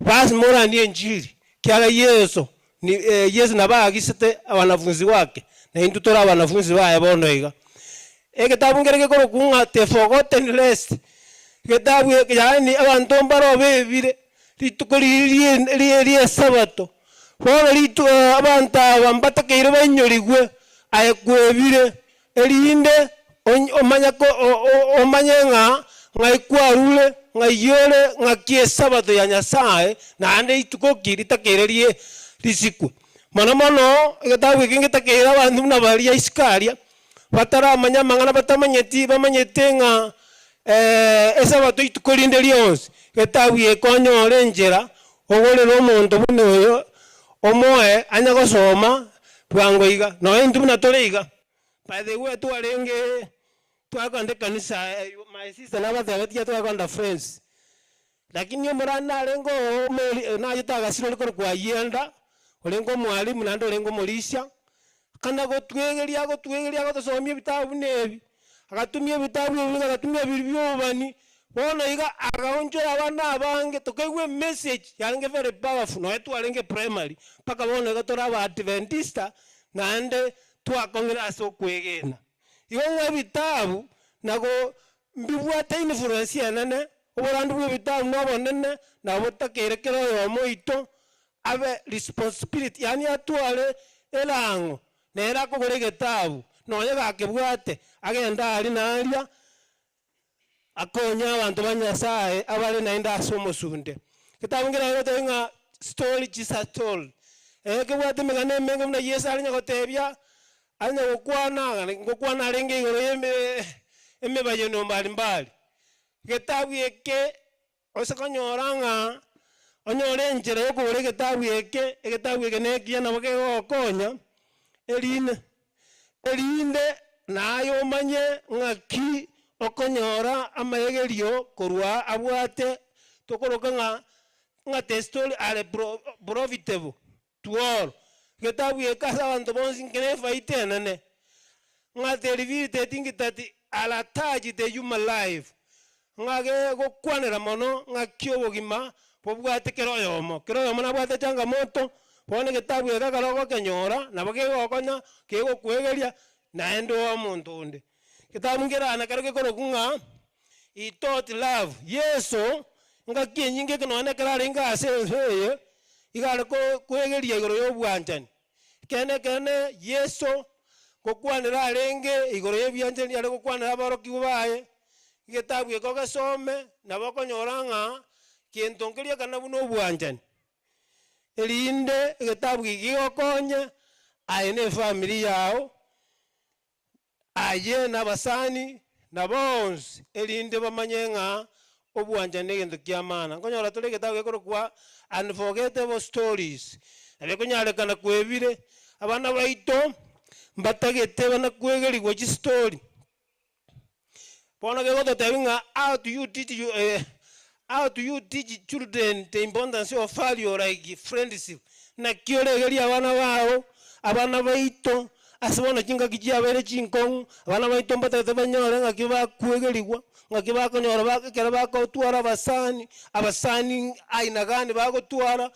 Basi morandie enchiri, kiagera Yeso ni Yeso nabo aagisete abanafunsi bake, na intwe tore abanafunsi baye bono iga. Egetabu nkere gekorokwa ng'a The Forgotten Rest, egetabu eke yaani abanto mbare obebire rituko riria rie riesabato, bono ritu abanto aba mbatakeire bainyorigwe aye kwebire, Erinde omanye omanye ng'a ng'ai kwarure, ng'ai ore, ng'aki Esabato ya Nyasae, naende rituko ki ritakeire rie risikwe. Mono mono egetabu eke ngetakeire abanto buna baria isiko aria, bataramanya amang'ana batamanyeti, bamanyete ng'a Esabato rituko rinde rionsi, egetabu eke onyore enchera ogorere omonto buna oyo, omoe anye gosoma bwango iga. Nonya intwe buna tore iga, by the way twarenge twakogenda ekanisa my sister nabatebetie twakogenda friends, lakini omorani narenge oo omori nachete agasira ore korokwa Ayienda, orenge omwalimu naende orenge omorisia, akana gotwegeria agotwegeria agotosomia ebitabu buna ebi, Agatumia ebitabu ebi, agatumia biria bia obobani, bono iga agaonchora abana abange, tokaigwa emessage yarenge very powerful, nonya twarenge primary, mpaka bono iga tore abaadventista, naende twakong'ire ase okwegena. Igo ng'a ebitabu nago mbibwate influence enene, oborandu bwa ebitabu nobonene, nabo botakeire kera oyomo oito abe responsibility, yaani atware erang'o, nere akogora egetabu, nonye gakebwate, agende aria na aria, akonye abanto ba Nyasaye abare naende ase omosunte. Egetabu nkere gegotebia ng'a story Jesus told, ekebwate emegano emenge buna Yeso arenge gotebia, arenge gokwana, ngokwana arenge igoro ya eme emebayeno mbalimbali. Egetabu eke. Ase konyora ng'a onyore enchera y'okogora egetabu eke, egetabu eke nekiya nabo kegogokonya, erinde erinde naye omanye ng'aki okonyora amaegerio korwa abwate tokoroka ng'a ng'a the story are pro profitable to all. Egetabu eke ase abanto bonsi nkere efaida enene, ng'a the revealed the thing that are attached the human life. Ng'a gegokwanera mono ng'aki obogima bobwate kera oyomo. Kera oyomo nabwate echangamoto, bono egetabu eke ekero ogokenyora, nabo kegokonya, kegokwegeria, naende oe omonto onde. Egetabu nkere nakero gekorokwa ng'a He taught love, Yeso, engaki enyinge eke nonya ekero arenge ase ense eye, iga are ko kwegeria igoro ya obwanchani. Ekeene ekeene Yeso ngokwanera arenge igoro y'ebianchani are gokwanera aborokigwa baye, egetabu eke ogesome nabo okonyora ng'a gento nkeria ekana buna obwanchani, erinde egetabu eke kegokonye aye na efamiri yago. Aye na abasani, na bonsi, erinde bamanye ng'a obwanchani negento ki'amana. Nkonyora tore egetabu gekorokwa Unforgettable Stories, nabo ekonyarekana kwebire, abana baito mbatagete bana kwegerigwa chistori. Bono gegototebia ng'a how do you teach you how do you teach children the importance of value like friendship, naki oregerie abana bao, abana baito, ase bono chingaki chiabeire chinkong'u, abana baito mbatagete banyore ng'aki bakwegerigwa, ng'aki bakonyora ba ekero bakotwara abasani, abasani aina gani bagotwara.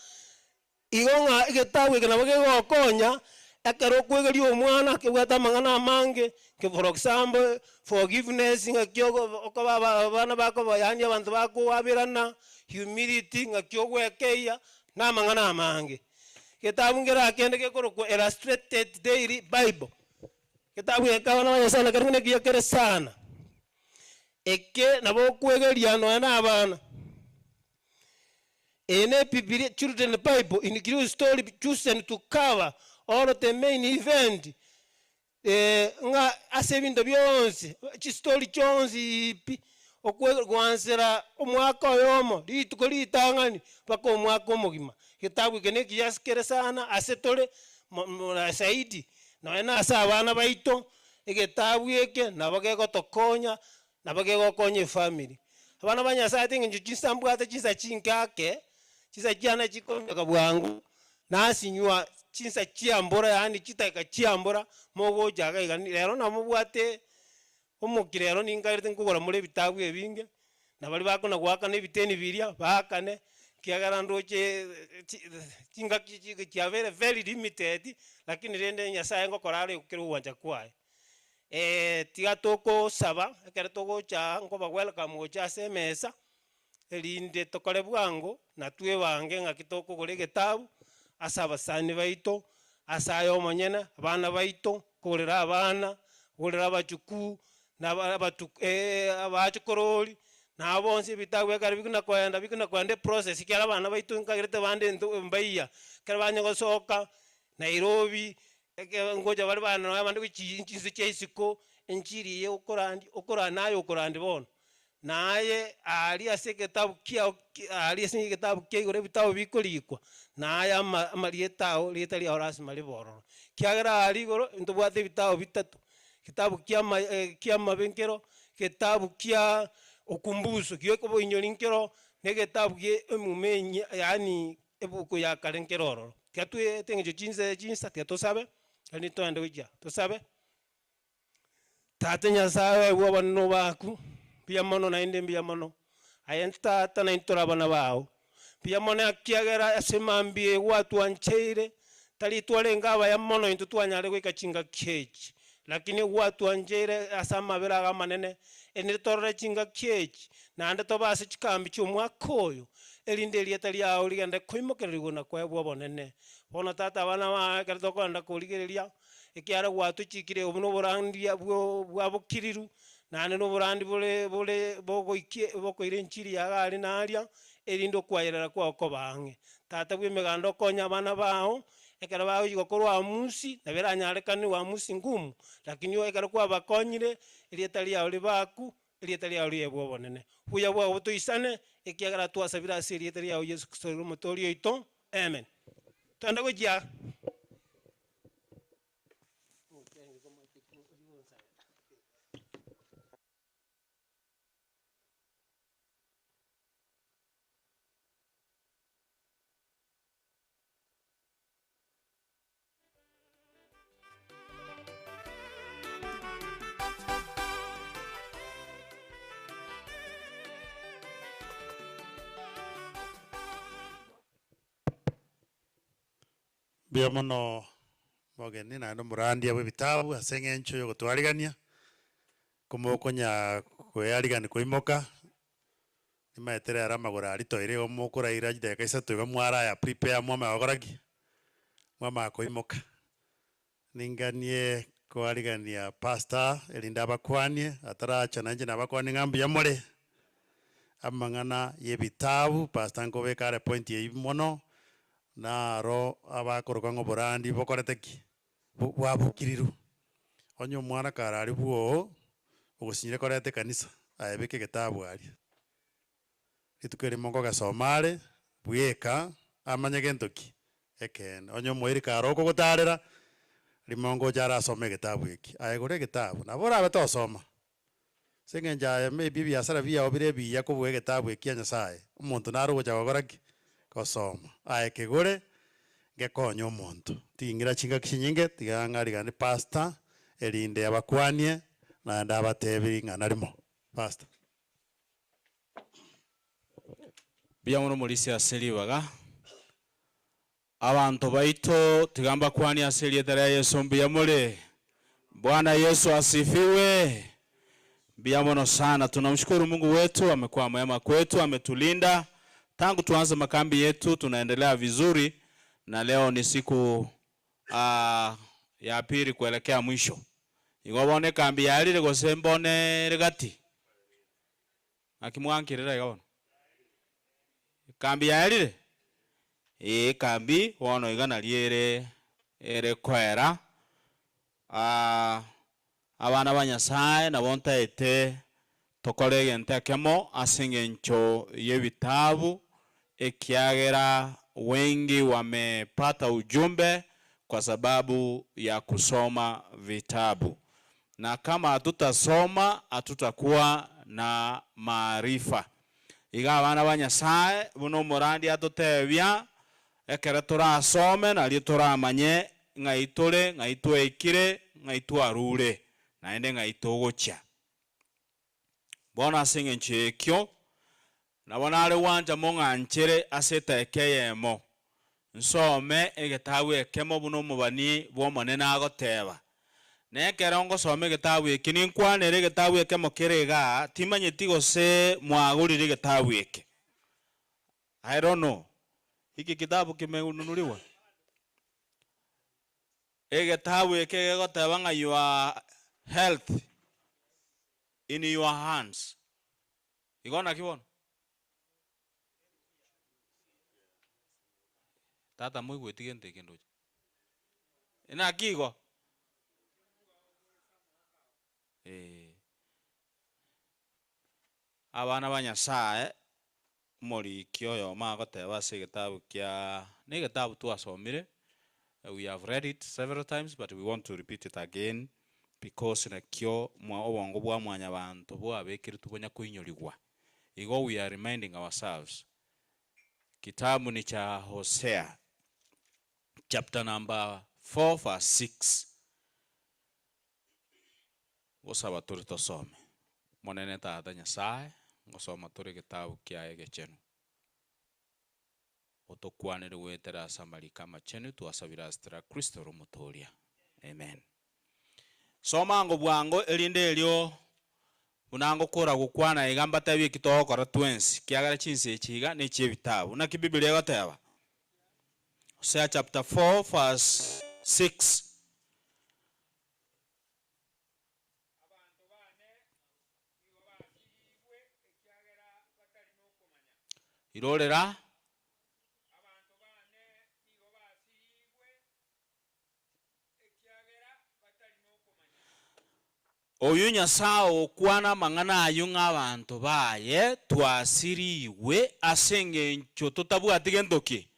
Igo ng'a egetabu eke nabo kegokonya ekero okwegeria omwana kebwate amang'ana amange, ke for example, forgiveness ng'aki ogo okoba aba abana bakoba yaani abanto bakoaberana, humility ng'aki ogwekeyia, na amang'ana amange. Getabu nkere kende gekorokwa Illustrated Daily Bible, getabu eke abana ba Nyasaye nakerokio nekiya kere sana. Eke nabo okwegeria nonya na abana. Eye ne Bibilia, Children Bible includes story chosen to cover all the main event ng'a ase ebinto bionsi, chistori chionsi pi, okwe goansera omwaka oyomo, rituko ritang'ani mpaka omwaka omogima. Egetabu eke nekiya ase kere sana ase tore mo mo zaidi, nonya na ase abana baito, egetabu eke nabo kegotokonya, Nabo kegokonya efamiri. Abana ba Nyasaye ase eng'encho chinsa mbwate chinsa chinke ake, chinsa chiane chikonyeka bwango, nasinywa chinsa chia mbura yaani chidakika chia mbura, mogocha iga iga rero namobwate omokia rero ninkairete nkogora more ebitabu ebinge, na baria bakona goakana ebiteni biria, baakane. Ekiagera ndoche chingaki echi chiabeire very limited, lakini rende Nyasaye ngokora are kera ogwancha kwaye. Tiga tokosaba ekero togocha aa nkoba welcome gocha ase emesa, erinde tokore bwango na twebange ng'aki tokogora egetabu ase abasani baito, ase aye omonyene, abana baito, kogorera abana, kogorera abachukuu, na aba abatu abachokorori, na abo bonsi ebitabu ekero bikona koenda bikona koenda eprocess ekiagera abana baito nkagerete bande into mbaiya, ekero banya gosoka Nairobi, ekero ngocha bare bana nonye abande gochia chinse chia isiko, enchiri eye okorandia okorandia naye okorandia bono, naye aria ase egetabu kiao ki aria ase egetabu kia igoro ebitabu bikorikwa, naye ama amarieta ao rieta riao lasima ribe ororo. Ekiagera aria igoro ntobwate ebitabu bitato, Getabu kia ama kia amabe nkero, getabu kia okumbuso gia oboinyori nkero, na egetabu gie emuma enyia yaani ebuku ya kare nkero ororo. Tiga tweete eng'encho chinsa chinsa tiga tosabe, naende toende gochia tosabe. Tata Nyasaye oye bwa obonene obaku, mbuya mono naende mbuya mono, aye Tata naintwe tore abana bao, mbuya mono ekiagera ase mambia eye gwatwancheire, tari twarenge abaya mono intwe twanyare goika chingaki echi, lakini gwatwancheire ase amabera ago amanene, erinde torore chingaki echi, naende tobe ase chikambi chi'omwaka oyo, erinde erieta riao rigende koimokererigwa na koebwa obonene. Bono Tata abana bao ekero tokogenda korigereria, Ekiagera gwatochikire obwo noborandia bwa bokiriru, naende noborandi bore bore bogoikia bokoira enchiri ya iga aria na aria, erinde okoayerera kwao kobe ang'e. Tata bw'emeganda okonye abana bao, ekero bagochia gokora uamusi, nabo eranyarekane uamusi ngumu, lakini ekero kwabakonyire, erieta riao ribe aku, erieta riao riebwe obonene. Buya bwao botoisane, ekiagera twasabire ase erieta riao Yeso Kristo ore Omotoori oito. Amen. Togende gochia. Mbuya mono omogeni naende omorandia bw'ebitabu ase eng'encho ya ogotwarigania, komokonya koearigani koimoka, nimaete rero amagoro aria toire igo mokoraira chidakika isato iga mwaraya prepare mwamanya gokora ki? Mwamanya koimoka. Ninganie koarigania pastor erinde abakwanie, ataracha nainche nabakwanie ng'a mbuya more, amang'ana y'ebitabu pastor nkobeka are point eyio mono, naro abakoroka ng'a oborandi bokorete ki? Bwabokirirwe. Onye omwana kare aria bwoo, ogosinyire koreta ekanisa, aye beka egetabu aria. Rituko erimo nkogesoma are bweka amanye gento ki? Ekeene. Onye omoiri kare okogotarera, rimo ngocha arasome egetabu eki. Aye gora egetabu, nabo orabe tosoma. Ase eng'encho aye maybe ebiasara biao bire ebiya kobua egetabu eki kia Nyasaye, omonto nare ogocha gokora ki? Gosoma. Aye kegore, ngekonye omonto. Ting'ira chingaki chinyinge, tiga ng'ariganie pastor, erinde abakwanie, naende abatebi ring'ana rimo. Pastor. Mbuya mono morisia ase ribaga. Abanto baito tiga mbakwanie ase erieta ria Yeso mbuya more? Bwana Yesu asifiwe! Mbuya mono sana tunamshukuru Mungu wetu amekuwa mwema kwetu ametulinda tangu tuanze makambi yetu tunaendelea vizuri na leo ni siku uh, ya pili kuelekea mwisho. Igo bono ekambi yarire gose mbone ere gati? Naki mwankerera iga bono? Ekambi yaerire? Ee, ekambi bono iga nario ere ere koera. Abana ba Nyasae nabo ntaete tokore egento ekemo ase engencho y'ebitabu, ekiagera wengi wamepata ujumbe kwa sababu ya kusoma vitabu. Na kama hatutasoma hatutakuwa na maarifa. Iga abana ba Nyasae, buna omorandia atotebia, ekero torasome nario toramanye ng'ai tore, ng'ai twaikire, ng'ai twarure, naende ng'ai togochia. Bono ase engencho y'ekio. Nabo nare gwancha mong'anchere ase etaeka eyemo, nsome egetabu ekemo buna omobani bw'Omonene agoteba. Na ekero ngosoma egetabu eke, ninkwanere egetabu ekemo kere igaa, timanyeti gose mwagorire egetabu eke. I don't know. Hiki kitabu kimenunuliwa? Egetabu eke gegoteba ng'a your health in your hands. Igo naki bono? Tata moigweti gento eke ndoche. Naki igo? Eeh. Abana ba Nyasae, omoriki oyomo agoteba ase egetabu kia, na egetabu twasomire, we have read it several times but we want to repeat it again because nakio mwa obongo bwa mwanyabanto bwabekeretwe bonya koinyorigwa. Igo we are reminding ourselves, kitabu ni cha Hosea chapter number 4 verse 6. Gosaba tore tosome. Omonene Tata Nyasae, ngosoma tore egetabu kiaye egechenu. Otokwanere goetera ase amariko amachenu twasabire ase tera Kristo ore Omotoria. Amen. Soma ango bwango erinde erio buna ngokora gokwana iga mbatebie eki togokora twensi, kiagera chinsa echi iga nechi'ebitabu. Naki Biblia egoteba? Hosea chapter 4 verse 6. Abanto baane nigo basiriigwe, ekiagera batari nokomanya. Irorera. Abanto baane nigo basiriigwe, ekiagera batari nokomanya. Oyio Nyasae ogokwana amang'ana ayio ng'a abanto baye twasiriigwe ase engencho totabwati gento ki?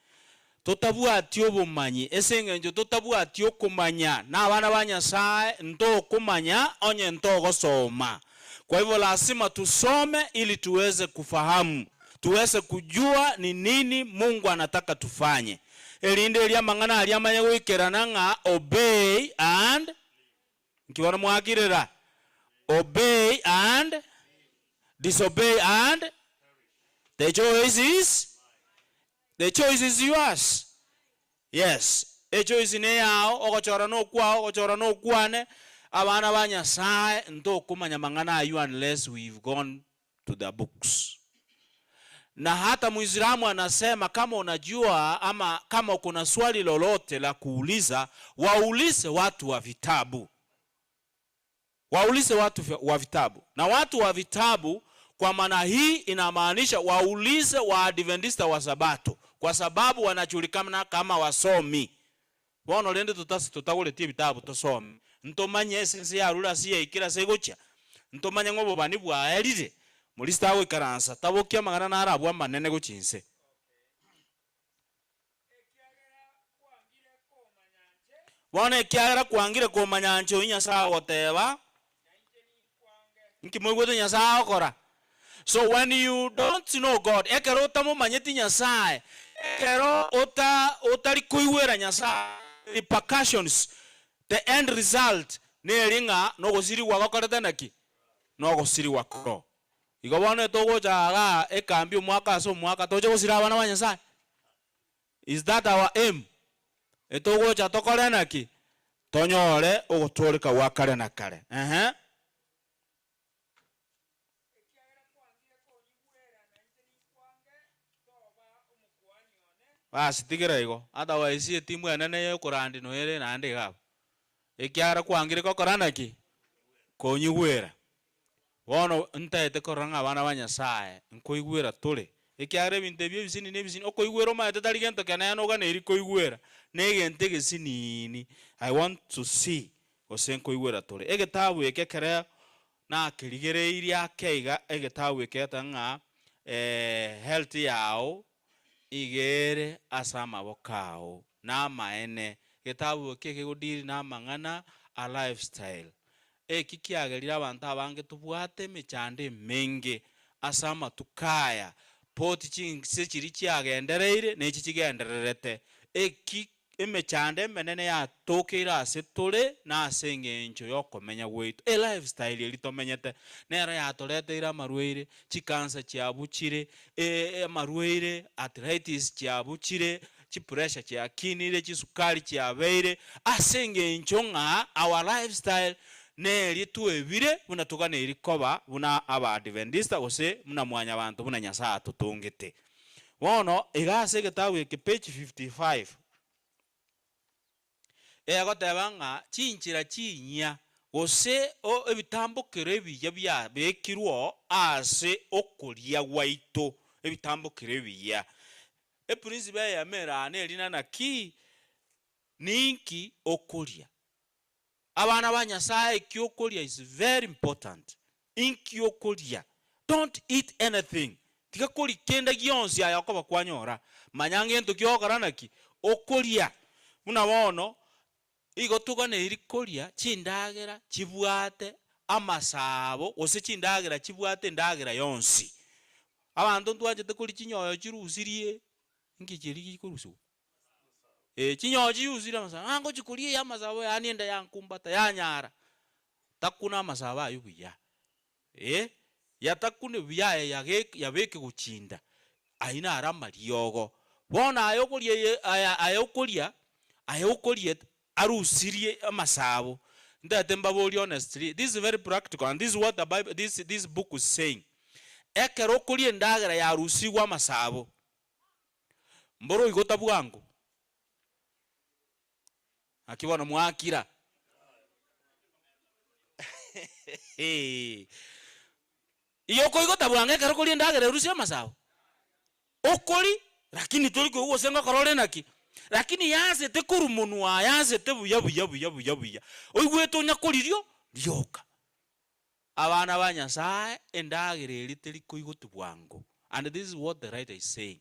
Totabwati obomanyi, ase engencho totabwati okomanya, na abana ba Nyasae ntokomanya onye ntogosoma. Kwa hivyo lazima tusome ili tuweze kufahamu, tuweze kujua ni nini Mungu anataka tufanye, erinde erio amang'ana aria amanye goikerana ng'a obey and Nki bono mwakirera? Obey and disobey and the choice is the choice is yours. Yes, echoice neyao, ogochora nokwao, ogochora nokwane. Abana ba Nyasaye ntokomanya mang'ana aywo unless we've gone to the books. Na hata Muislamu anasema kama unajua ama kama kuna swali lolote la kuuliza, waulize watu wa vitabu. Waulize watu wa vitabu. Na watu wa vitabu kwa maana hii inamaanisha waulize Waadventista wa Sabato kwa sababu wanajulikana kama wasomi. Bono rende totasi totagoretie ebitabu tosome, ntomanye ase ense yarure ase yaikire ase egochia, ntomanye ng'a obobani bwaerire, Morisi tagoikaransa, tabokia amang'ana narabwo amanene gochia inse. Bono ekiagera kwangire komanya inche oyio Nyasae agoteba, nki moigwete Nyasae agokora? So when you don't know God, ekero otamomanyeti Nyasae, ekero ota otari koigwera Nyasae, repercussions, the end result neri ng'a nogosirigwa gokorete naki? Nogosirigwa koro. Igo bono etogocha igaa ekambi omwaka ase omwaka toche gosira abana ba Nyasae? Is that our aim? Etogocha tokore naki? Tonyore ogotooreka gwa kare na kare. Ehe. Ekiagera kwangire konyigwera, na inche ninkwange, toba omokuani one. Basi tigera igo, otherwise etimu enene yokorandi noere naende iga abwo. Ekiagera kwangire gokora naki? Konyigwera. Bono ntaete korora ng'a abana ba Nyasae nkoigwera tore, ekiagera ebinto ebi ebisinini ebisinini, okoigwera omanyete tari gento kenene oganeiri koigwera, na egento egesinini I want to see gose nkoigwera tore. Egetabu eke ekere nakerigereirie ake iga, egetabu eke geta ng'a health yao iga ere ase amaboko ao, namaene. Egetabu eke ekegodeal na amang'ana a lifestyle. Eki kiagerire abanto abange tobwate emechando emenge ase amatuko aya, poti chinse chiria chiagendereire na echi chigendererete. Eki. Emechando emenene yatokeire ase tore nase engencho y'okomenya gwaito. Elifestyle eria tomenyete nero yatoreteire amarwaire, chikansa chiabuchire, amarwaire, arthritis chiabuchire, chipressure chiakinire, chisukari chiabeire, ase engencho ng'a our lifestyle neria twebire buna toganeiri koba buna Abaadventista gose buna mwanyabanto buna Nyasae atotongete. Bono iga ase egetabu eke page 55, egoteba ng'a chinchera chinyia gose ebitambokero ebiya biabekirwe ase okoria gwaito, ebitambokero ebiya. Eprinciple eyemo ere aa nerina naki, ninki okoria. Abana ba Nyasae eki okoria is very important. Inki okoria? Don't eat anything. Tiga koria kende gionsi aye okoba kwanyora. Manya ngento ki ogokora naki? Okoria. Buna bono, igo toganeiri koria chindagera chibwate amasabo gose chindagera chibwate endagera yonsi. Abanto ntwanchete koria chinyoyo chirusirie, inki chiria chikorusigwa? Eh, chinyoyo chiusire amasabo, ah ngochia koria eye amasabo yaani enda yankumbata yanyara, takuna amasabo aywo buya, eh, yatakune buya aye yage yabeke gochinda, aywo naro amariogo. Bono aye okoria eye aya aye okoria, aye okoria arusirie amasabo, ntaete mbaborie honestly, this is very practical and this is what the bible this this book is saying, ekero okoria endagera yarusigwe amasabo, Mboro oigota bwango? Naki bono mwakira? Igo okoigota bwango ekero okoria endagera erusie amasabo? Okori, lakini tori koigwa gose ngokora ore naki? Lakini yansete korwa monwa yansete buya buya buya buya buya, oigwete onya koririo rioka. Abana ba Nyasae, endagera eria teri koigotwa bwango. And this is what the writer is saying.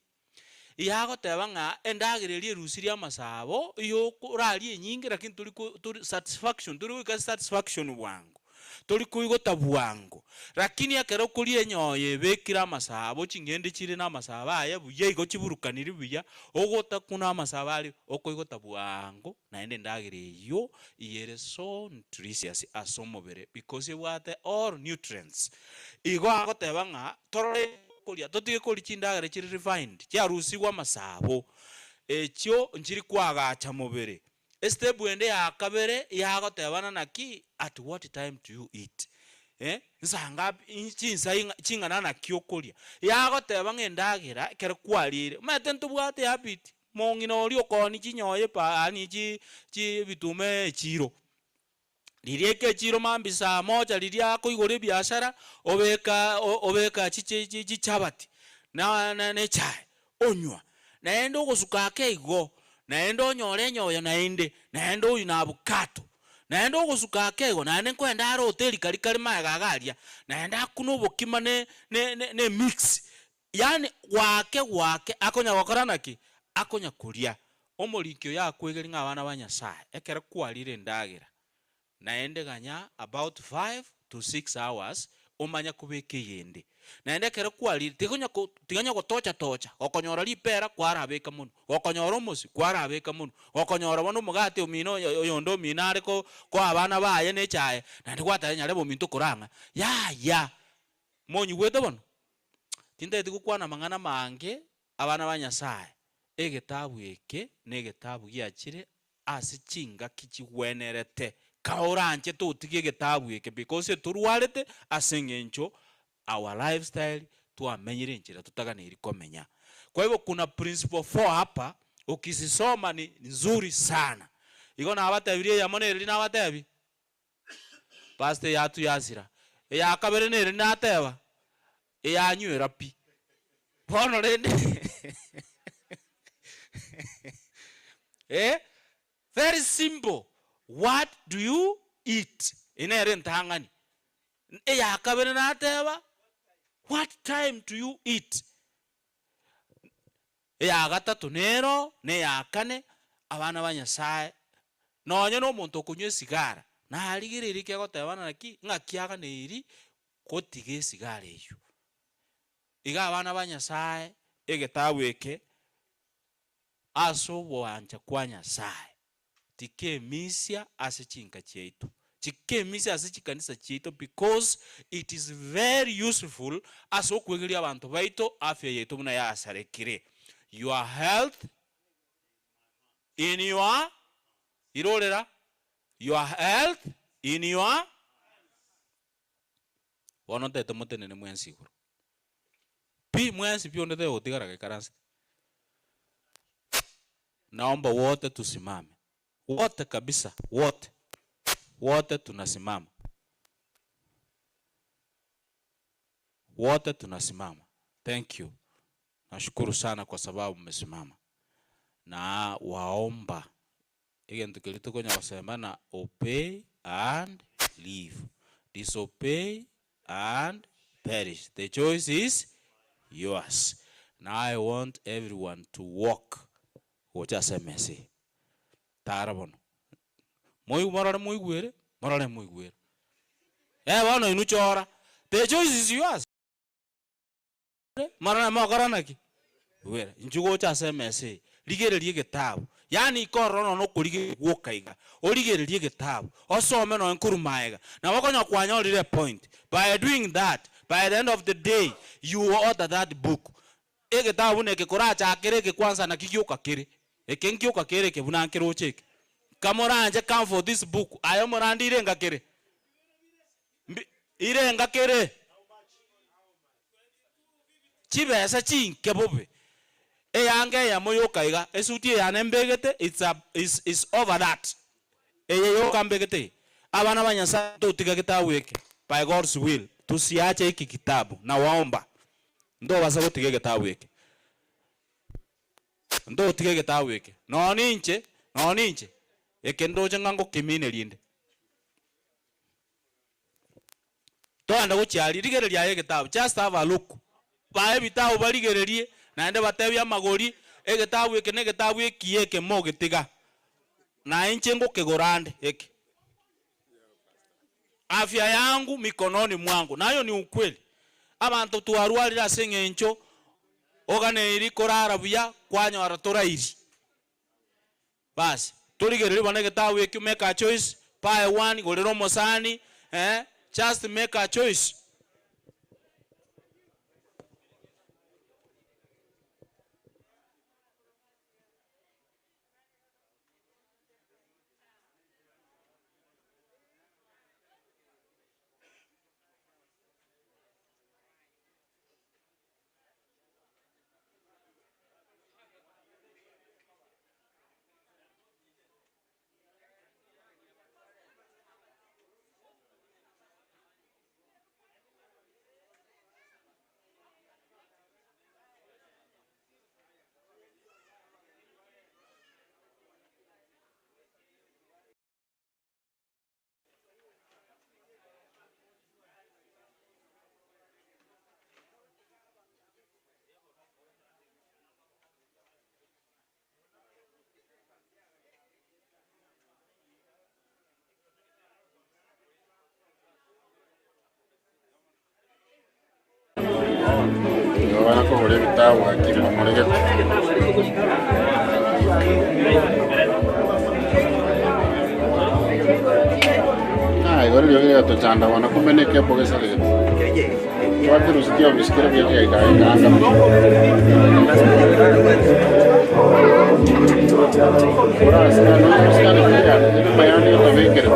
Igo agoteba ng'a endagera eria erusirie amasabo, igo orarie enyinge lakini tori ko tori satisfaction tori goika ase satisfaction bwango, tori koigota bwango. Lakini ekero okoria enyoyo ebekire amasabo, ching'ende chire na amasabo aye buya igo chiburukaniri buya, ogotakuna amasabo aria, okoigota bwango naende endagera eyio Iga ere so nutritious ase omobere because ebwate all nutrients. Igo agoteba ng'a torore koria totige koria chindagera chire refined, chiarusigwe amasabo, echio nchiri koagacha mobere. Estep ende ya kabere yagotebana naki at what time do you eat? Eh, nsa ngapi chinsa ing'a ching'ana naki okoria. Yagoteba ng'a endagera ekero kwariire, omanyete ntobwate ehabit. Mong'ina oria okoonia chinyoyo epa yaani chi chi ebituma echiro. Riria eke echiro mambia saa moja riria akoigora ebiashara, obeka obeka chi chi chichabati na na na echae, onywa. Naende ogosuka ake igo, naende onyore enyoyo naende, naende oywo na abukato. Naende ogosuka ake igo, naende nkoenda are hoteli karia kare magega iga aria, naende akune obokima ne ne ne emix. Yaani gwake gwake akonya gokora naki? Akonya koria. Omoriki oyo akwegeri ng'a abana ba Nyasae, ekero kwarire endagera, naende ganya about five to six hours omanye kobeka eyende. Naende ekero kwarire, tigonya ko tiganya gotocha tocha, gokonyora ripera kwarabeka monwe, gokonyora omosio kwarabeka monwe, gokonyora bono omogati omino oyo oyonde omino are ko koa abana baye na echae, naende gwateba nyarebe ominto korang'a, yaya! Monyigwete bono? Tintageti gokwana amang'ana amange, abana ba Nyasae, egetabu eke negetabu giachire ase chingaki chigwenerete. Kae oranche totige egetabu eke because etorwarete ase eng'encho our lifestyle twamenyire enchera totaganeiri komenya. Kwa hivyo kuna principle four hapa ukizisoma ni nzuri sana. Igo nabatebirie eyemo neri nabatebi. Pastor eyatuyasira, eya kabere nere nateba, eyanywera pi. Bono rende eh, very simple, what do you eat? Eye nere entang'ani. Eya kabere nateba, what time do you eat? Eya gatato nero, na eya kane, abana ba Nyasae, nonye nomonto okonywa esigara, narigereiri kegotebana naki, ng'aki aganeiri gotiga esigara eyio. Iga abana ba Nyasae, egetabu eke. Ase ogoancha kwa Nyasae, tikemisia ase chinka chiaito, tikemisia ase chikanisa chiaito because it is very useful ase okwegeria abanto baito afya yaito buna yasarekire. Your health in your irorera, your health in your Bono ntaete motenene mwensi igoro. Pi mwensi pi onde tagotigara gaikaransete. Naomba wote tusimame. Wote kabisa, wote. Wote tunasimama. Wote tunasimama. Thank you. Nashukuru sana kwa sababu mmesimama. Na waomba Egento keria tokonya gosema na obey and live, disobey and perish, the choice is yours. Now I want everyone to walk gocha ase emesa eye. Tara bono, moi morore moigwere, morore moigwere. Eh bono inwe chora, the choice is yours. Morore mokora naki? Igwera, inchuo gocha ase emesa eye, rigereria egetabu, yaani ikorora nonya nokorigereria gwoka iga, origererie egetabu, osome nonya nkorwa magega, nabo okonyora kwanyorire epoint. By doing that, by the end of the day, you will order that book. Egetabu buna eke korachakere eke kwanza naki gioka kere, eke nkioka kere eke buna nkeroche eke. Kamoranche come for this book, aye omorandi irenga kere? Mbi irenga kere? Chibesa chinke bobe, eyanga eyemo yoka iga, esuti eye yane mbegete it's a is is over that, eye yoka mbegete eye. Abana ba Nyasaye totiga getabu eke, by God's will, tusiache hiki kitabu, nawaomba, ntobasa gotiga egetabu eke, ntotiga egetabu eke, nonya ninche, nonya ninche, eke ndoche ng'a ngokemineria inde. Togende gochia aria, rigereria aye egetabu, just have a look. Bae ebitabu barigererie, naende batebie amagori, egetabu eke na egetabu ekiya eke mogetiga, na inche ngokegora ande eke. Afya yangu mikononi mwangu, nayo ni ukweli. Abanto twarwarire ase eng'encho oganeiri korara buya kwanyora torairi. Basi, torigererie bono egetabu ekio, make a choice, buy one, gorera omosani, eh, just make a choice. Nigo bakogora ebitabu gaki mbamorigete. Ah, igoro riogi rigatochanda bono kumbe na ekepo gesaregete. Twakerusitie ofisi kere buya kigaika gaika anga. Orasikane, orasikane buya, enyomba yane otabekerete.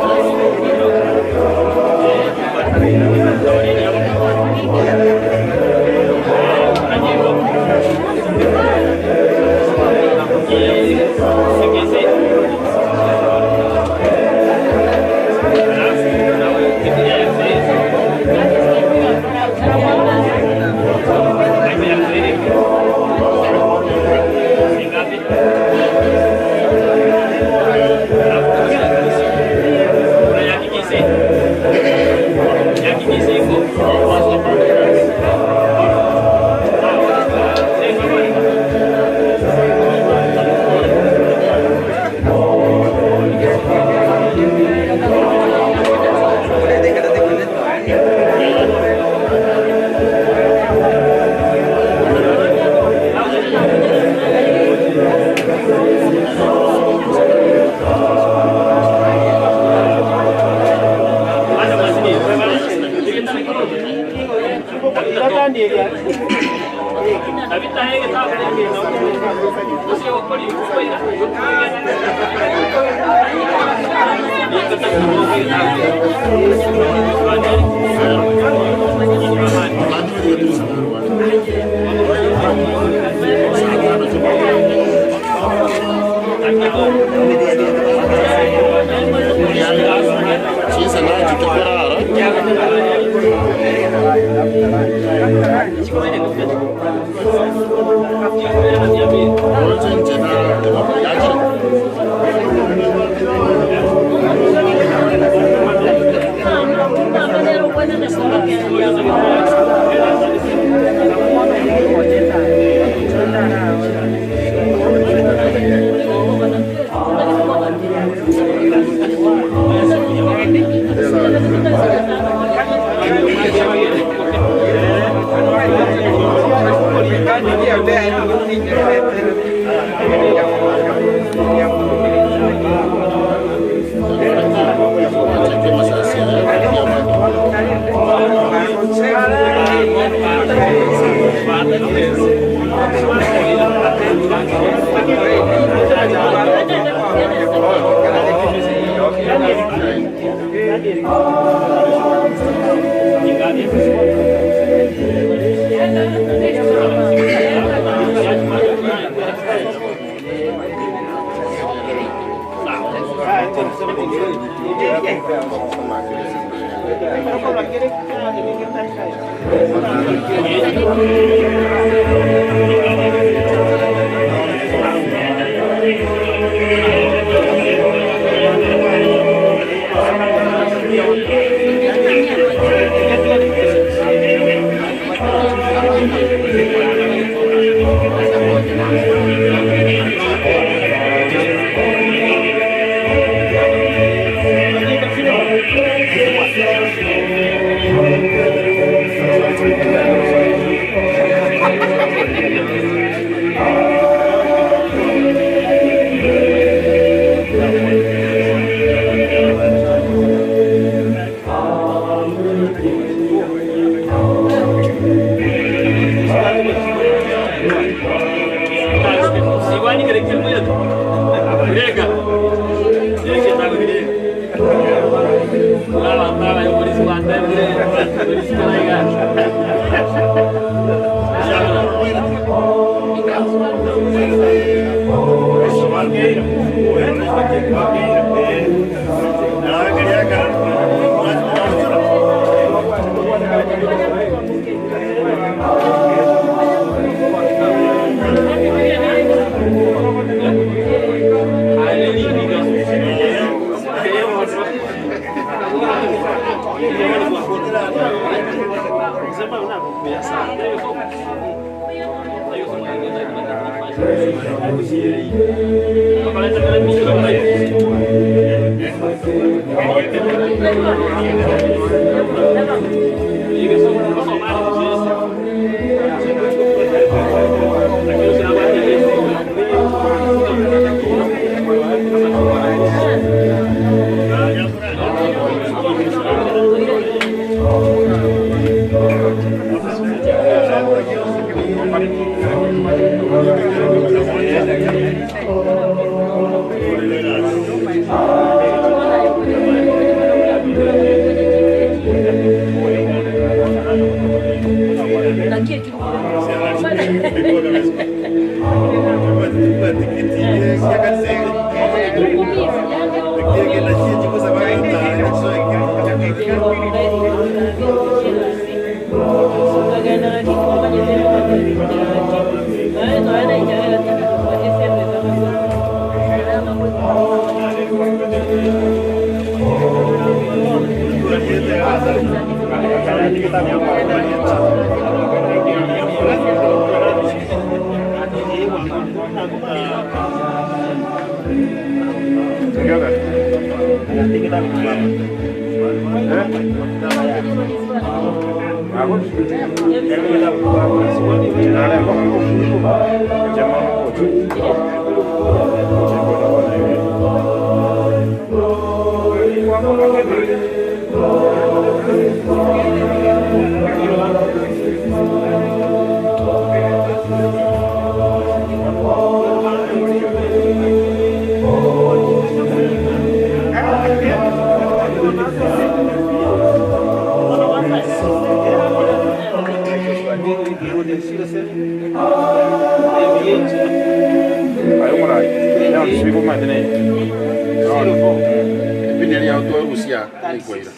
Epini eria yao twarusia neikwaira.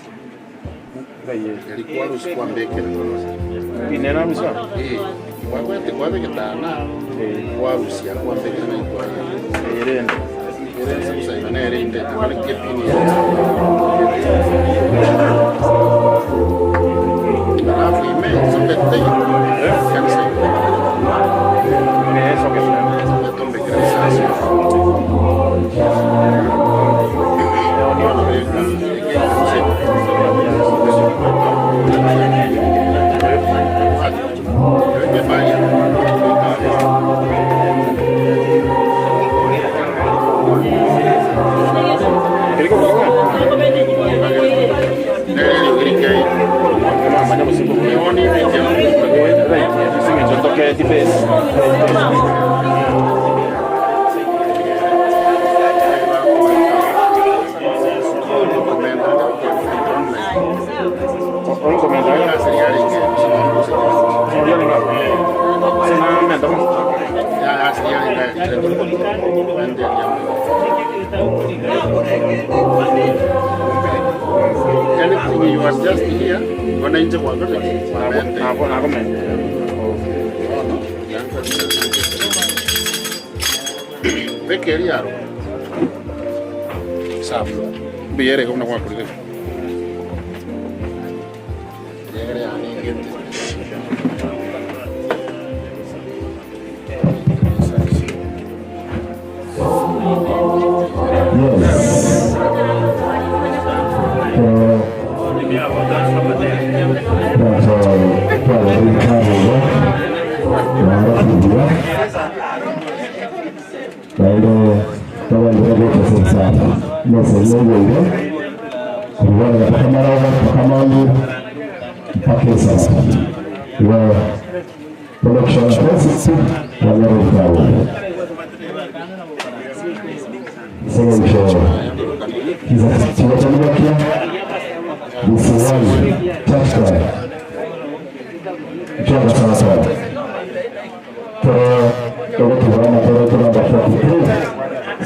Eri kwarusia kwambekera. Eh, kwakwete kwabegete ana kwarusia kwambekera neikwaira. Ere nse iga nere inde tekare ki epini ere. Alafu ime socket teiyo. Kanisa ime. Etombekera risasi. Bono beka eke Anything you adjust here, wananchi Beka eriaro safi mbiyere kuna gwakorire yegere yani ngete. Yes.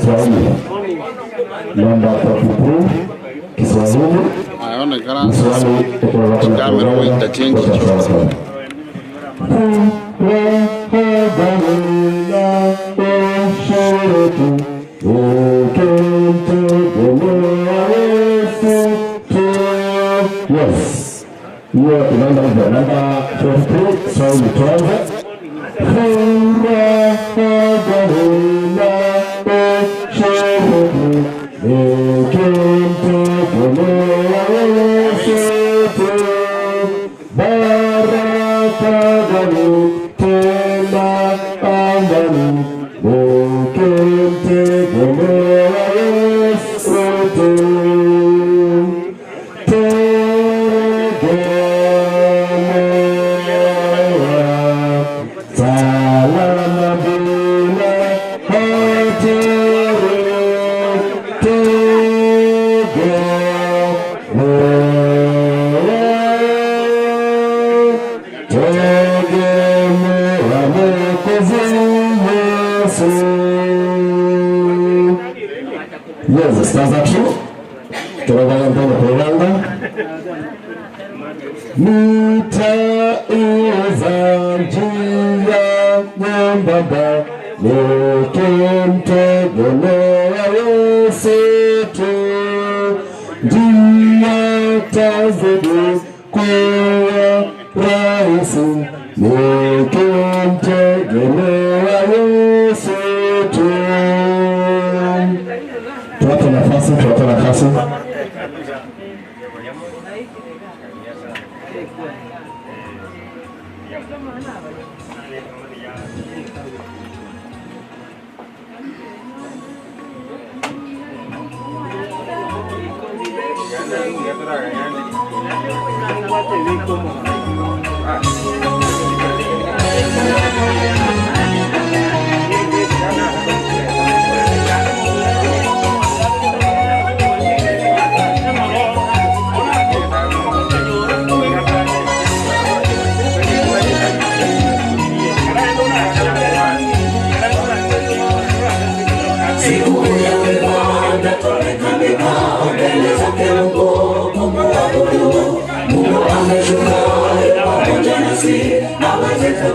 Swahili. Namba 43 Kiswahili. Ayone karansa chikamera goita chenji. Yes. Hiyo inaenda hivyo. Namba 43 Swahili tuanze. Yes, stanza 2. Turabagamba kuranga. Nitaiza njia nyembamba nikimtegemea Yesu tu, njia tazidi kuwa rahisi nikimtegemea Yesu tu. Tuwape nafasi, tuwape nafasi.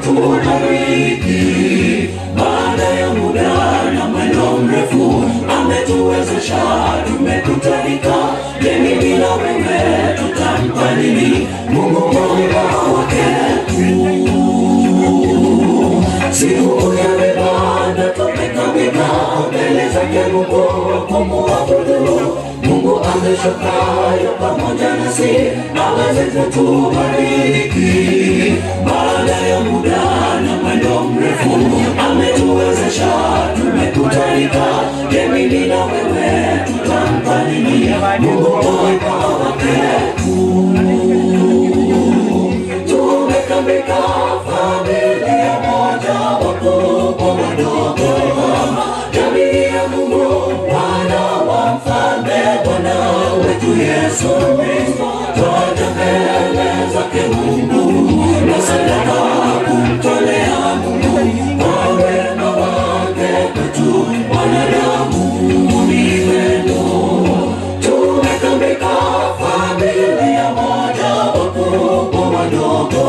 kutubariki. Baada ya muda na mwendo mrefu, ametuwezesha tumekutanika. Je, mimi na wewe tutampa nini Mungu mwema wake kuu? Siku ya vibanda tumekamika mbele zake Mungu kumuabudu. Mungu ameshuka yu pamoja nasi aweze kutubariki. Baada ya muda na mwendo mrefu ametuwezesha tumekutanika. Je, mimi na wewe tutampa nini Mungu mwema wake kuu? Tumekambika familia moja, wakubwa wadogo, jamii ya Mungu, wana wa mfalme, Bwana wetu Yesu Kristo, twaja mbele zake Mungu na sadaka kumtolea Mungu kwa wema wake kwetu wanadamu ni pendo. Tumekambika familia moja, wakubwa wadogo,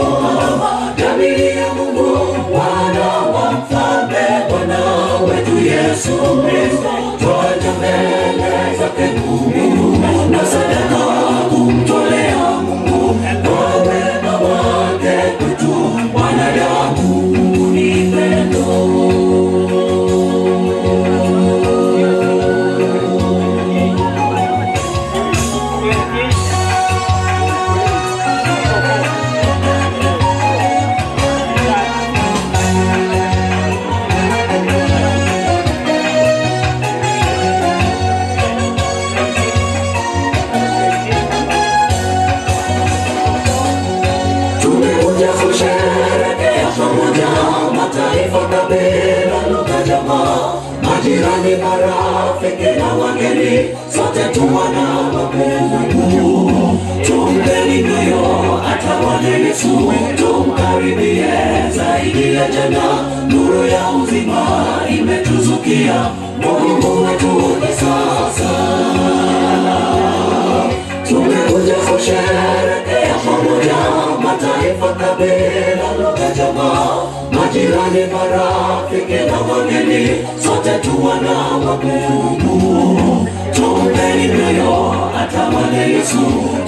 jamii ya Mungu, wana wa mfalme, Bwana wetu Yesu Kristo, twaja mbele zake Mungu na sadaka kumtolea Mungu kwa wema wake kwetu wanadamu ni pendo. Tumekuja kusherehekea pamoja, mataifa, kabila, lugha, jamaa, majirani, marafiki na wageni, sote tu wana wa Mungu. Tumpeni mioyo atawale Yesu, tumkaribie zaidi ya jana. Nuru ya uzima imetuzukia, Mungu wetu ni sasa. Tumekuja kusherehekea pamoja, mataifa, kabila, lugha, jamaa, majirani, marafiki na wageni, sote tu wana wa Mungu. Tumpeni mioyo atawale Yesu,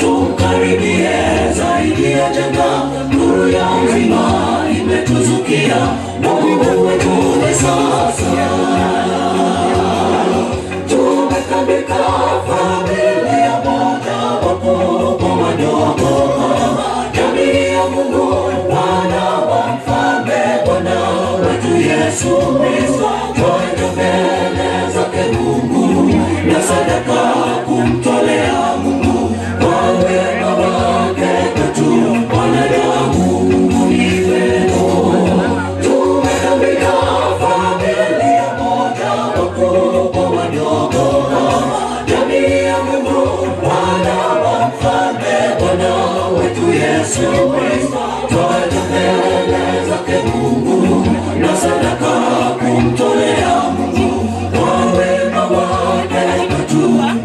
tumkaribie zaidi ya jana. Nuru ya uzima imetuzukia, Mungu wetu ni sasa. Tumekambika familia moja, wakubwa wadogo, jamii ya Mungu, wana wa mfalme, Bwana wetu Yesu Kristo, twaja mbele zake Mungu na sadaka kumtolea Mungu kwa wema wake kwetu wanadamu ni pendo. Tumekambika familia moja, wakubwa wadogo, jamii ya Mungu, wana wa mfalme, Bwana wetu Yesu Kristo, twaja mbele zake Mungu na sadaka kumtolea Mungu kwa wema wake kwetu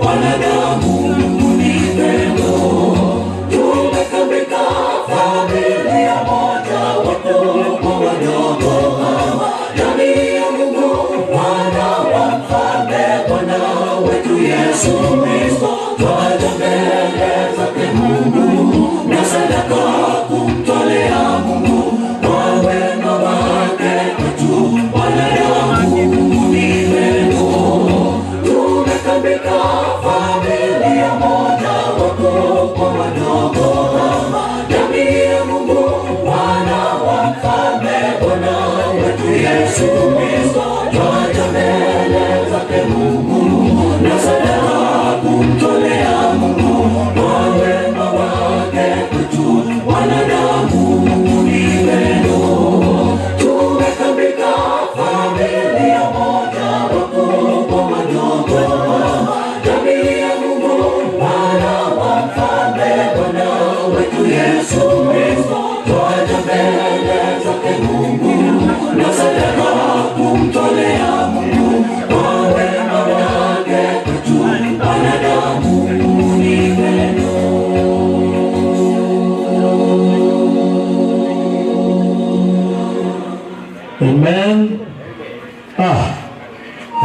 wanadamu ni pendo. Tumekambika familia moja, wakubwa wadogo, jamii ya Mungu, wana wa mfalme, Bwana wetu Yesu Kristo, twaja mbele zake Mungu na sadaka kumtolea Mungu kwa wema wake kwetu wanadamu ni pendo. Tumekambika familia moja, wakubwa wadogo, jamii ya Mungu, wana wa mfalme, Bwana wetu Yesu Kristo, twaja mbele zake Mungu na sadaka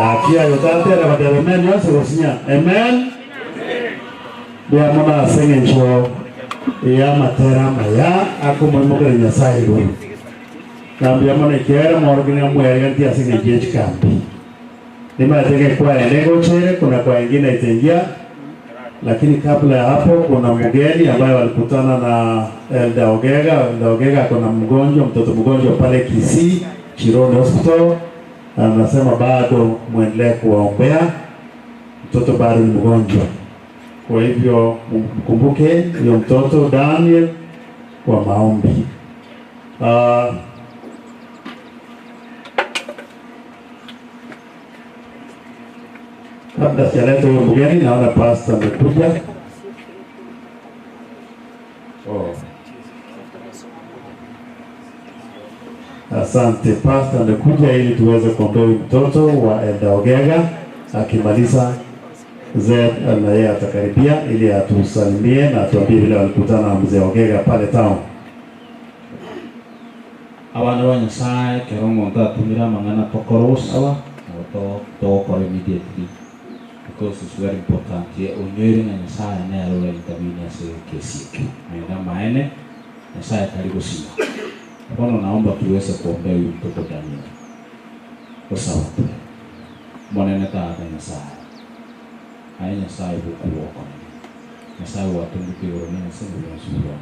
Gaki aye otatera goteba amen yonsi gosinya amen. Mbuya mono ase eng'encho y'amatera amaya akomoimokereria Nyasae igoro. Na mbuya mono ekiagera mwaorokire ng'a mweariganeti ase eng'encho ye chikambi. Nimanyete ng'a ekwaya ende ngocha ere, kuna kwaya ingine itaingia, lakini kabla ya hapo kuna mgeni ambaye walikutana na Elder Ogega. Elder Ogega ako na mgonjwa, mtoto mgonjwa pale Kisii, Chironi Hospital, na anasema bado muendelee kuwaombea, mtoto bado ni mgonjwa. Kwa hivyo mkumbuke huyo mtoto Daniel kwa maombi. Kabla sijaleta huyo mgeni, naona pastor amekuja. Oh. Asante, pastor amekuja ili tuweze kuombea huyu mtoto wa Elder Ogega. Akimaliza Zed na yeye atakaribia ili atusalimie na atuambie vile walikutana na mzee Ogega pale town. Abana ba Nyasae, ekero omonto atumire amang'ana tokore ogosaba, nabo to togokora immediately because it's very important onyoire ng'a Nyasae nere ora intervene ase ekesi ekio. Naende amaene, Nyasae tari gosinywa. Bono naomba tuweze kuombea huyu mtoto Daniel. Gosaba tore. Omonene Tata Nyasae, aye Nyasae bw'okobua okonene, Nyasae gwatongete igoro na ense na bionsi biroo.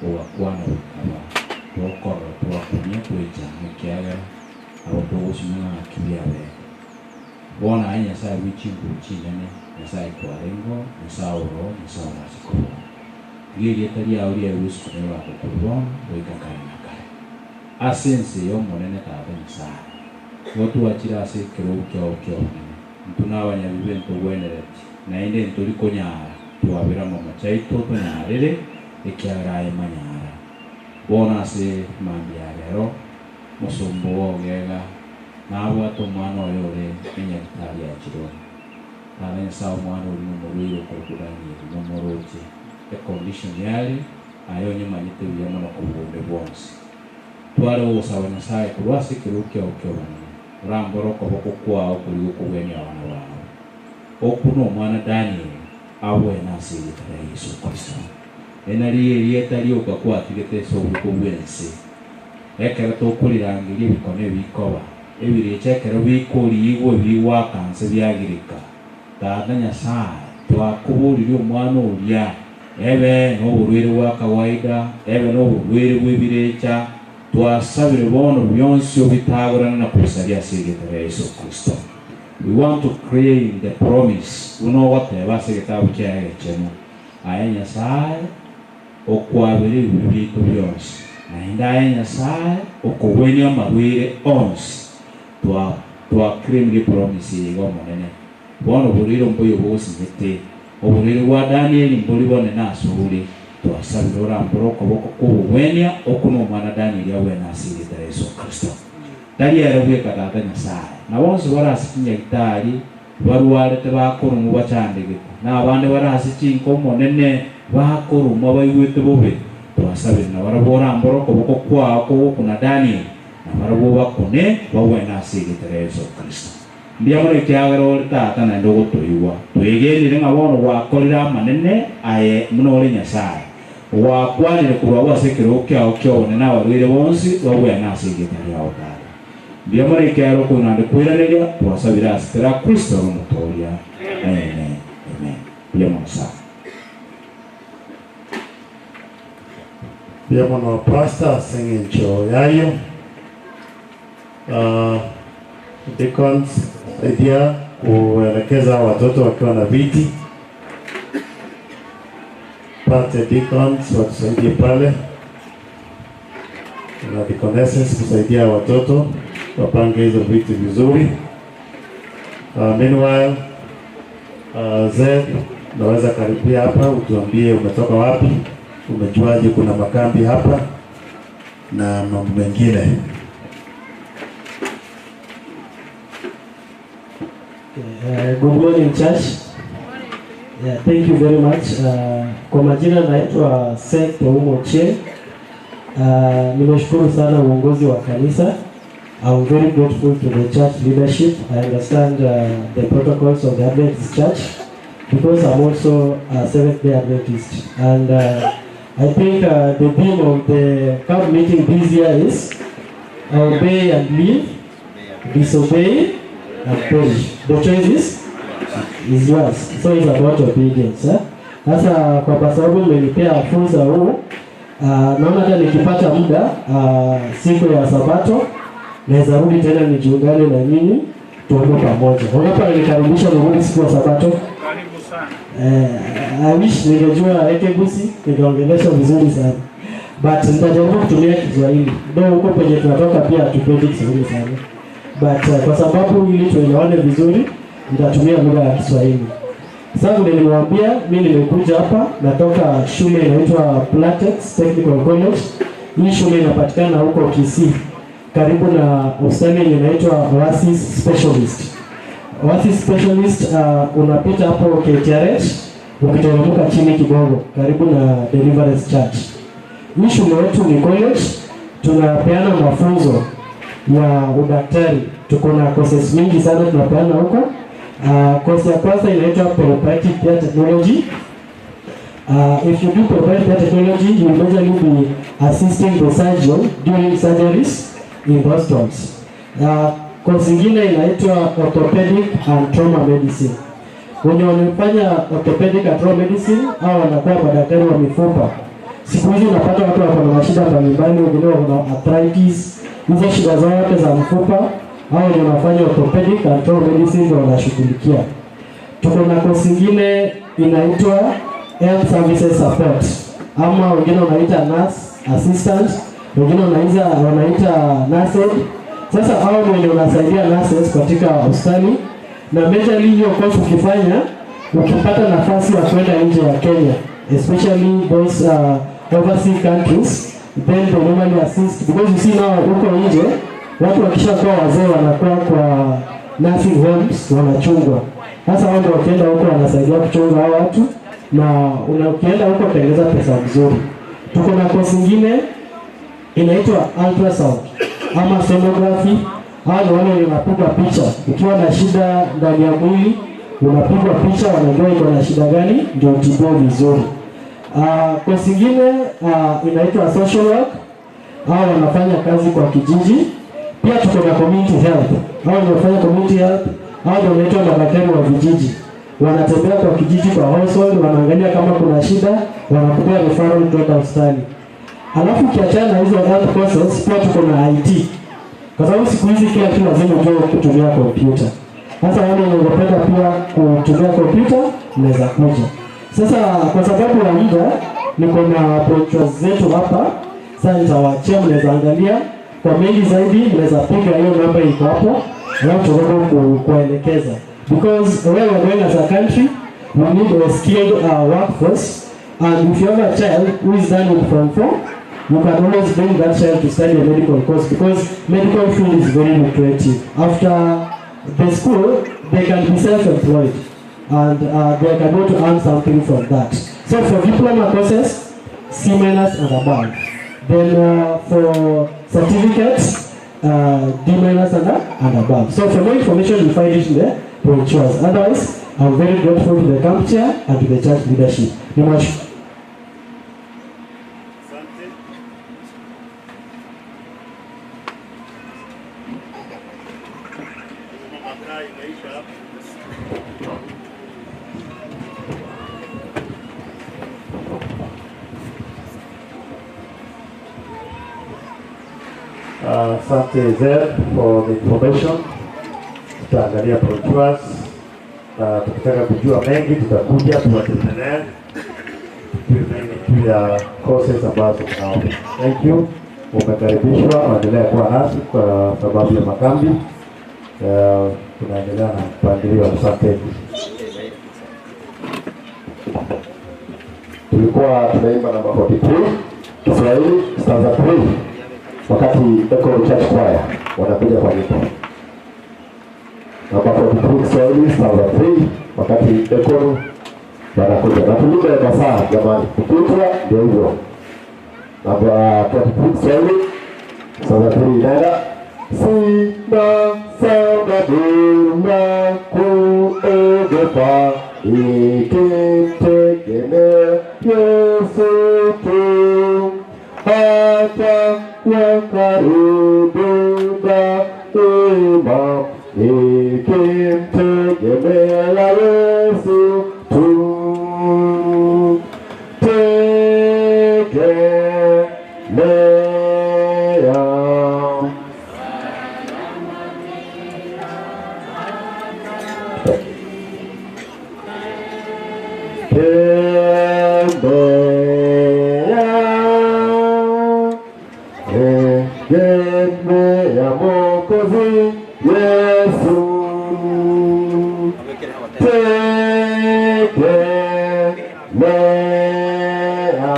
Ogakwana bikaba, tokorora twakumia twechana, ekiagera abo togosinywa ng'a naki biabete. Bono aye Nyasae bwe chinguru chinene, Nyasae kwarengeo, Nyasae oroo, Nyasae orache kobua. Tiga erieta riao riaigwe isiko na ebako korwa bono goika kare na kare. Ase ense eye Omonene Tata Nyasae, nigo twachire ase ekerogo kiao ki'obonene, intwe nabanyabibe ntogwenereti, naende ntori konyara, twabera amamocho aito tonyarere, ekiagera aye manyara. Bono ase mambia ya rero, mosomba oo Ogega nabwate omwana oye ore nenyagitari ya Chironi. Tata Nyasae omwana oria nomorwaire okorokwa Danieli, nomoroche econdition yare, aye onyemanyete buya mono kobua onde bwonsi. Tware gogosaba Nyasae korwa ase ekerogo kiao ki'obonene, orambore okoboko kwao koria gokogwenia abana bao. Okwo nomwana Danieli abwene ase erieta ria Yeso Kristo. Eri nario erieta rioka kwatigete ase oboiko bw'ense. Ekero tokorirangeria ebikone bikoba, ebirecha ekero bikoriigwa ebigoaka nse biagireka. Tata Nyasae, twakoboririe omwana oria, ebe noborwaire bwa kawaida, ebe noborwaire bw'ebirecha, twasabire bono bionsi obitagorane na kobisaria ase erieta ria Yeso Kristo. We want to claim the promise, buna ogoteba ase egetabu kiaye egechenu, Aye Nyasae, okwabera ebibe biaito bionsi, naende aye Nyasae, okogwenia amarwaire onsi. Twa, twaclaimire epromise eye iga Omonene. Bono oborwaire mboiyo bogosinyete, oborwaire bwa Danieli mbori bonene asore. Twasabire orambore okoboko kw'obogwenia okwo nomwana Danieli agwene ase erieta ria Yeso Kristo. Tari ere bweka Tata Nyasae, na bonsi bare ase chinyagitari barwarete bakoromwa bachandegete, na abande bare ase chinka Omonene bakoromwa baigwete bobe, twasabire nabarabwo orambore okoboko kwao kogokuna Danieli, nabarabwo obakune bagwene ase erieta ria Yeso Kristo. Mbuya mono ekiagera ore Tata naende ogotoigwa. Twegenire ng'a bono gwakorire amanene aye buna ore Nyasae. Gwakwanire korwa agwo ase ekerogo kiao ki'obonene abarwaire bonsi bagwene ase erieta riao, Tata. Mbuya mono ekiagera okoinande koiraneria twasabire ase tera Kristo ore Omotooria. Amen. Amen. Mbuya mono sana. Mbuya mono Pastor ase eng'encho yayio. Deacons saidia kuelekeza watoto wakiwa na viti. Pate deacons watusaidie pale na deaconesses kusaidia watoto wapange hizo viti vizuri. Meanwhile, Zed, unaweza karibia hapa utuambie umetoka wapi, umejuaje kuna makambi hapa na mambo mengine. Good morning church. Yeah, thank you very much. Kwa majina naitwa Seth Oumo Ochieng. Nimeshukuru sana uongozi wa kanisa I'm very grateful to the church leadership. I understand uh, the protocols of the Adventist Church because I'm also a Seventh-day Adventist. And uh, I think uh, the theme of the camp meeting this year is obey and live, disobey and perish. The choice is, is yours. So it's about obedience. Eh? Sasa kwa sababu mmenipea fursa huu uh, naona hata nikipata muda uh, siku ya Sabato naweza rudi tena nijiungane na nyinyi tuombe pamoja. Unapa nilikaribisha nirudi siku ya Sabato. Karibu sana. Eh, I wish ningejua Ekegusi ningeongelesha vizuri sana. But nitajaribu kutumia Kiswahili. Though huko penye tunatoka pia hatupendi Kiswahili sana. But uh, kwa sababu ili tuelewane vizuri nitatumia lugha ya Kiswahili. Sasa vile nimewaambia, mimi nimekuja hapa natoka shule inaitwa Platex Technical College. Hii shule inapatikana huko Kisii karibu na hospitali yenye inaitwa Oasis Specialist. Oasis Specialist uh, unapita hapo KTRH ukiteremka chini kidogo karibu na Deliverance Church. Hii shule yetu ni college, tunapeana mafunzo ya udaktari. Tuko na courses mingi sana tunapeana huko. Uh, course ya kwanza inaitwa Chiropractic Care Technology. Uh, if you do provide care technology, you will majorly be assisting the surgeon during surgeries in hospitals. Uh, course ingine inaitwa orthopedic and trauma medicine. Wenye wanafanya orthopedic and trauma medicine au wanakuwa madaktari wa mifupa. Siku hizi unapata watu wako na mashida mbalimbali, wengine wako na arthritis, hizo shida zote za mfupa, au wenye wanafanya orthopedic and trauma medicine ndio wanashughulikia. Tuko na kosi ingine inaitwa health services support ama wengine wanaita nurse assistant, wengine wanaita wanaita nurse aid. Sasa hao ni wenye wanasaidia nurses katika hospitali, na majorly hiyo course ukifanya, ukipata nafasi ya kwenda nje ya Kenya, especially those uh, overseas countries, then they normally assist because you see now huko nje watu wakishakuwa wazee wanakuwa kwa nursing homes wanachungwa. Sasa hao ndio wakienda huko wanasaidia kuchunga hao watu na una- ukienda huko utaongeza pesa mzuri. Tuko na kosi ingine inaitwa ultrasound ama sonography. Hao ni wale wenye wanapiga picha ukiwa na shida ndani ya mwili, unapigwa picha, wanajua iko na shida gani, ndio utibiwe vizuri. Uh, kosi ingine uh, inaitwa social work. Hao wanafanya kazi kwa kijiji. Pia tuko na community health. Hao ndio wanafanya community health. Hao ndio wanaitwa madaktari wa vijiji wanatembea kwa kijiji kwa household, wanaangalia kama kuna shida, wanakupea referral kutoka hospitali. Alafu ukiachana na hizo health courses, pia tuko na IT, kwa sababu siku hizi kila kitu lazima ujue kutumia kompyuta. Sasa wale wanaopenda pia kutumia kompyuta, mnaweza kuja. Sasa kwa sababu ya muda, niko na brochures zetu hapa. Sasa nitawaachia, mnaweza angalia kwa mengi zaidi, mnaweza piga hiyo namba iko hapo, alafu tutakwenda ku, kuwaelekeza because where we're going as a country, we need a skilled uh, workforce. And if you have a child who is done with Form 4, you can always bring that child to study a medical course because medical field is very lucrative. After the school, they can be self-employed and uh, they can go to earn something from that. So for diploma courses, C minus and above. Then uh, for certificates, uh, D minus and, and above. So for more information, you find it in the brochures. Otherwise, I'm very grateful to the camp chair and to the church leadership. Nimash- Asante Zeb for the information. Tutaangalia brochures na tukitaka kujua mengi tutakuja tuwatembelee, tujue mengi juu ya courses ambazo mnaona. Thank you, umekaribishwa, waendelea kuwa nasi kwa sababu ya makambi. Uh, tunaendelea na mpangilio. Asante. Tulikuwa tunaimba namba 43 Kiswahili stanza 3 wakati Echo Church Choir wanakuja kwa nyimbo namba 43 Kiswahili stanza 3 wakati Echo wanakuja na tulinde masaa jamani, ukiitwa ndio hivyo. Namba 43 Kiswahili stanza 3 inaenda. Sina sababu la kuogopa, nikimtegemea Yesu tu. Hata wa karibu daima, nikimtegemea Yesu tu. Tegemea. Tembea, tegemea Mwokozi Yesu. Tegemea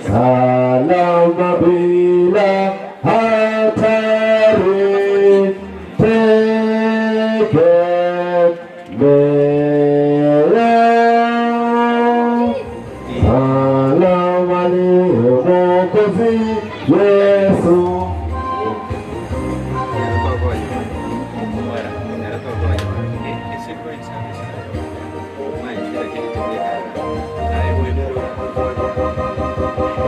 salama bila hatari. Tegemea salama ni Mwokozi Yesu.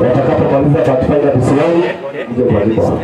Watakapomaliza Pathfinder visiwani, mje kualikwa.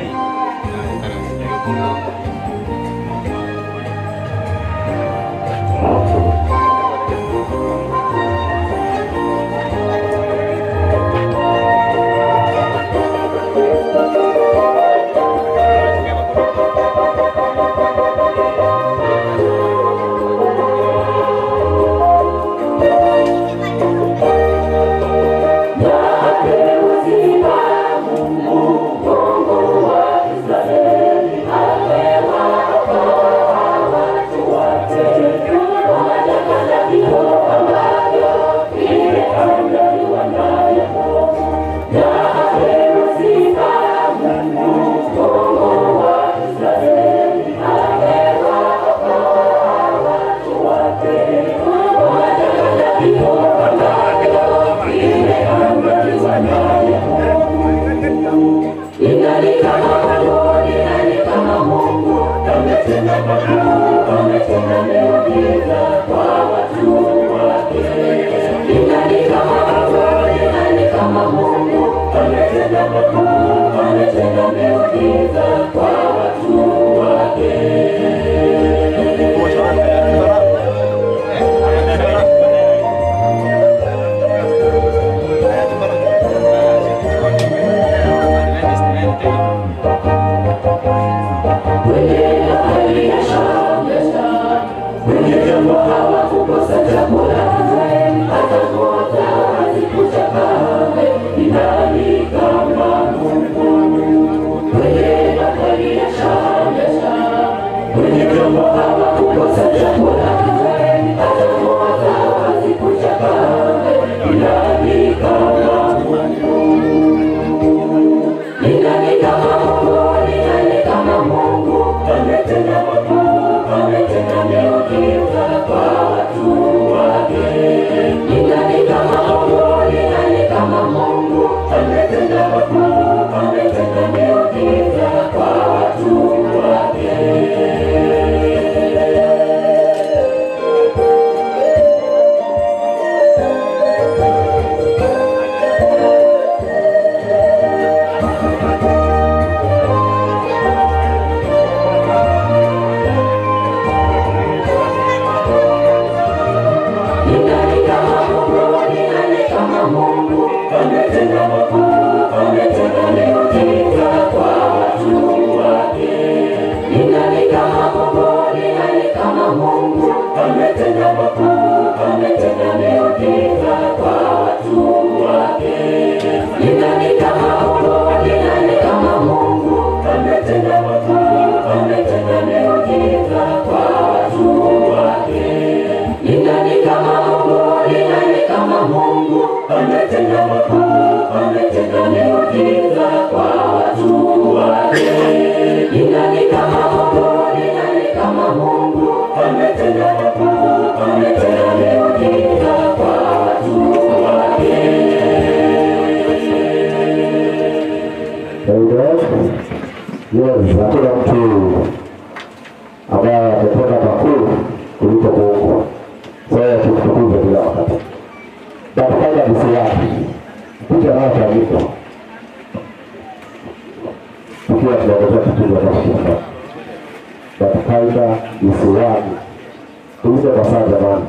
Ni nani kama Mungu? Ni nani kama Mungu? Ametenda makuu, ametenda Mungu. So tumtukuze kila wakati. But kwanza visiwani kuja nao taarifa tukiwa tunaongozea kipindi ambacho kinafaa. But kaida visiwani tuuze kwa saa jamani.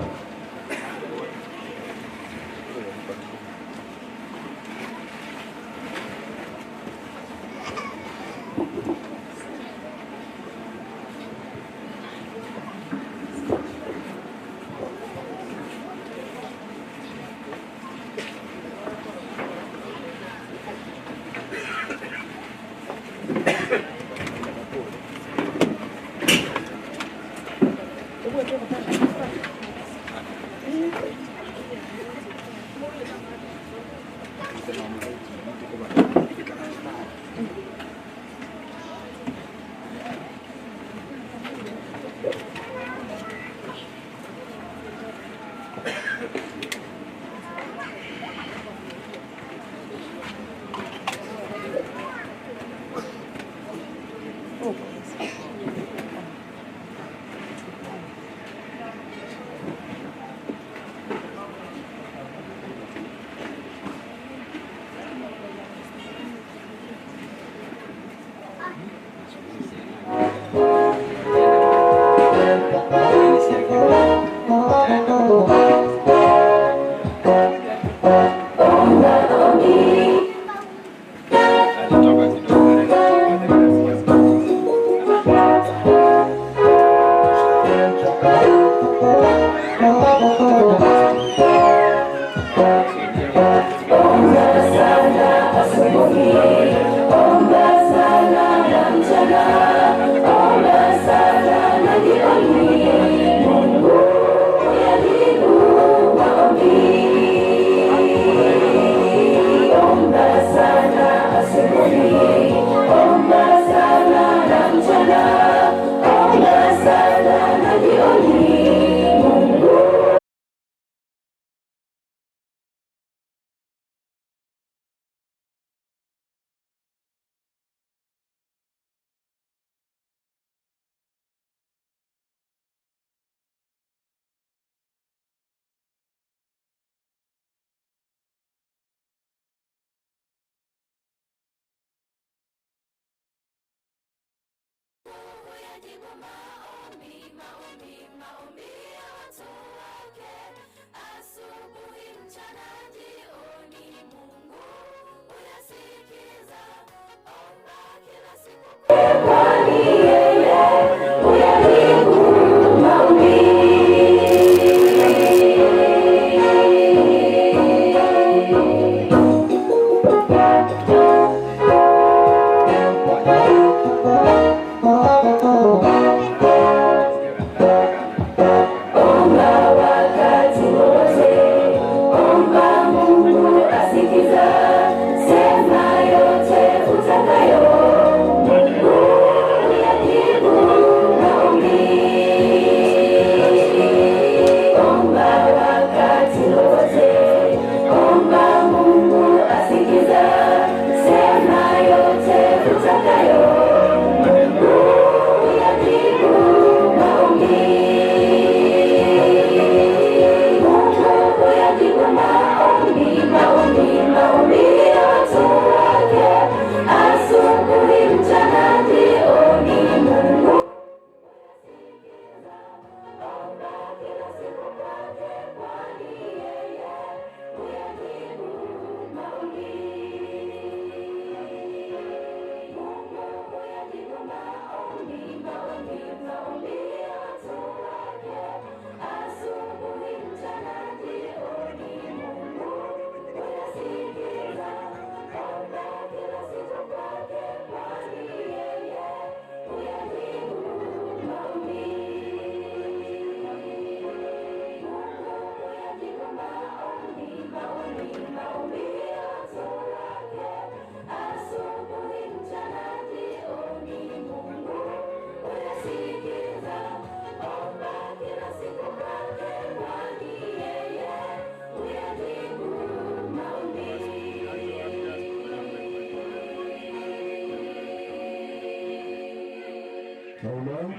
Amen.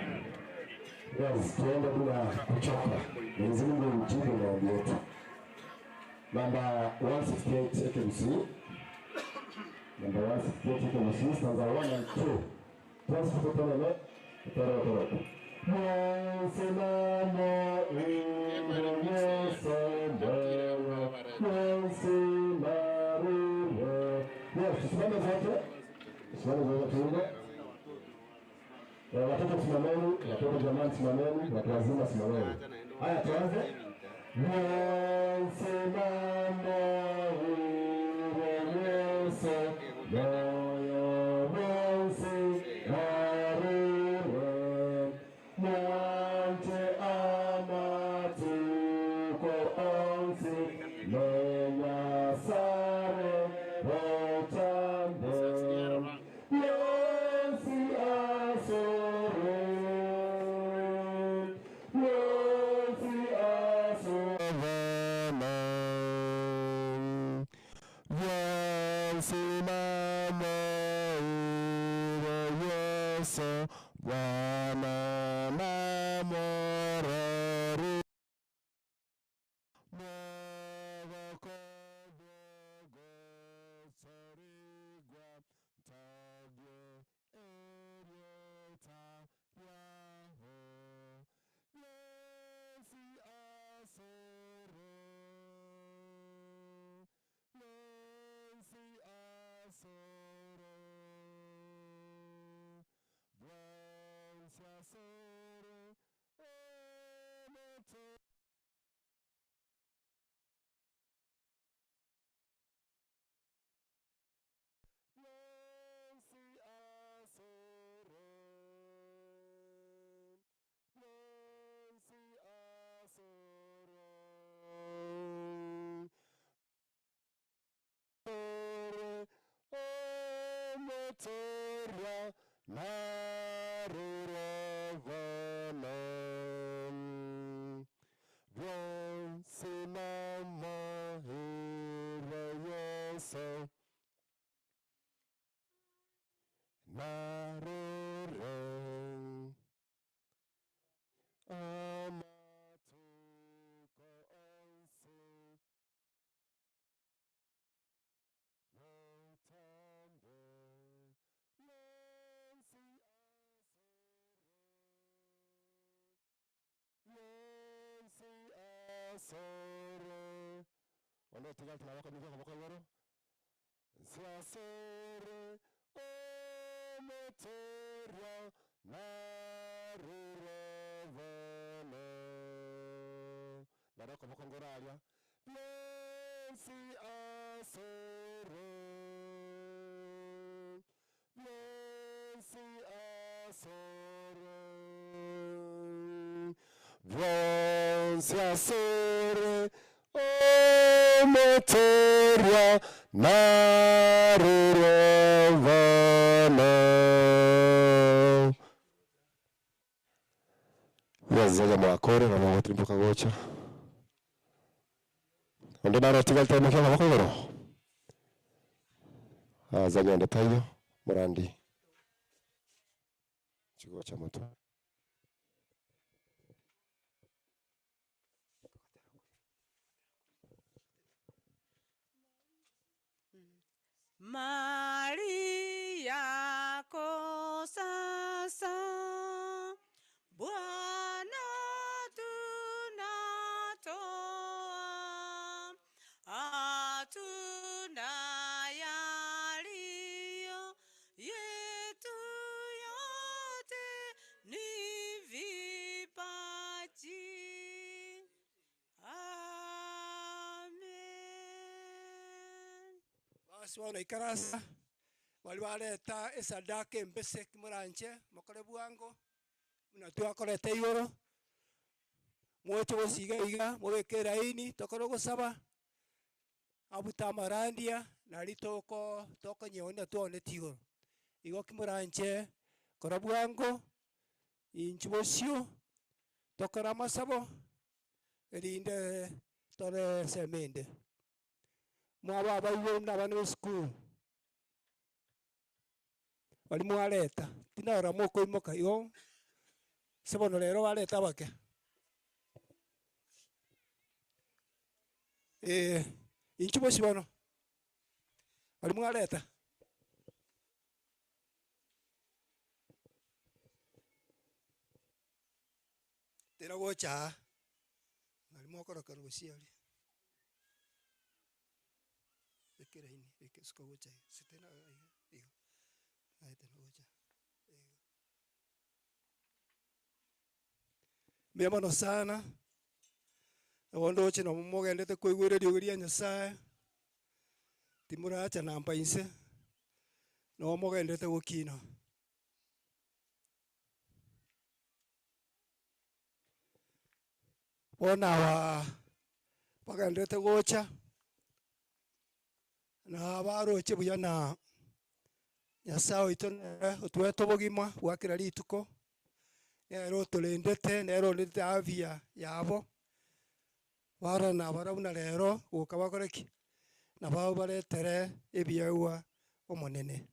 Yes, tuende bila kuchoka. 168 Ekegusii. Number 168 Ekegusii, stanza 1 and 2. Twensi totenene, totore okorokwa. Mwensimamo ire Yeso moyo, mwensimarire. Yes, tusimame zote. Tusimame zote tuimbe. Eh, watoto simameni, watoto jamani simameni, watu wazima simameni. Haya tuanze. Mwensimamo ire Yeso moyo, mwensimarire. Mwanche amatuko onsi, nenyasare botambe. Yonsi asore, yonsi asore. Yonsi mama ire Yesu, Bwana namorori. Siasere omotoria narurovana. Yazaga mwakore na mwagotirimboka gocha. Onde naro tiga altaimokia amaboko igoro. Azaga ende taiyo murandi. Chigocha moto. Mali yako sasa Bwana tunatoa, hatuna yaliyo yetu, yote ni vipaji. Amen. Basi bono ikarasa bari bareta esadaka embese moranche mokore bwango buna twakorete igoro mwoche gosiga iga mobeke eraini tokore gosaba abuta amarandia nari toko tokonyeonia twaoneti igoro. Igo ki moranche kora bwango inchu bosio tokore amasabo erinde tore semende. Mwaba abaibori na abana ba esukuru bari mwareta tinarora mokoimoka igo ase bono rero bareta abake. Inchuo bosio bono, baria mwareta. Tera gocha aa, nari mokorokerwa gose aria. Beka eraini, beka esuka gocha iga, sete na iga, igo, naete na gocha iga. Mbuya mono sana, nabo ndoche nabo mogendete koigwera eriogi ria Nyasaye, timoracha namba inse, nabo mogendete gokina. Bono aba bagenderete gocha, na baroche buya na Nyasae oito nere otoete obogima bwa kera rituko, nere otorendete, nere orendete afya yabo, barora nabarabwo buna rero goka bakore ki? Nabo baretere ebiegwa Omonene.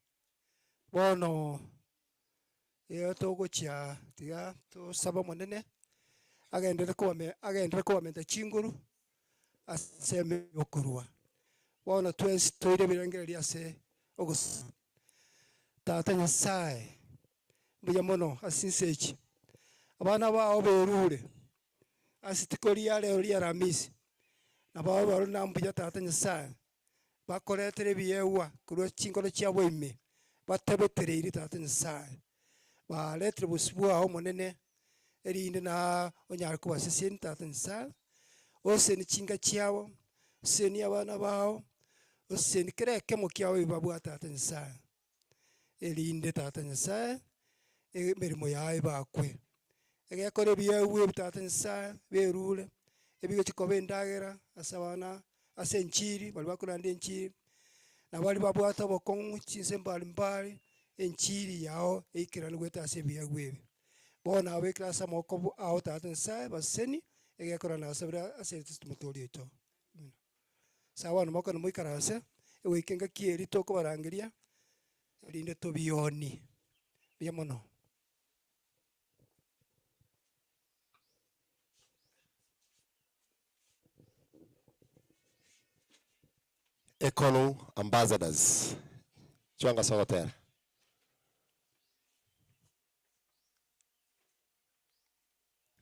Bono Igo togochia tiga tosabe Omonene, agenderere kobame agenderere kobamenta chinguru, ase emeremo yokorua. Bono twensi toire ebirengererio ase ogosaba. Tata Nyasaye, mbuya mono ase chinsa echi, abana bao berure ase rituko ria rero ria Aramisi, nabo barore na mbuya Tata Nyasaye, bakoretera ebiegwa korwa chinkoro chiabo ime, batebetereirie Tata Nyasae, baretire bosio bwao Omonene, erinde na onyare kobasesenia Tata Nyasae, osesenie chinka chiabo, osesenie abana bao, osesenie kera ekemo kiabo ebi babwate Tata Nyasae, erinde Tata Nyasae, emeremo yao ebakwe. Egekora ebiegwa ebi Tata Nyasae, berure, ebigochia koba endagera ase abana ase enchiri, baria bakoranda enchiri, na baria babwate obokong'u chinse mbari mbari, enchiri yao eikeranigwete ase ebiegwa ebi. Bono nababekire ase amaboko ao Tata Nyasae, baseseni, egekora nasabire ase Yeso Omotoori oito. Amina. Ase abana mokone moikaranse, egoika engaki eria tokobarangeria, erinde tobionie. Mbuya mono. Ekonu Ambassadors, chwanga ase ogotera.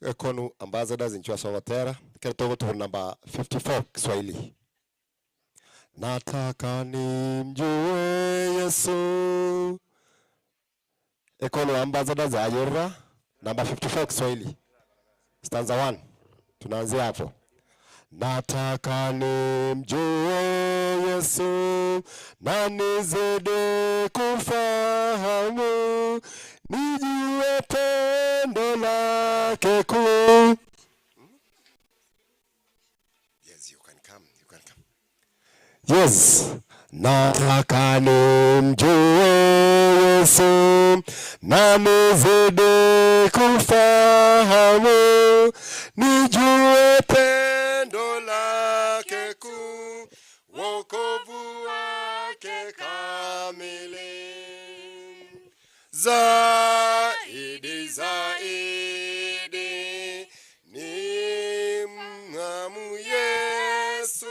Ekonu Ambassadors inchwe ase ogotera, ekero togotubora number 54 Kiswahili. Nataka nimjue Yesu. Ekonu Ambassadors ayerera number 54 Kiswahili. Stanza 1. Tunaanzia hapo. Nataka nimjue Yesu na nizidi kufahamu, nijue pendo lake kuu. Yes, you can come, you can come. Yes, nataka nimjue Yesu na nizidi kufahamu, nijue pendo lake kuu, wokovu wake kamili. Zaidi, zaidi ni mng'amu Yesu,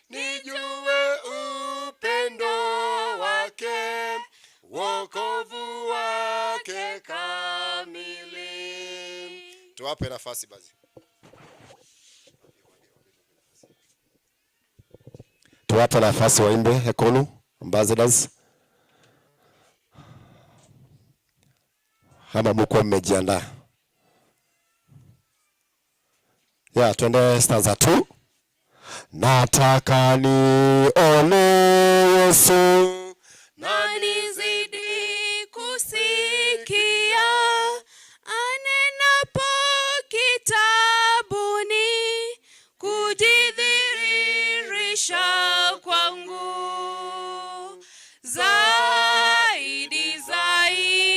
nijue upendo wake, wokovu wake kamili. Tuwape nafasi basi. Tuwape nafasi waimbe Ekolu Ambassadors. Ama mko mmejiandaa? Ya, twende stanza 2. Nataka nione Yesu na nizidi kusikia anenapo kitabuni, kujidhihirisha kwangu zaidi zaidi.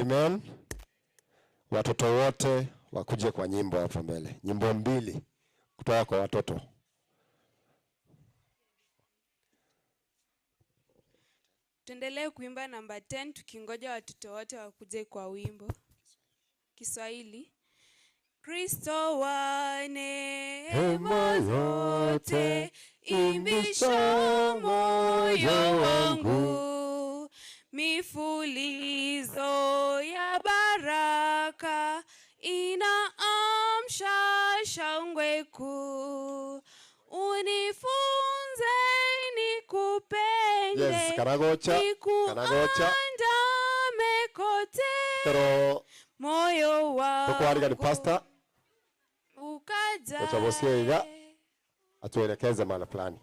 Amen. Watoto wote wakuje kwa nyimbo hapo mbele, nyimbo mbili kutoka kwa watoto. Tuendelee kuimba namba 10 tukingoja watoto wote wakuje kwa wimbo. Kiswahili. Kristo wa neema zote, imbisha moyo wangu, mifulizo ya baraka inaamsha shangwe kuu. Unifunze nikupende, Yes, Karagocha, Karagocha. nikuandame kote, Pero moyo wangu tukwarigani pastor ukajae Kocha iga atuelekeze mahali fulani.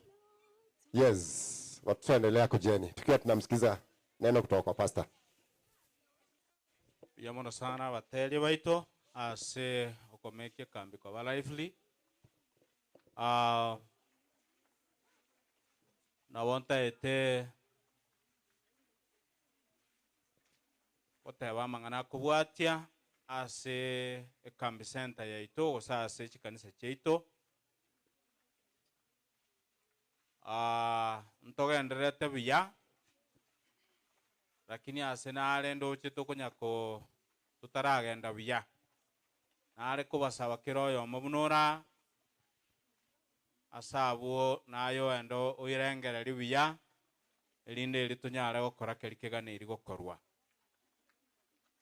Yes, watoto endelea kujeni tukiwa tunamsikiza neno kutoka kwa pastor. Mbuya mono sana abateria baito ase okomekia ekambi koba lively. Ah, nabo ntaete goteba amang'ana akobwatia ase ekambi center yaito gose ase chikanisa chiaito. Ah, ntogendererete buya lakini ase nare ndoche tokonya ko totaragenda buya. Nare kobasaba kera oyomo buna ora ase abwo naye oende oirengererie buya erinde eri tonyare gokora keri keganeiri gokorwa.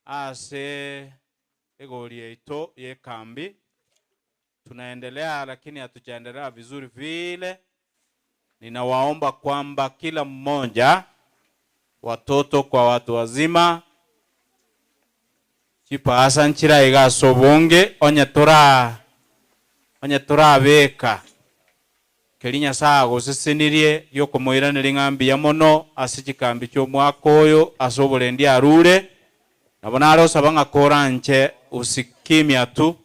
Ase egori yaito ya ekambi tunaendelea, lakini hatujaendelea vizuri vile. Ninawaomba kwamba kila mmoja, watoto kwa watu wazima, chipaasa nchira iga ase obonge, onye tora onye torabeka keri Nyasaye agosesenirie giokomoiraneria ng'a mbuya mono ase chikambi chia omwaka oyo ase oborendi arure, nabo nare osaba ng'a koranche usikimya tu,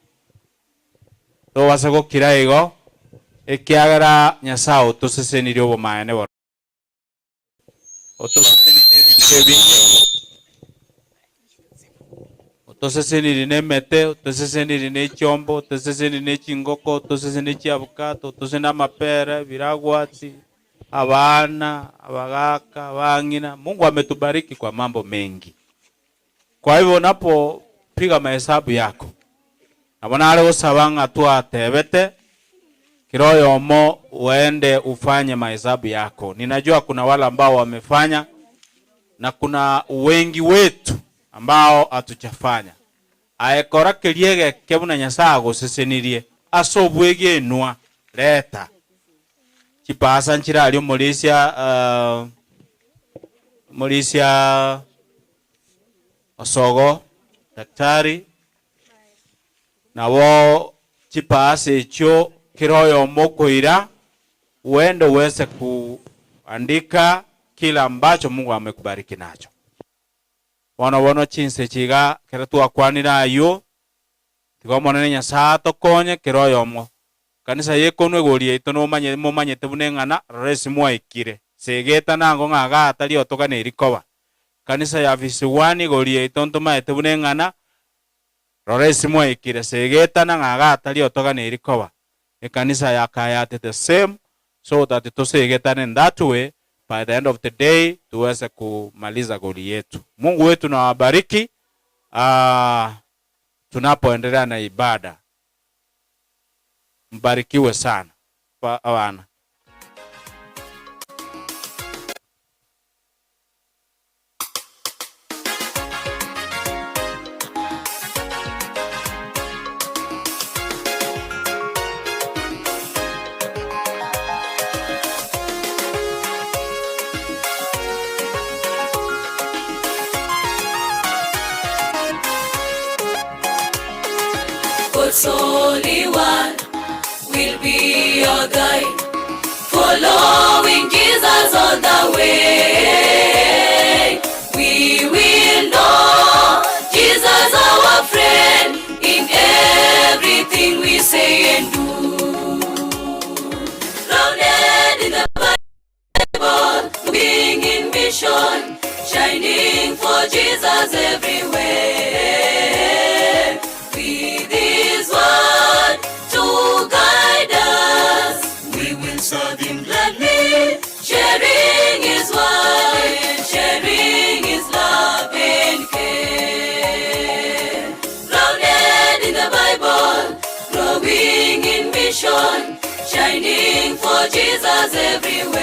tobase gokira igo, ekiagera Nyasaye otosesenirie obomaene bono. Otosesenirie nebinto ebinge, otosesenirie nemete, otosesenirie ne chiombe, otosesenirie ne chingoko, otosesenirie ne chiabukato, otosesenirie na amapera, ebiragwati, abana, abagaka, abang'ina. Mungu ametubariki kwa mambo mengi. Kwa hivyo unapopiga mahesabu yako, nabo nare gosaba ng'a twatebete kila oyomo uende ufanye mahesabu yako. Ninajua kuna wale ambao wamefanya na kuna wengi wetu ambao hatujafanya. Aekora keria egeke buna Nyasaye agosesenirie ase obwegenwa leta chipasa nchire aria omorisia omorisia osogo daktari nabo chipasa echio kera oyomo okoira uende uweze kuandika kila ambacho Mungu amekubariki nacho. Bono bono chinse chiga kera twakwanire aywo, tiga Omonene Nyasaye atokonye kera oyomo. Kanisa yekonwa egori yaito nomanye momanyete buna eng'ana rora ase mwaikire. Segeta nango ng'a igaa tari otoganeiri koba. Kanisa ya Visiwani igori yaito ntomaete buna eng'ana rora ase mwaikire. Segeta ng'a igaa tari otoganeiri koba. Ekanisa ya Kayate the same so that tosegetane in that way by the end of the day tuweze kumaliza goli yetu. Mungu wetu na awabariki tunapoendelea na ibada. Mbarikiwe sana abana. God's Holy One will be your guide, following Jesus all the way. We will know Jesus our friend in everything we say and do. Grounded in the Bible, being in mission, shining for Jesus. Jesus everywhere. With His word to guide us, we will serve Him gladly, sharing His word, sharing His love and care. Grounded in the Bible, growing in mission, shining for Jesus everywhere.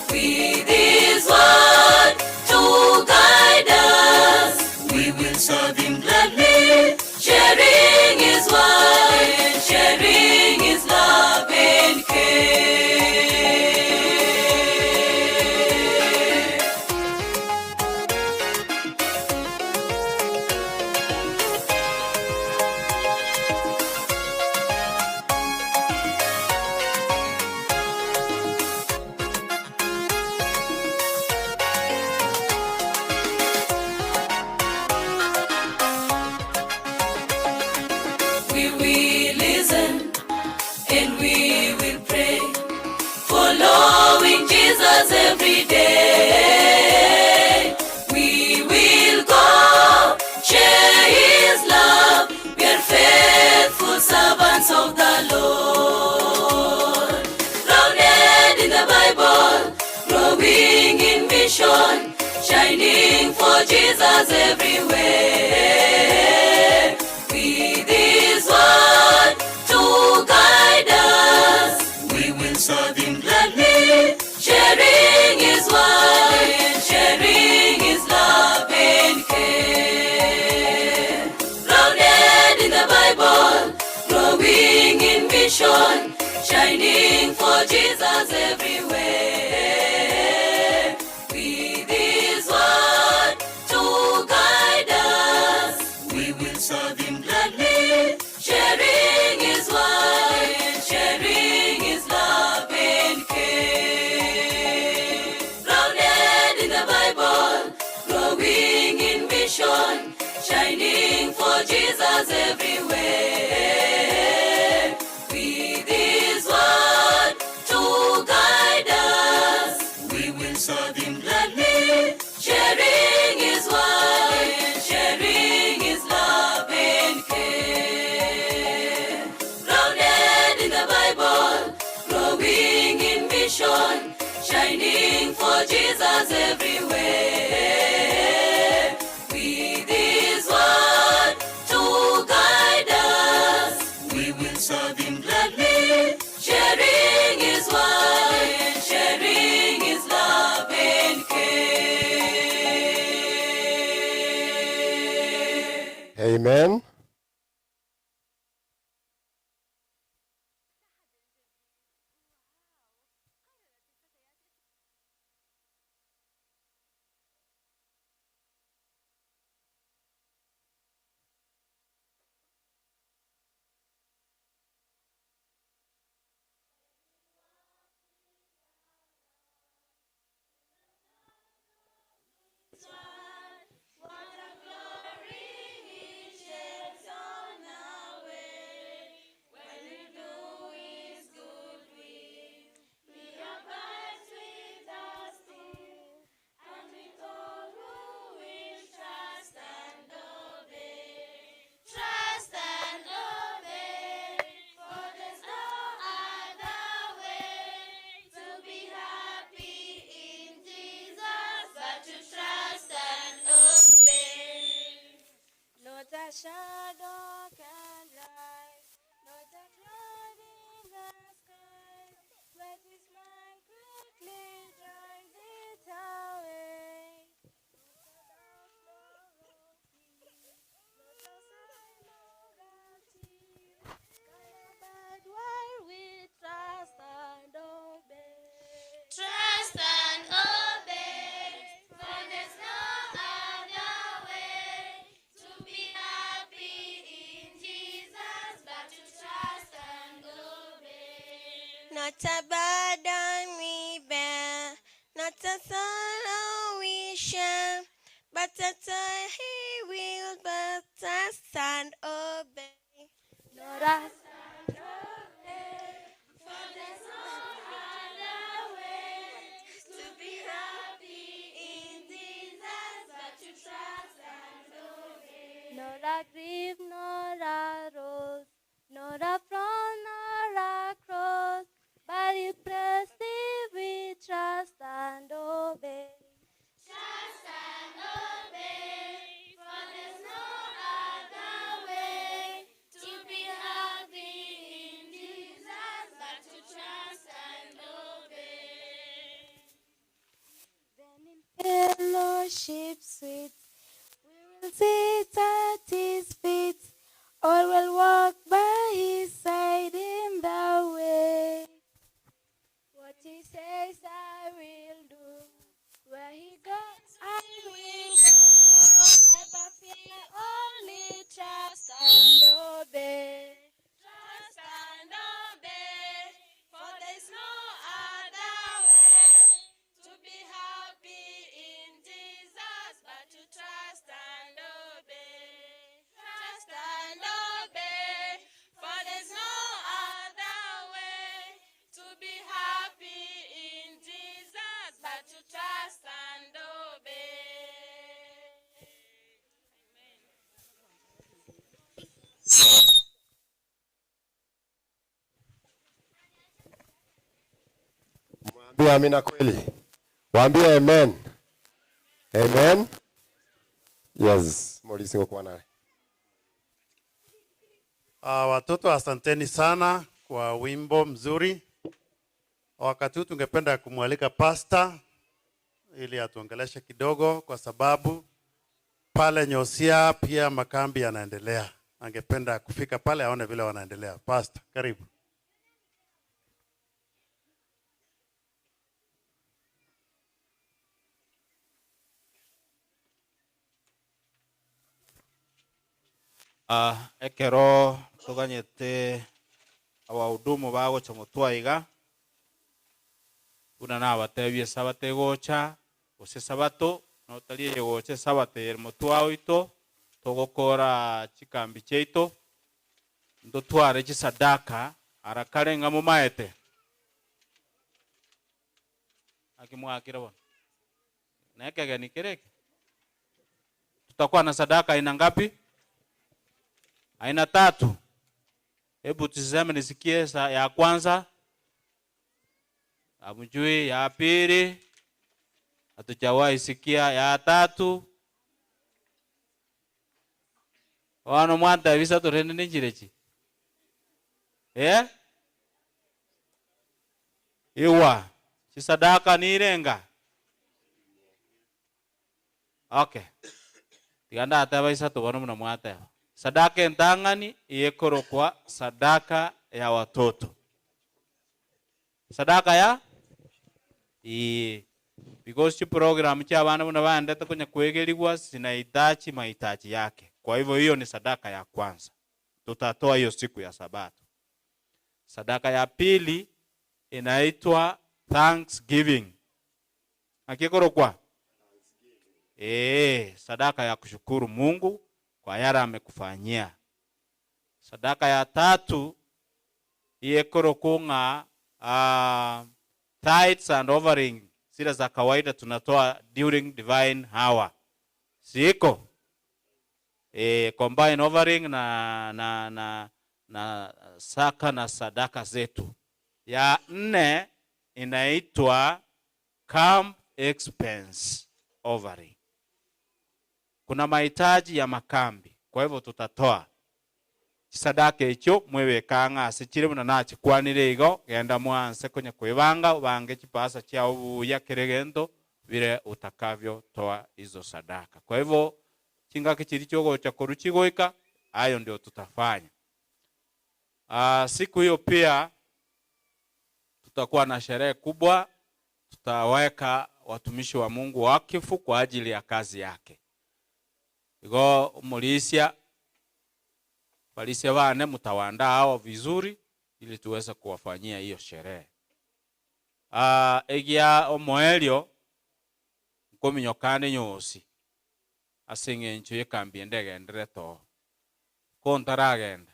With His word to guide us, we will serve Him gladly, sharing His word, sharing His love and care. We will listen and we will pray, following Jesus every day. We will go share His love, we are faithful servants of the Lord. Grounded in the Bible, growing in mission, shining for Jesus everywhere. With His word to guide us, we will serve Him gladly, sharing His word, sharing His love and care. Grounded in the Bible, growing in mission, shining for Jesus everywhere. With His word to guide us, we will serve Him gladly, sharing His word, sharing His love and care. Grounded in the Bible, growing in mission, shining for Jesus everywhere. With His word to guide us, we will serve Him gladly, sharing His word, sharing His love and care. Grounded in the Bible, growing in mission, shining for Jesus everywhere. With His word to guide us, we will serve Him gladly, sharing His word, sharing His love and care. Amen. What a glory he sheds on our way. When we do his good will, he abides with us still, and with all who will trust and obey. Trust and obey, for there's no other way to be happy in Jesus but to trust and obey. Not a shadow can rise, not a cloud in the sky, but his man quickly drives it away. But while we trust and obey, Trust and obey, for there's no other way to be happy in Jesus but to trust and obey. Not a burden we bear, not a sorrow we share, but a joy he will but trust and obey. Not a For there's no other way to be happy in Jesus. will sit at his feet, or will walk by his side in the way. What he says I will do, where he goes I will go. Never fear, only trust and obey. Trust and obey, for there's no other way to be happy in Jesus but to trust and obey. Trust and obey, for there's no other way to be happy in Jesus but to trust and obey. Waambie amina kweli. Waambie amen. Amen. Yes, Maurice ngokuwa naye. Watoto asanteni sana kwa wimbo mzuri. Wakati huu tungependa kumwalika pasta ili atuongeleshe kidogo, kwa sababu pale Nyosia pia makambi yanaendelea. Angependa kufika pale aone vile wanaendelea. Pasta, karibu. Ekero toganyete abahudumu bagocha motwa iga buna nabatebie esabato egocha gose esabato notari eye gocha esabato ere motwa oito togokora chikambi chiaito ntotware chisadaka ara kare ng'a momaete aki mwakire bono na ekegeni kere eke tutakuwa na sadaka aina ngapi? Aina tatu. Hebu tizame nisikie sa ya kwanza. Hamjui. Ya pili hatujawahi sikia. Ya tatu wano mwanta bisa turende ninjirechi eh iwa chisadaka nirenga. Okay, tiganda ataba isa tubona muna mwateba sadaka entang'ani iyekorokwa sadaka ya watoto. Sadaka ya ii because chi program cha abana buna baendete konya kwegerigwa zinahitaji mahitaji yake. Kwa hivyo hiyo ni sadaka ya kwanza, tutatoa hiyo siku ya Sabato. Sadaka ya pili inaitwa Thanksgiving. Akikorokwa sadaka ya kushukuru Mungu kwa yale amekufanyia. Sadaka ya tatu iyekorokung'a tithes and offering zile za kawaida tunatoa during divine hour. Siko combine offering na saka na sadaka zetu. Ya nne inaitwa camp expense offering. Kuna mahitaji ya makambi, kwa hivyo tutatoa sadaka ekyo mwebekanga ase chire buna nachikwanire igo genda mwanse konya kwebanga ubange chipasa chia obuya kere gento vile utakavyo toa hizo sadaka. Kwa hivyo chingaki chiri chogocha koruchigoika, hayo ndio tutafanya. Siku hiyo pia tutakuwa na sherehe kubwa, tutaweka watumishi wa Mungu wakifu kwa ajili ya kazi yake. Igo mulisia balisia bane mutawandaa hao vizuri ili tuweze kuwafanyia hiyo sherehe. Egia omoelio nkominyokane nyosi ase eng'encho yekambi ende egendere too kontaragenda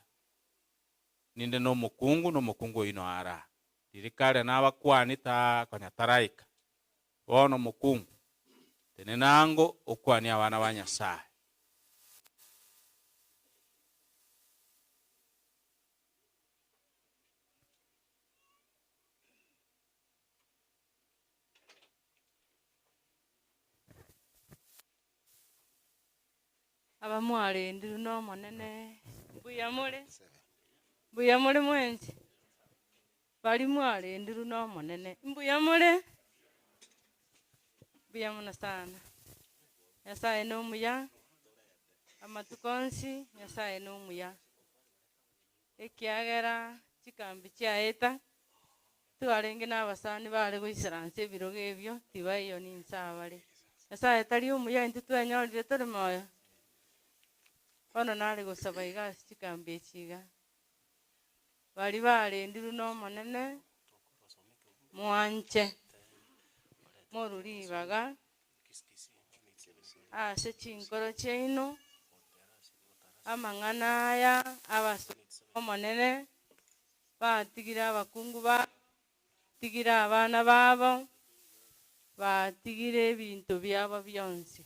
ninde nomokungu nomokungu oino ara ririkare nabakwani ta konya taraika bono mokungu tene nango okwani abana ba Nyasaye. Abamwarendiru nomonene mbuya more mbuya more mwensi bari mwarendiru nomonene mbuya more mbuya mono sana Nyasaye nomuya Amatuko onsi Nyasae nomuya, ekiagera chikambi chiaeta, twarenge na abasani bare goisaransa ebirogo ebio, tibaiyo ninse abare. Nyasae tari omuya intwe twenyorire tore moyo? Bono nare gosaba iga ase chikambi echi iga, baria barendirwe na Omonene, mwanche, morwe ribaga ase chinkoro chiaino, amang'ana aya abasomba b'Omonene batigire abakungu babo, batigire abana babo, batigire ebinto biabo bionsi,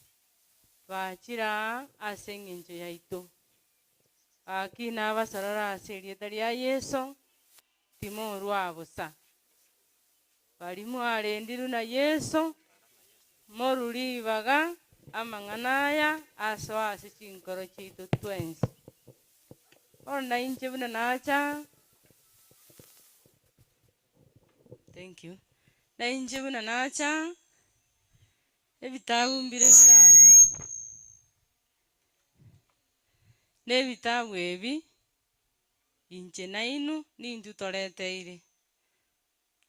bachire aa ase engencho yaito. Gaki nabasorore ase erieta ria Yeso, timorua bosa. Baria mwarendirwe na Yeso, morue ribaga amang'ana aya asoe ase chinkoro chiaito twensi. Bono nainche buna nacha, thank you, nainche buna nacha, ebitabu mbire bire aria, na ebitabu ebi, inche nainwe nintwe toreteire.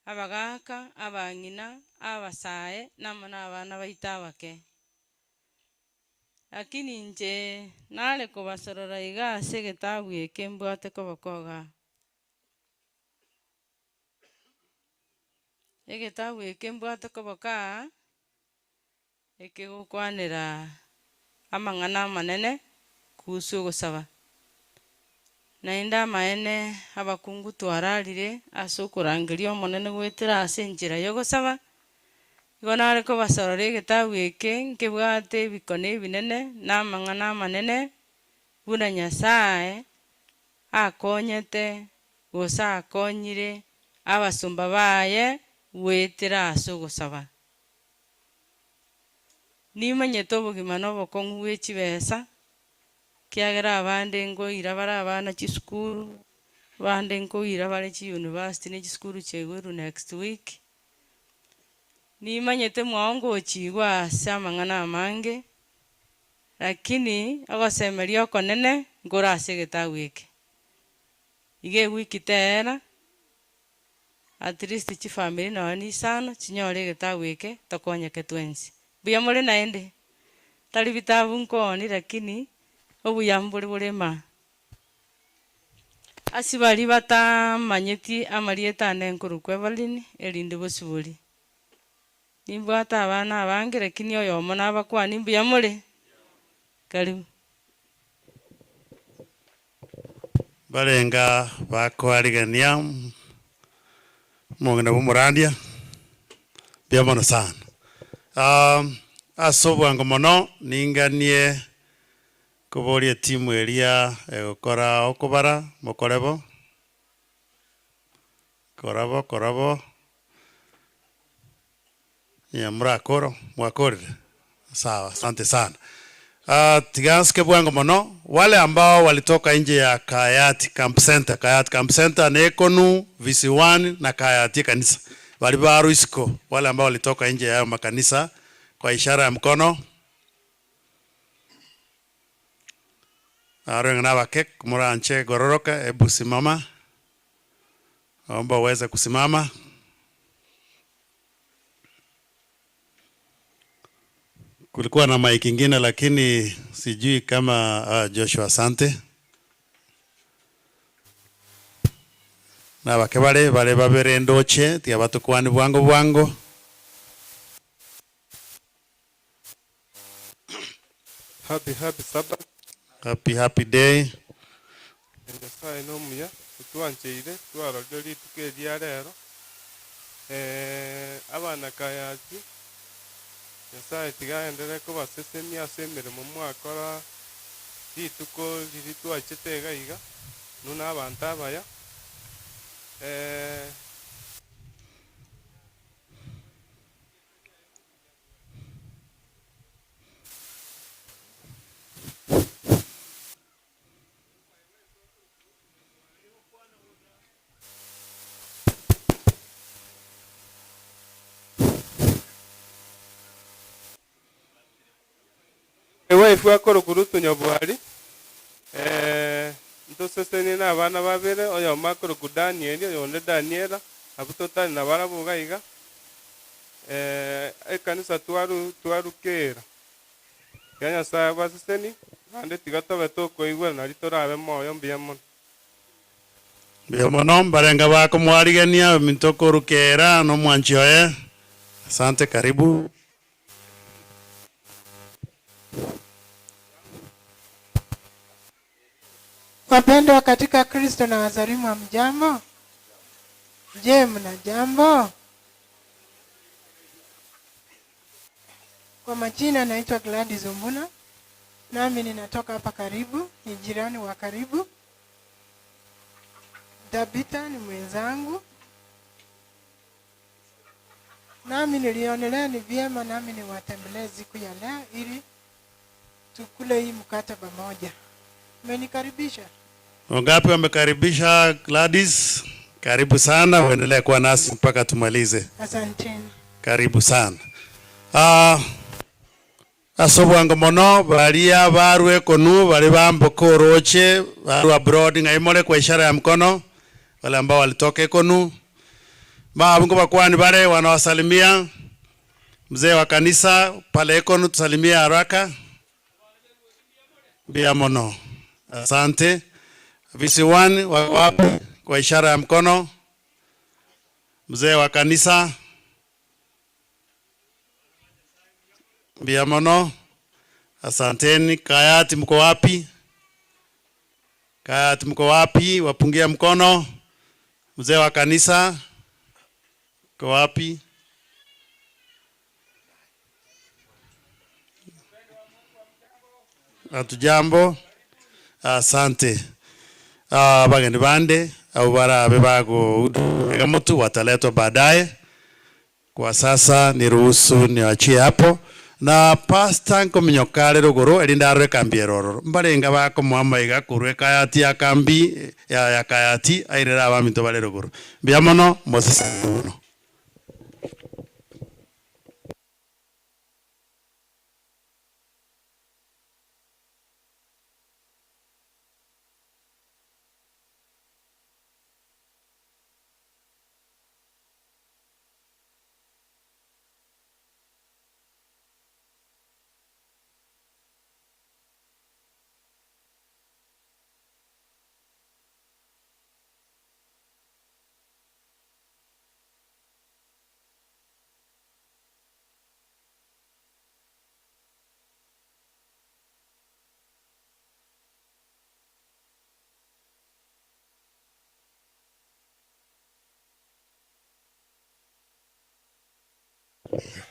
Abagaaka, abang'ina, abasae, na amo nabana baito abake. Lakini inche nare kobasorora iga ase egetabu eke mbwate koboko igaa. Egetabu eke mbwate koboko aa, Ekegokwanera amang'ana amanene kuhusu ogosaba. Naende amaene abakungu twararire ase okorangeria Omonene goetera ase enchera y'ogosaba, igo nare kobasorora egetabu eke nkebwate ebikone ebinene na amang'ana amanene buna Nyasae akonyete gose akonyire abasomba baye goetera ase ogosaba. Nimanyete obogima na obokong'u bwe chibesa, ekiagera abande nkoira bare abana chisukuru, abande nkoira bare chiuniversity na chisukuru chiaigwerwe next week. Nimanyete mwao ngochigwa ase amang'ana amange, lakini ogosemeria okonene nkore ase egetabu eke. Iga ewiki teera. At least chifamiri nonya na isano chinyore egetabu eke tokonyeke twensi. Mbuya more naende? Tari bitabu nkooni lakini obuya mbore bore imaa. Ase baria batamanyeti amarieta ane nkorokwa Evelyn erinde bosibori. Nimbwate abana abange lakini oyomo nabakwani mbuya more? Karibu. Barenga bakoarigania omong'ina bw'omorandia, mbuya mono sana. Ase obwango mono ninganie koboria etimu eria egokora okobara mokore bo, kora bo kora bo, Ee, morakore, mwakorire? Sawa, asante sana. Ah, tiga nsike bwango mono, wale ambao walitoka nje ya Kayati Camp Center, Kayati Camp Center ne Ekonu, VC1 na Kayati ekanisa, baria barwa isiko, wale ambao walitoka nje ya hayo makanisa, kwa ishara ya mkono. Arwe ng'a nabake, moranche gororoka, hebu simama, naomba uweze kusimama. Kulikuwa na mic ingine lakini sijui kama uh, Joshua asante. Nabake bare bare babere ndoche tiga batokwani bwango bwango. Happy happy Sabbath. Happy happy day. Nyasaye nomuya otwancheire twarorire rituko eri ria rero abana kayati Nyasaye tiga aenderere kobasesenia ase emeremo mwakora rituko riria twachete iga iga inwe na abanto abaya. Ewife akorokwa Ruth Nyabwari, ntosesenie na abana babere, oyomo akorokwa Daniel, oyonde Daniela, abwo totari nabarabwo iga iga. Ekanisa twaru twarukera. Tiga Nyasae abasesenie, naende tiga tobe tokoigwera nario torabe moyo mbuya mono. Mbuya mono mbarenge bakomwarigania ominto korukera nomwanchi oye. Asante karibu. Wapendwa katika Kristo na wasalimu hamjambo? Je, mna jambo? Kwa majina naitwa Gladys Ombuna, nami ninatoka hapa karibu, ni jirani wa karibu. Tabitha ni mwenzangu, nami nilionelea ni vyema nami niwatembelee siku ya leo ili tukule hii mkate pamoja. Mmenikaribisha? Wangapi wamekaribisha Gladys? Karibu sana, uendelee kuwa nasi mpaka tumalize. Asanteni. Karibu sana. Ah, ase obwango mono baria barwe ekonu baria bamboka oroche barwe abroad ng'ai more kwa ishara ya mkono wale ambao walitoka ekonu babu nkobakwani bare wanawasalimia mzee wa kanisa pale ekonu tusalimie haraka mbuya mono asante VC1 wako wapi kwa ishara ya mkono mzee wa kanisa mbuya mono asanteni Kayati mko wapi Kayati mko wapi wapungie mkono mzee wa kanisa mko wapi Hatujambo, asante. Ah, abageni bande abo barabe bagohudumiga motu wataletwa baadaye. Kwa sasa niruhusu niachie hapo na pastor nkominyoka are rogoro erinde arore ekambi ere ororo mbarenga bakomoa amaiga korwa ekayati ya kambi ya ya kayati airere abaminto bare rogoro. Mbuya mono moseseniwe mono.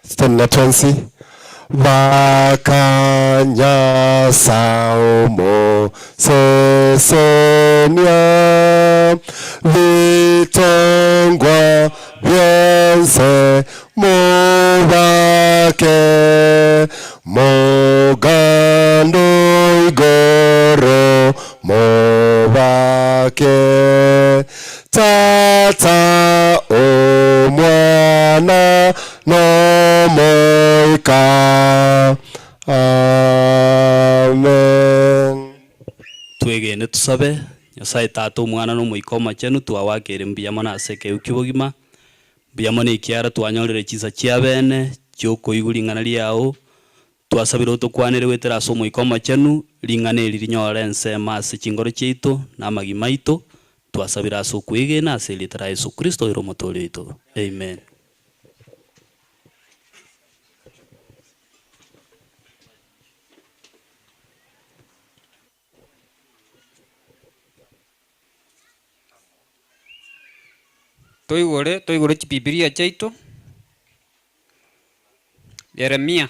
Stanley Twensi Bakanya Saumo sesenia bitongwa byense mubake mugando igoro mubake Tata omwana n'Omoika. Amen. Twegene tusabe, Nyasaye Tata, Omwana, na Omoika Omochenu, twawakeire mbuya mono ase ekegwe ki'obogima, mbuya mono ekiara twanyorire chinsa chia bene, chiokoigwa ring'ana riao, twasabire otokwanere goetera ase Omoika Omochenu, ring'ana eri rinyore ensemo ase chingoro chiaito, na amagima aito, twasabire ase okwegena ase erieta ria Yeso Kristo ere omotoori oito. Amen. Toigore, toigore chibibilia chiaito, Yeremia.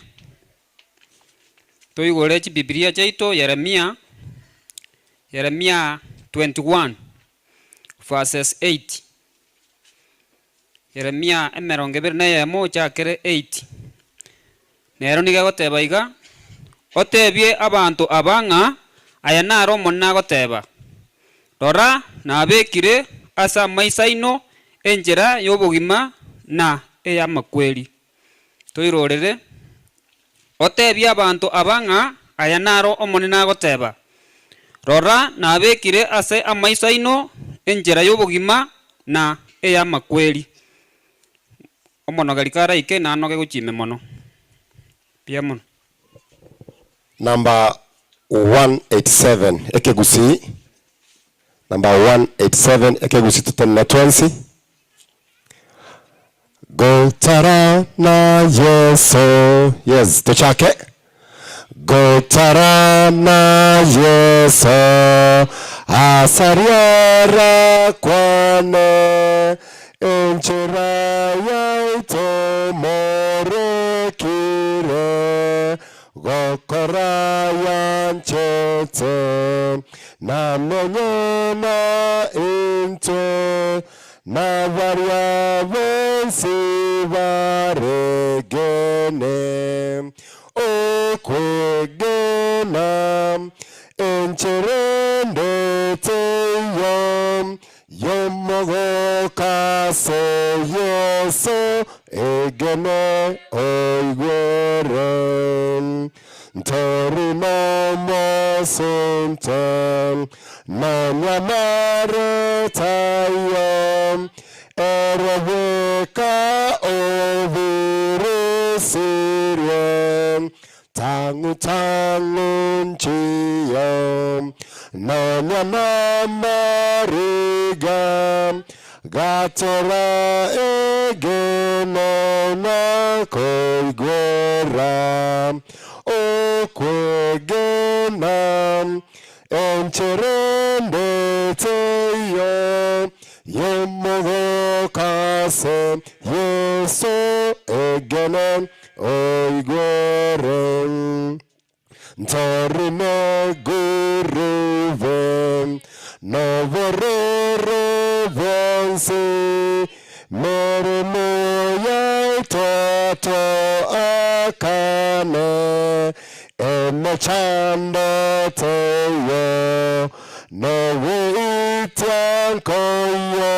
Toigore chibibilia chiaito Yeremia, Yeremia 21 verses 8. Yeremia emerongo ebere na eyemo ochakere 8. Nero nigo egoteba iga, Otebie abanto aba ng'a aya naro Omonene agoteba, Rora, nabekire ase amaiso aino enchera y'obogima na ey'amakweri. Toirorere, otebie abanto aba ng'a Aya naro Omonene agoteba, Rora, nabekire ase amaiso aino enchera y'obogima na ey'amakweri. Omonogeri karaike nanoge gochia ime mono. Mbuya mono. Number 187 ekegusii Number 187 ekegusii totenene twensi. Gotara na Yeso yes tochake. Gotara na Yeso asariara kwane enchera yaito morekire gokora yanchete namenye na intwe Na baria bonsi baregene okwegena enchera ende teiyo y'omogooko ase Yeso, egene oigwere. Ntori nomosunte, nonya nare taiyo, ere bweka obirusirie, tang'u tang'u nchiyo, nonya namariga, Gatora egene na koigwera okwegena, enchera ende teiyo y'omogooko ase Yeso, egene oigwere. Ntori negurube nobororo bwonsi, meremo yaito toakane, emechando teiyo, nogweitia nkoiyo,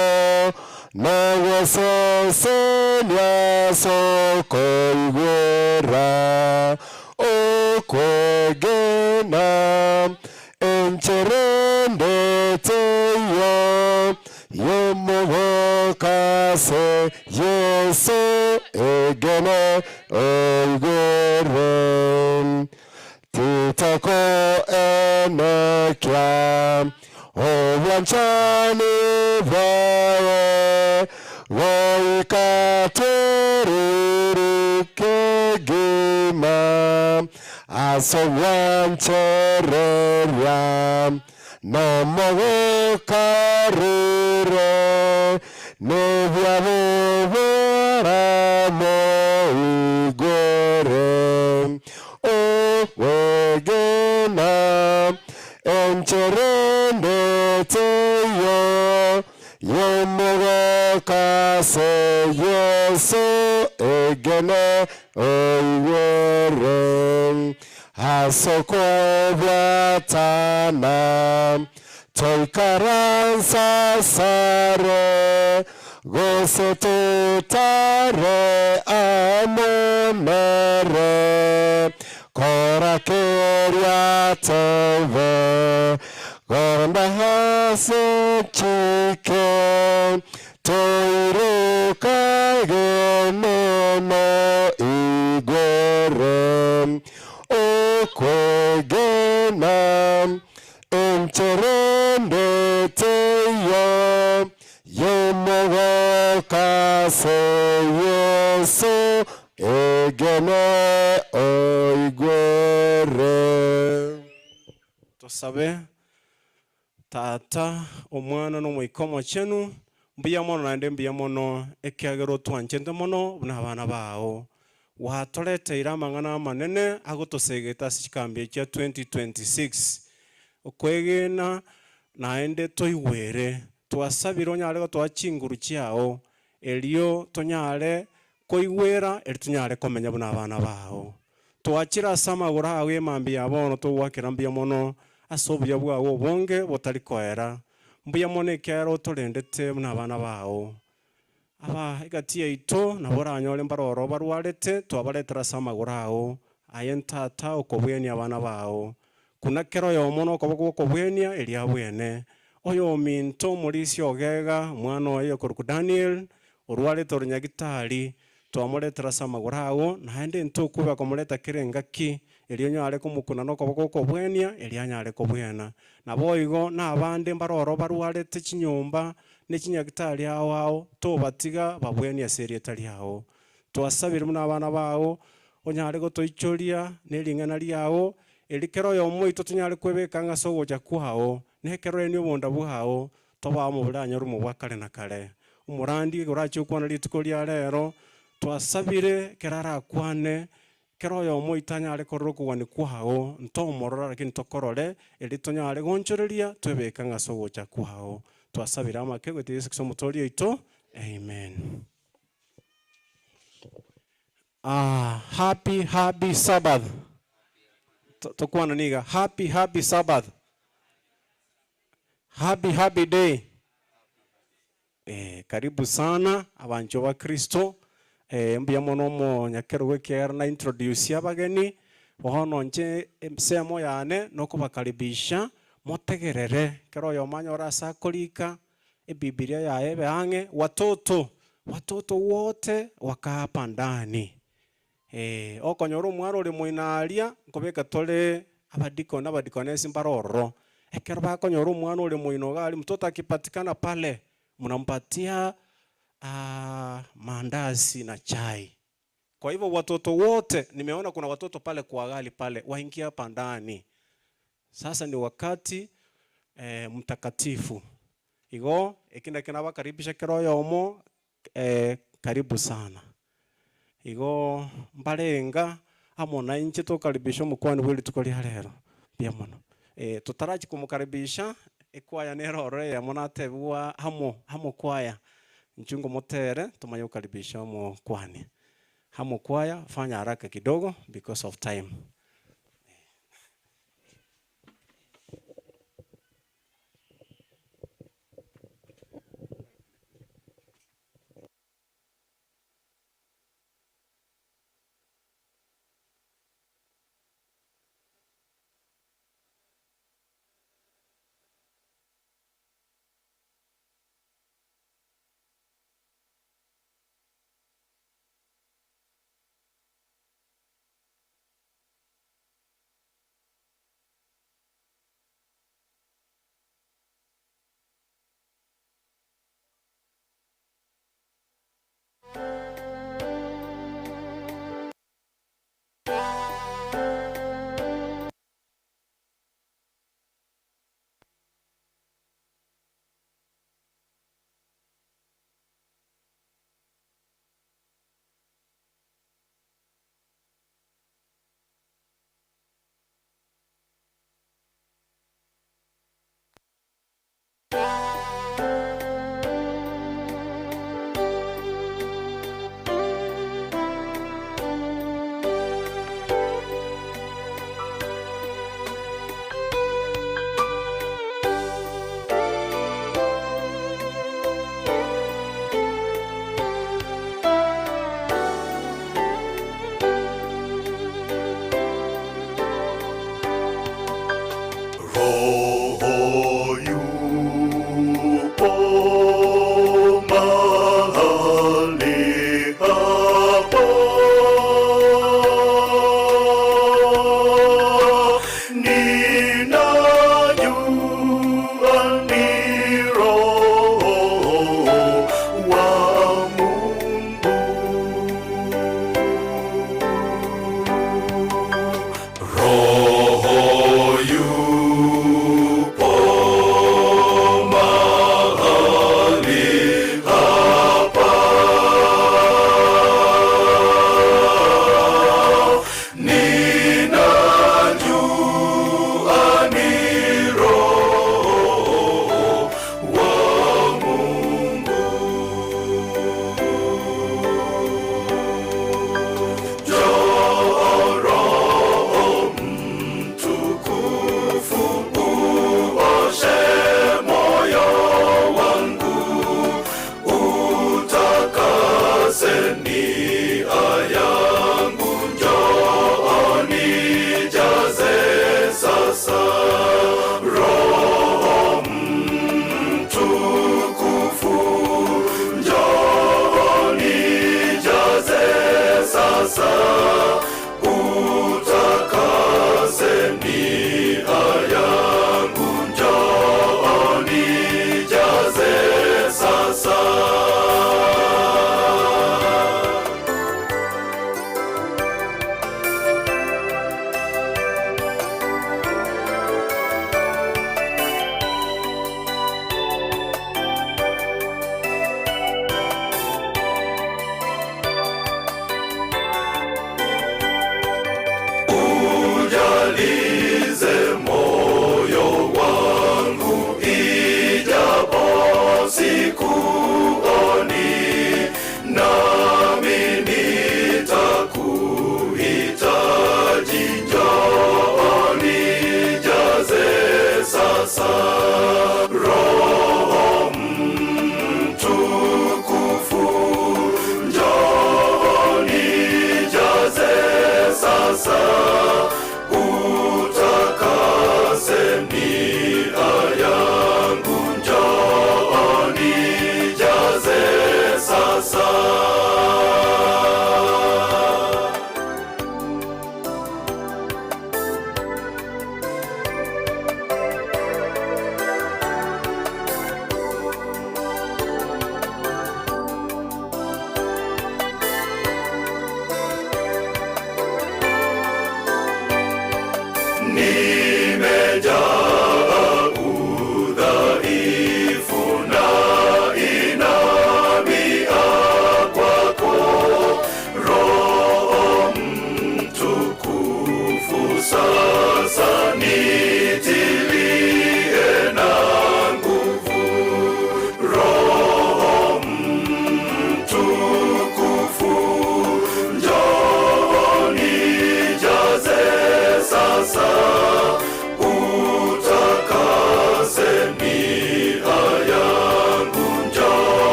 nogosesenia as'okoigwera. Okwegena enchera ende teiyo y'omogooko ase Yeso, egene oigwere. Titokoenekia obwanchani bwaye goika toruru kegima as'ogwanchereria nomogokarure nebiabe boramoigwere. Okwegena enchera ende teiyo y'omogooko ase Yeso, egene oigwere as'okobwatana, toikaranse asare, gose totare amo nere, Kora keria tobe, Gonda ase chike, Toiroka egeneno igoro. Okwegena enchera ende teiyo, Y'omogooko ase Yeso, egene oigwere. Tosabe, Tata, Omwana, na Omoika Omochenu, mbuya mono naende mbuya mono, ekiagera otwanchete mono buna abana bao. Gwatoreteire amang'ana amanene agotosegeta ase chikambi echi chia 2026. Okwegena naende toigwere. Twasabire onyare gotoa chinguru chiao, erio tonyare koigwera, erio tonyare komenya buna abana bao. Twachire ase amagoro ao emambia ya bono togoakera mbuya mono ase obuya bwao obonge botari koera. Mbuya mono ekiagera otorendete buna abana bao. Aba egati yaito nabo oranyore mbaroro barwarete, twabaretera ase amagoro ao. Aye ntata okobwenia abana bao. Kuna kera oyomo nokoboko gw'okobwenia erio abwene. Oyominto omorisia ogega, omwana oye okorokwa Daniel, orwarete oronyagitari, twamoretera ase amagoro ao, naende ntokube komoreta kera engaki, erio onyare komokuna nokoboko gw'okobwenia, erio anyare kobwena. Naboigo nabande mbare oro barwarete chinyomba ne chinyagitari ao ao, tobatiga babwenie ase erieta riao. Twasabire buna abana bao, onyare gotoichoria ne ring'ana riao, erio kera oyomo oito tonyare kwebeka ng'a ase ogocha kwao, na ekero orenie obonda bwao, tobe amo bore anyore omobua kare na kare. Omorandi orache okwana rituko ria rero, twasabire ekero arakwane, kera oyomo oito anyare korora okogania kwao, ntomorora lakini tokorore, erio tonyare gonchoreria twebeke ng'a ase ogocha kwao. Twasabire amake goetera Yeso Kristo omotoori oito, Amen. Ah, happy happy Sabbath. Tokwana niga happy happy Sabbath. Happy happy day. Eh, karibu sana abanchwa ba Kristo. Eh, mbuya mono omonyakerogo ekiagera na introduce abageni. Bono inche ensemo yane nokobakaribisha motegerere ekero oyomo anyore ase akorika Ebibilia yaye ebe ang'e, watoto, watoto wote wakaa hapa ndani. Eh, okonyora omwana ore moino aria, nkobeka tore abadikoni na abadikonesi mbare ororo. Ekero bakonyora omwana ore moino iga aria, mtoto akipatikana pale, mnampatia maandazi na chai. Kwa hivyo watoto wote, nimeona kuna watoto pale kwa gari pale, waingie hapa ndani. Sasa ni wakati eh, mtakatifu. Igo, eki nakio nabakaribisha kera oyomo eh, karibu sana. Igo mbarenga amo nainche tokaribisha omokwani bwe rituko ria rero. Mbuya mono. Eh, totarachia komokaribisha, ekwaya nere ororo eyemo natebiwa amo, amo kwaya. Inchuo ngomotere tomanye gokaribisha omokwani. Amo kwaya, fanya haraka kidogo because of time.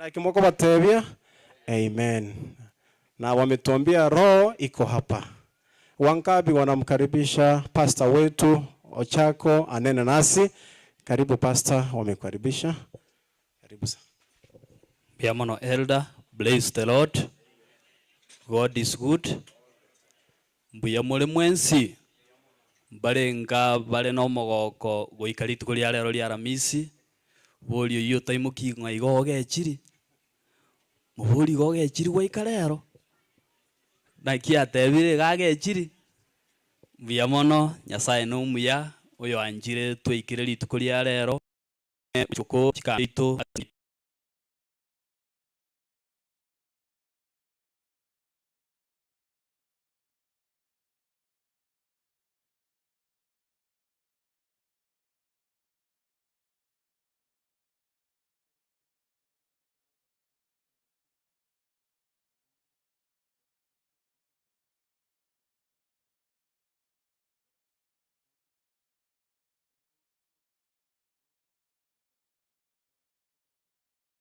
Naki mokobatebia, Amen. Na wametuambia roho iko hapa. Wangapi wanamkaribisha pastor wetu Ochako anene nasi? Karibu pastor, wamekukaribisha. Karibu sana. Mbuya mono elder, bless the Lord. God is good. Mbuya more mwensi mbarenga bare nomogoko goika rituko ria rero ria Aramisi, boria oyio otaimoki ng'a igo ogechiri, mobori igo ogechiri goika rero? Naki atebire iga agechiri? Mbuya mono, Nyasaye nomuya, oyoanchire twaikire rituko ria rero, choko chikambi chiaito.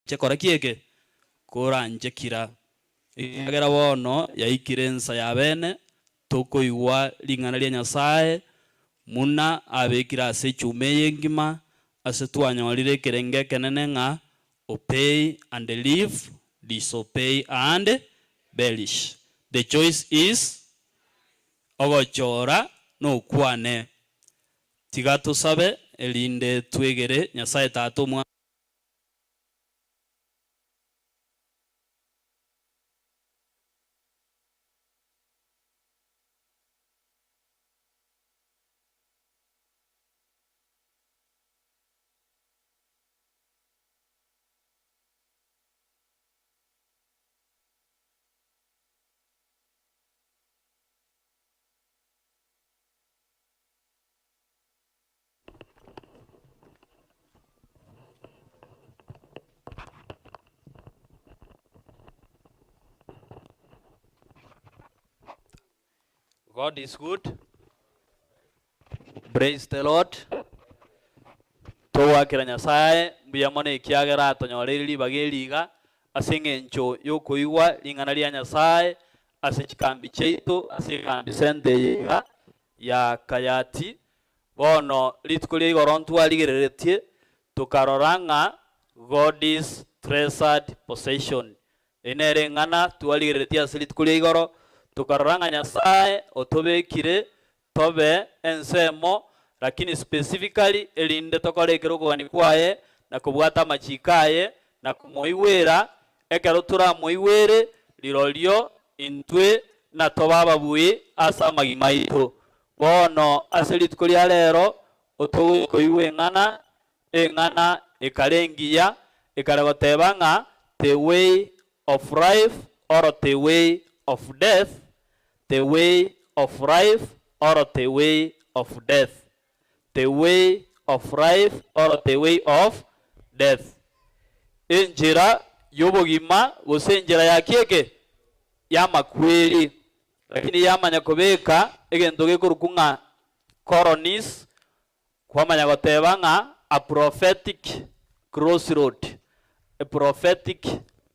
Chekora ki eke? Koranche kira. Ekiagera bono yaikire ensa ya bene, tokoigwa ring'ana ria Nyasae, buna abekire ase echuma eye engima, ase twanyorire ekerengo ekenene ng'a obey and live, disobey and perish. The choice is ogochora nokwane. Tiga tosabe erinde twegere Nyasae Tata Omwana. God is good. Praise the Lord. Togwakera Nyasaye mbuya mono ekiagera atonyoreire ribaga eri iga ase eng'encho yokoigwa ring'ana ria Nyasaye ase chikambi chiaito ase ekambi center eye iga ya Kayati. Bono rituko ria igoro ntwarigereretie tokarora ng'a God's treasured possession. Eye nere eng'ana twarigereretie ase rituko ria igoro, tokarora ng'a Nyasae otobekire tobe ensemo, lakini specifically erinde tokore ekero okogania kwaye na kobwata amachiko aye na komoigwera, ekero toramoigwere rirorio intwe natobe ababui ase amagima aito. Bono ase rituko ria rero otogokoigwa eng'ana, eng'ana ekare engiya, ekare goteba ng'a the way of life or the way of death, the way of life or the way of death, the way of life or the way of death. Enchera y'obogima gose enchera ya kieke? Y'amakweri. Lakini yamanya kobeka egento gekorokwa ng'a colonies, kwamanya goteba ng'a a prophetic crossroad, a prophetic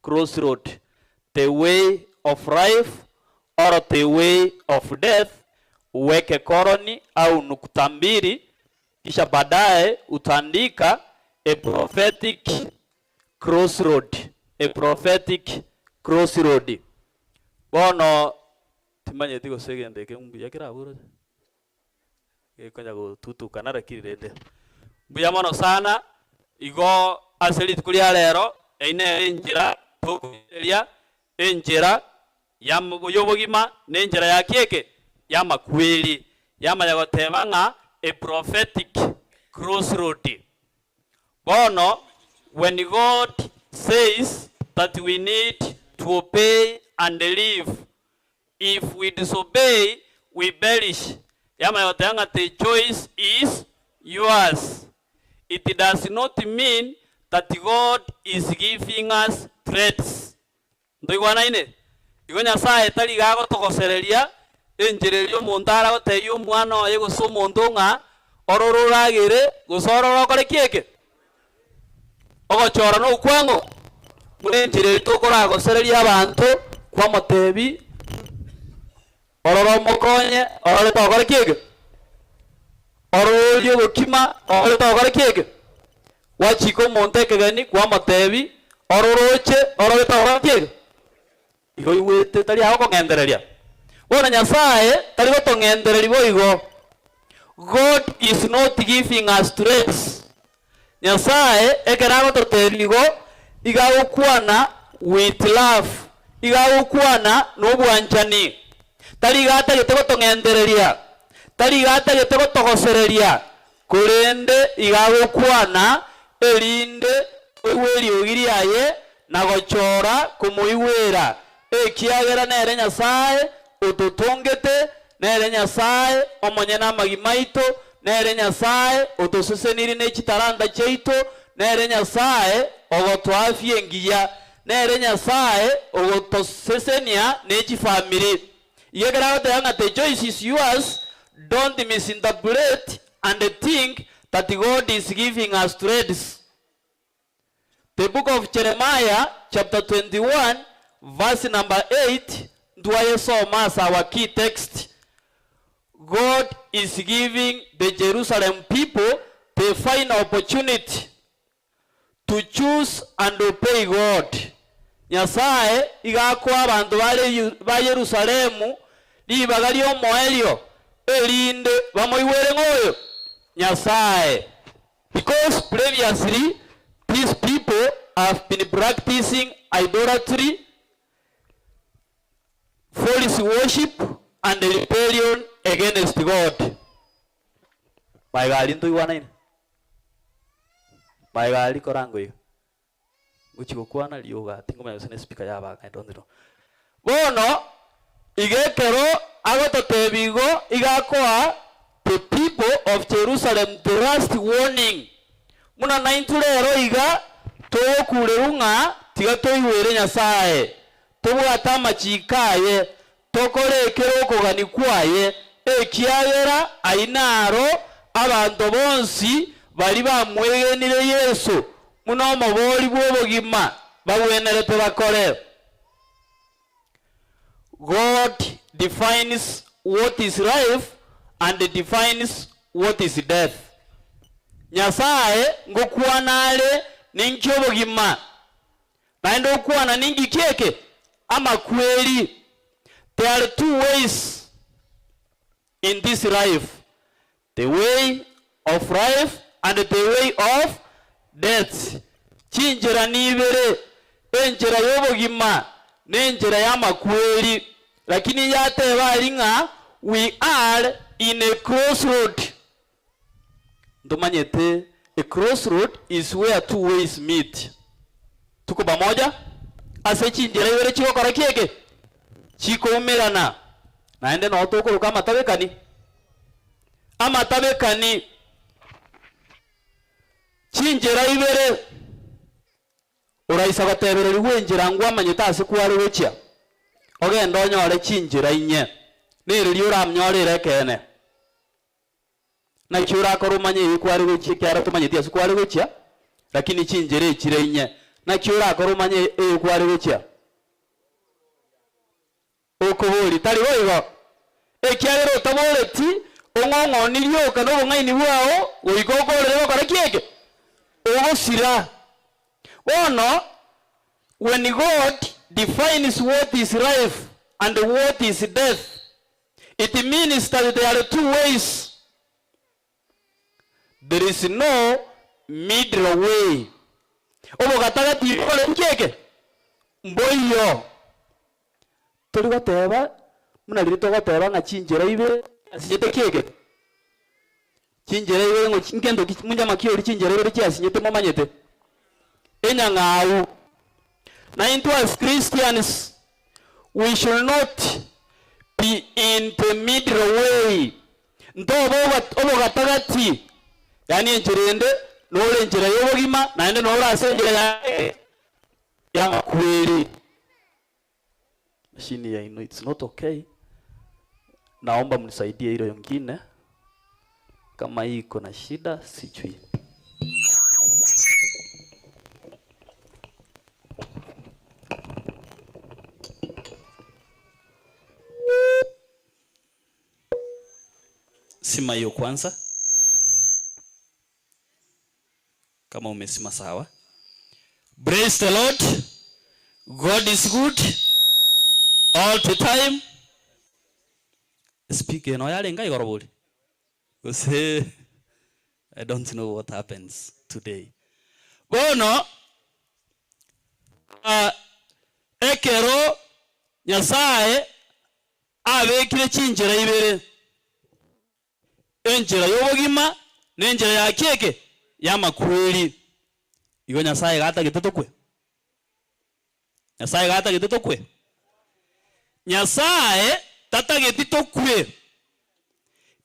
crossroad, the way of life or the way of death, uweke koloni au nukta mbili, kisha baadaye utaandika a prophetic crossroad, a prophetic crossroad. Bono timanyeti gose egento eke mbuya kerabure gekonya gotutukana lakini rende mbuya mono sana. Igo ase rituko ria rero eyio nere enchera tokoigereria enchera y'obogima na enchera ya ki eke? Y'amakweri. Yamanya goteba ng'a a prophetic crossroad. Bono when God says that we need to obey and live, if we disobey we perish. Yamanya goteba ng'a the choice is yours. It does not mean that God is giving us threats. Ntoigwanaine? Igo Nyasae tari iga agotogosereria enchera eria omonto aragotebie omwana oye gose omonto ng'a orore oragere gose orore okore ki eke? Ogochora nokwang'o? Buna enchera eria tokoragosereria abanto, kwamotebia, Ororo omokonye, orore togokora ki eke? Ororo orie obokima, orore togokora ki eke? Gwachika omonto ekegeni, kwamotebia, Ororo oche, orore togokora ki eke? Igo oigwete tari agokong'entereria. Bono Nyasae tari gotong'entereria boigo. God is not giving us threats. Nyasae ekero agototebia igo, iga agokwana with love, iga agokwana nobwanchani. Tari iga atagete gotong'entereria, tari iga atagete gotogosereria, korende iga agokwana erinde toigwe eriogi riaye na gochora komoigwera, ekiagera nere Nyasae ototongete, nere Nyasae omonyene amagima aito, nere Nyasae otosesenirie ne chitalanta chiaito, nere Nyasae ogotoa afya engiya, nere Nyasae ogotosesenia ne chifamiri. Igo ekero agoteba ng'a the choice is yours, don't misinterpret and think that God is giving us threats. The book of Jeremiah chapter 21 verse number 8 ntwayesoma as our key text. God is giving the Jerusalem people the final opportunity to choose and obey God. Nyasae iga akoa abanto bare ba Yerusalemu ribaga ri'omoerio erinde bamoigwere ng'a oyo Nyasae. Because previously these people have been practicing idolatry, false worship and rebellion against God. Magega aria ntoigwanaine? Magega aria korango iga. Ngochia gokwana rioga tingomanya gose ne speaker yabanga I don't know. Bono iga ekero agototebia igo, iga akoa the people of Jerusalem the last warning, buna naintwe rero iga togokurerwa ng'a tiga toigwere Nyasae, tobwate amachiiko aye, tokore ekere okogania kwaye, ekiagera ayio naro abanto bonsi baria bamwegenire Yeso buna omobori bw'obogima bagwenerete bakore. God defines what is life and defines what is death. Nyasae ngokwana are ninki obogima, naende okwana ninki ki eke? Amakweri. There are two ways in this life, the way of life and the way of death, chinchera nibere, enchera y'obogima na enchera y'amakweri. Lakini yateba aria ng'a we are in a crossroad. Ntomanyete a crossroad is where two ways meet. Tuko pamoja? Ase chinchera ibere chigokora ki eke? Chikoumerana. Naende noo tokoroka amatabekani. Amatabekani. Chinchera ibere. Oraisa gotebererigwa enchera ngwamanyete ase kware gochia, ogende onyore chinchera inye, nereri oramnyore ere ekeene. Naki orakore omanye eye kware gochia ekiagera tomanyeti ase kware gochia, lakini chinchera echire inye. Naki orakore omanye eye kware gochia? Okoboria, tari boigo? Ekiagera otaboreti, ong'ong'onirie oka nobong'aini bwao, goika okorere gokora ki eke? Ogosira. Bono, when God defines what is life and what is death, It means that there are two ways, there is no middle way. Obogatagati bore nki eke? Mboiyo. Tori goteba buna riria togoteba ng'a chinchera ibere chiasinyete ki eke? Chinchera ibere ng'o nkento ki monyama ki oria chinchera ibere chiasinyete momanyete? Enyang'au. Na intwe as Christians we should not be in the middle way, ntobe obogatagati, yaani enchera ende nore enchera y'obogima naende nore ase enchera ya y'amakweri. Machine yaino it's not okay, naomba mnisaidie ile ingine kama hii iko na shida sijui. Sima hiyo kwanza. Kama umesima sawa. Praise the Lord. God is good all the time. Speaker eno yarenge igoro bori? Gose I don't know what happens today. Bono ah, ekero Nyasaye abekire chinchera ibere, enchera y'obogima na enchera ya kieke y'amakweri. Igo Nyasaye iga atagete tokwe? Nyasaye iga atagete tokwe? Nyasaye tatageti tokwe,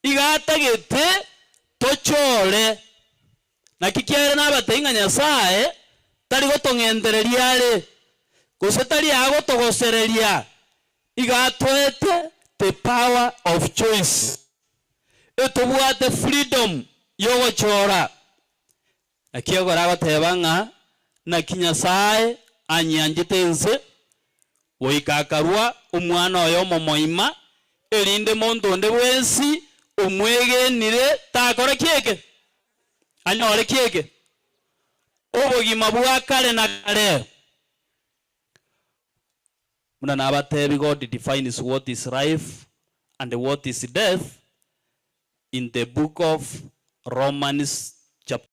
iga atagete tochore. Naki kiaere nabatebie ng'a Nyasae tari gotong'entereria are, gose tari agotogosereria, iga atoete the power of choice, etobwate freedom yogochora. Naki ekero agoteba ng'a naki Nyasae anyianchete ense, goika akarua Omwana oye omomoima, erinde monto onde bwensi omwegenire takora ki eke? Anyore ki eke? Obogima bwa kare na kare. Buna nabatebi God defines what is life and what is death in the book of Romans chapter.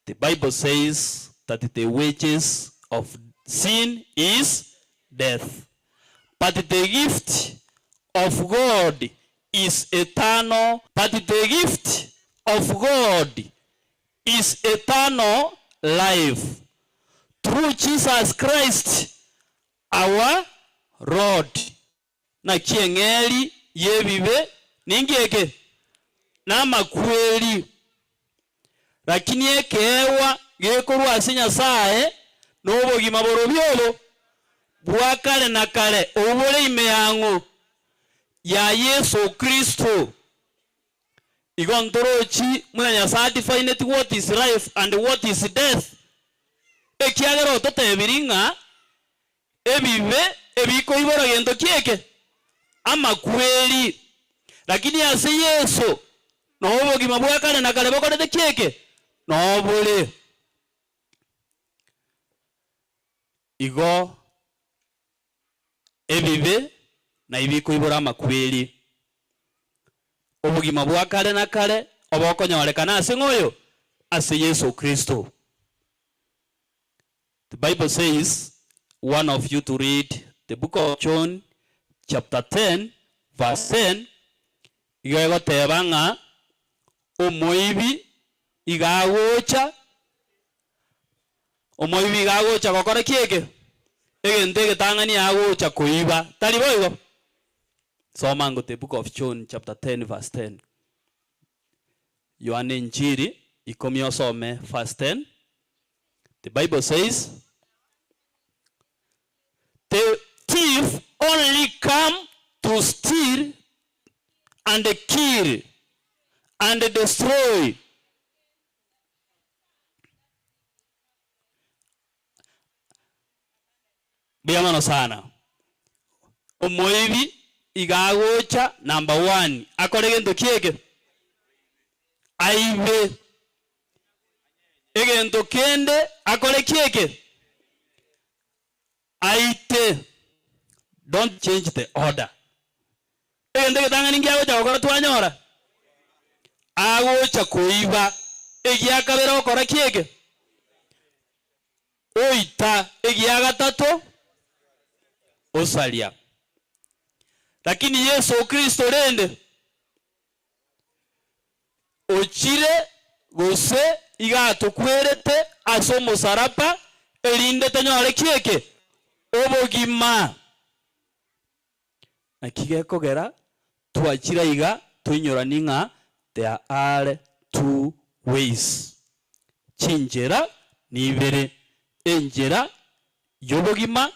The Bible says that the wages of sin is death, but the gift of God is eternal, but the gift of God is eternal life through Jesus Christ our Lord. Naki eng'eeri y'ebibe ninki eke? Namakweri. Lakini ekeegwa gekorwa ase Nyasae nobogima borobio obo bwa kare na kare obwo bore ime yang'o? Ya Yeso Kristo. Igo ntorochi buna Nyasae adefineti what is life and what is death, ekiagera ototebiri ng'a Ebibe ebikoibora gento ki eke? Amakweri. Lakini ase Yeso noo obogima bwa kare na kare bokorete ki eke? Noo bore. Igo ebibe nai bikoibora amakweri. Obogima bwa kare na kare obokonyorekana ase ng'o oyo? Ase Yeso Kristo. The Bible says one of you to read the book of John chapter 10 verse 10, igo egoteba ng'a omoibi iga agocha, omoibi iga agocha gokora ki eke? Egento egetang'ani agocha koiba, tari boigo? Soma ango the book of John chapter 10 verse 10. Yohana Enchiri ikomi osome verse 10. The Bible says, The thief only come to steal and kill and destroy. Mbuya mono sana. Omoibi iga agocha number one akore gento ki eke? Aibe. Egento kende akore ki eke? Aite. Don't change the order. Egento egetang'ani nkiagocha gokora twanyora? Agocha koiba. Egiakabere okora ki eke? Oita. Egiagatato osaria. Lakini Yeso Kristo rende Ochire gose iga atokwerete ase omosaraba, erinde tonyore ki eke? Obogima. Naki gekogera twachire aiga toinyoranie ng'a there are two ways, chinchera nibere, enchera y'obogima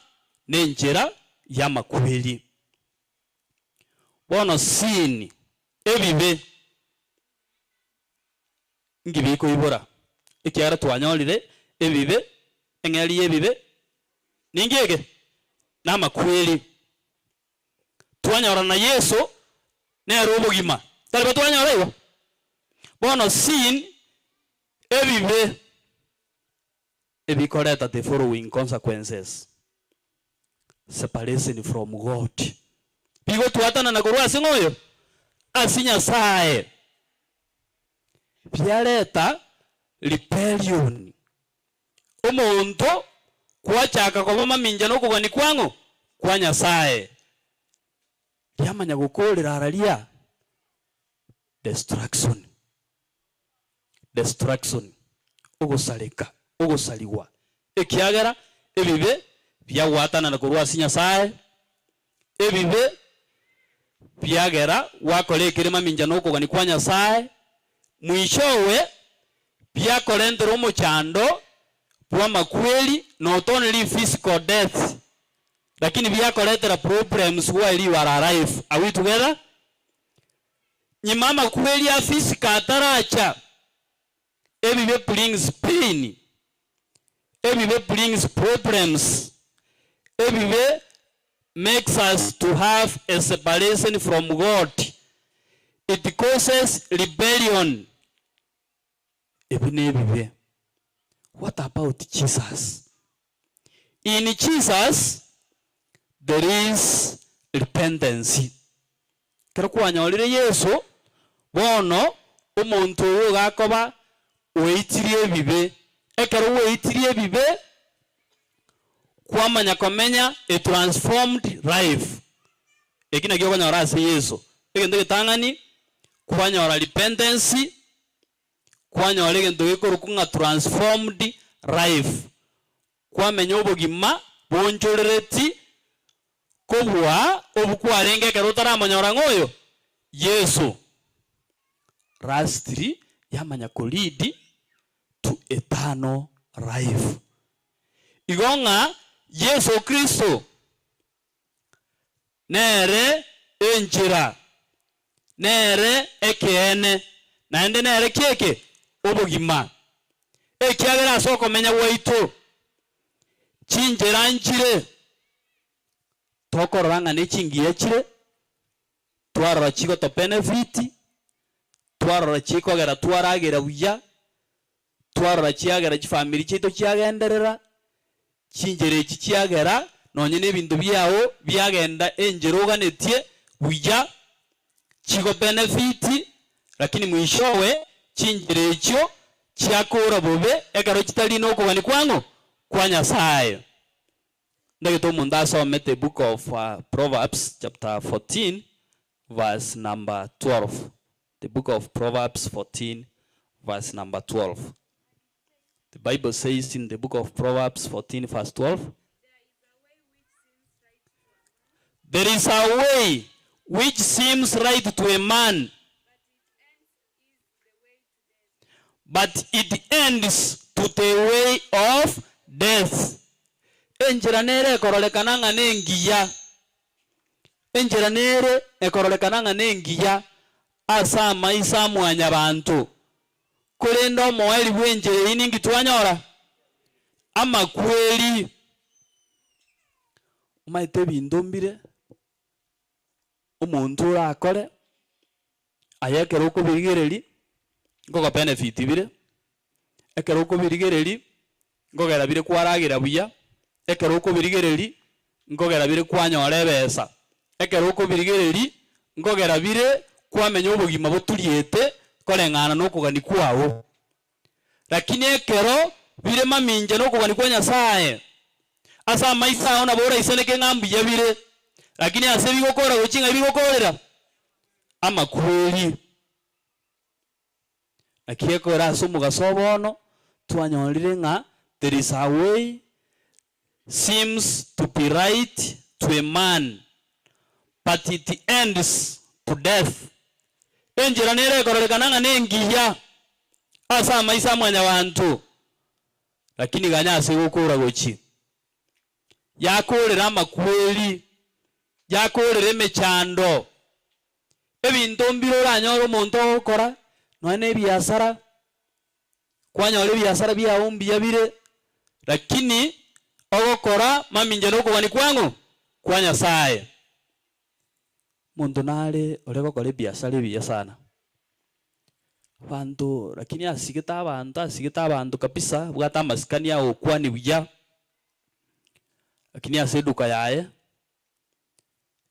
na enchera y'amakweri. Bono sin, ebibe, inki bikoibora? Ekiagera twanyorire ebibe, eng'eria y'ebibe ninki eke? Namakweri. Twanyora na Yeso. Nere obogima. Tari bo twanyora igo? Bono sin, ebibe, ebikoreta the following consequences, separation from God. Bigotwatanana korwa ase ng'a oyo? Ase Nyasaye. Biareta rebellion. Omonto kwachaka koba mamincha na okogania kwa ng'o? Kwa Nyasaye. Riamanya gokoorera araria destruction, destruction, ogosareka, ogosarigwa, ekiagera ebibe biagwatanana korwa ase Nyasaye, ebibe biagera gwakora ekere mamincha na okogania kwa Nyasaye, mwishowe biakorentera omochando bw'amakweri, not only physical death, Lakini biakoretera problems while you are alive, are we together? Nyuma amakweri a physical ataracha, ebibe brings pain, ebibe brings problems, ebibe makes us to have a separation from God, it causes rebellion. Ebi nebibe. What about Jesus? In Jesus there is repentance. Ekero kwanyorire Yeso, bono omonto oyo iga akoba oeitirie ebibe. Ekero gweitirie ebibe, kwamanya komenya a transformed life. Eki nakio okonyora ase Yeso. Egento egetang'ani, kwanyora repentance, Kwanyora egento gekorokwa ng'a transformed life, kwamenya obogima boonchorereti kobua obwo kwarenge ekero otaramonyora ng'a oyo Yeso. Lastly, yamanya ko lead to eternal life. Igo ng'a Yeso Kristo Nere enchera, nere ekeene, naende nere ki eke? Obogima. Ekiagera ase okomenya gwaito chinchera nchire tokorora ng'a nechingiya chire, twarora chigoto benefit, twarora chikogera twaragera buya, Twarora chiagera chifamiri chiaito chiagenderera, chinchera echi chiagera nonye nebinto biao biagenda enchera oganetie buya, chigo benefit, lakini mwishowe chinchera echio chiakora bobe ekero chitari nokogania kwang'o? Kwa Nyasaye. Ndagete omonto asomete book of Proverbs chapter 14 verse number 12. The book of Proverbs 14 verse number 12. The Bible says in the book of Proverbs 14 verse 12, There is a way which seems right to a man, but it ends to the way of death. Enchera nere ekororekana ng'a nengiya, enchera nere ekororekana ng'a nengiya ase amaiso a mwanyabanto, korende omoerio bw'enchera eyio ninki twanyora? Amakweri. Omanyete ebinto mbire omonto orakore. Aye ekero okobirigereria, nkogo benefit bire, ekero okobirigereria, nkogera bire kwaragera buya, ekero okobirigereria, nkogera bire kwanyora ebesa, ekero okobirigereria, nkogera bire kwamenya obogima boturiete koreng'ana na okogania kwao. Lakini ekero bire mamincha na okogania kwa Nyasae, ase amaiso ao nabo oraisaneke ng'a mbuya bire, lakini ase ebigokora gochia ng'ai bigokorera? Amakweri. Naki ekero ase omogaso o bono twanyorire ng'a there is a way seems to be right to a man, but it ends to death. Enchera nere ekororekana ng'a nengiya ase amaiso a mwanyabanto, lakini ganya ase egokora gochia. Yakorera amakweri, yakorera emechando, ebinto mbire oranyore omonto ogokora, nonya na ebiasara, Kwanyora ebiasara biao mbuya bire, lakini ogokora mamincha nokogania kwang'o? Kwa Nyasaye. Omonto nare ore gokora ebiasara ebiya sana, abanto lakini asigete abanto asigete abanto kabisa, abwate amasikani agokwania buya, lakini ase eduka yaye,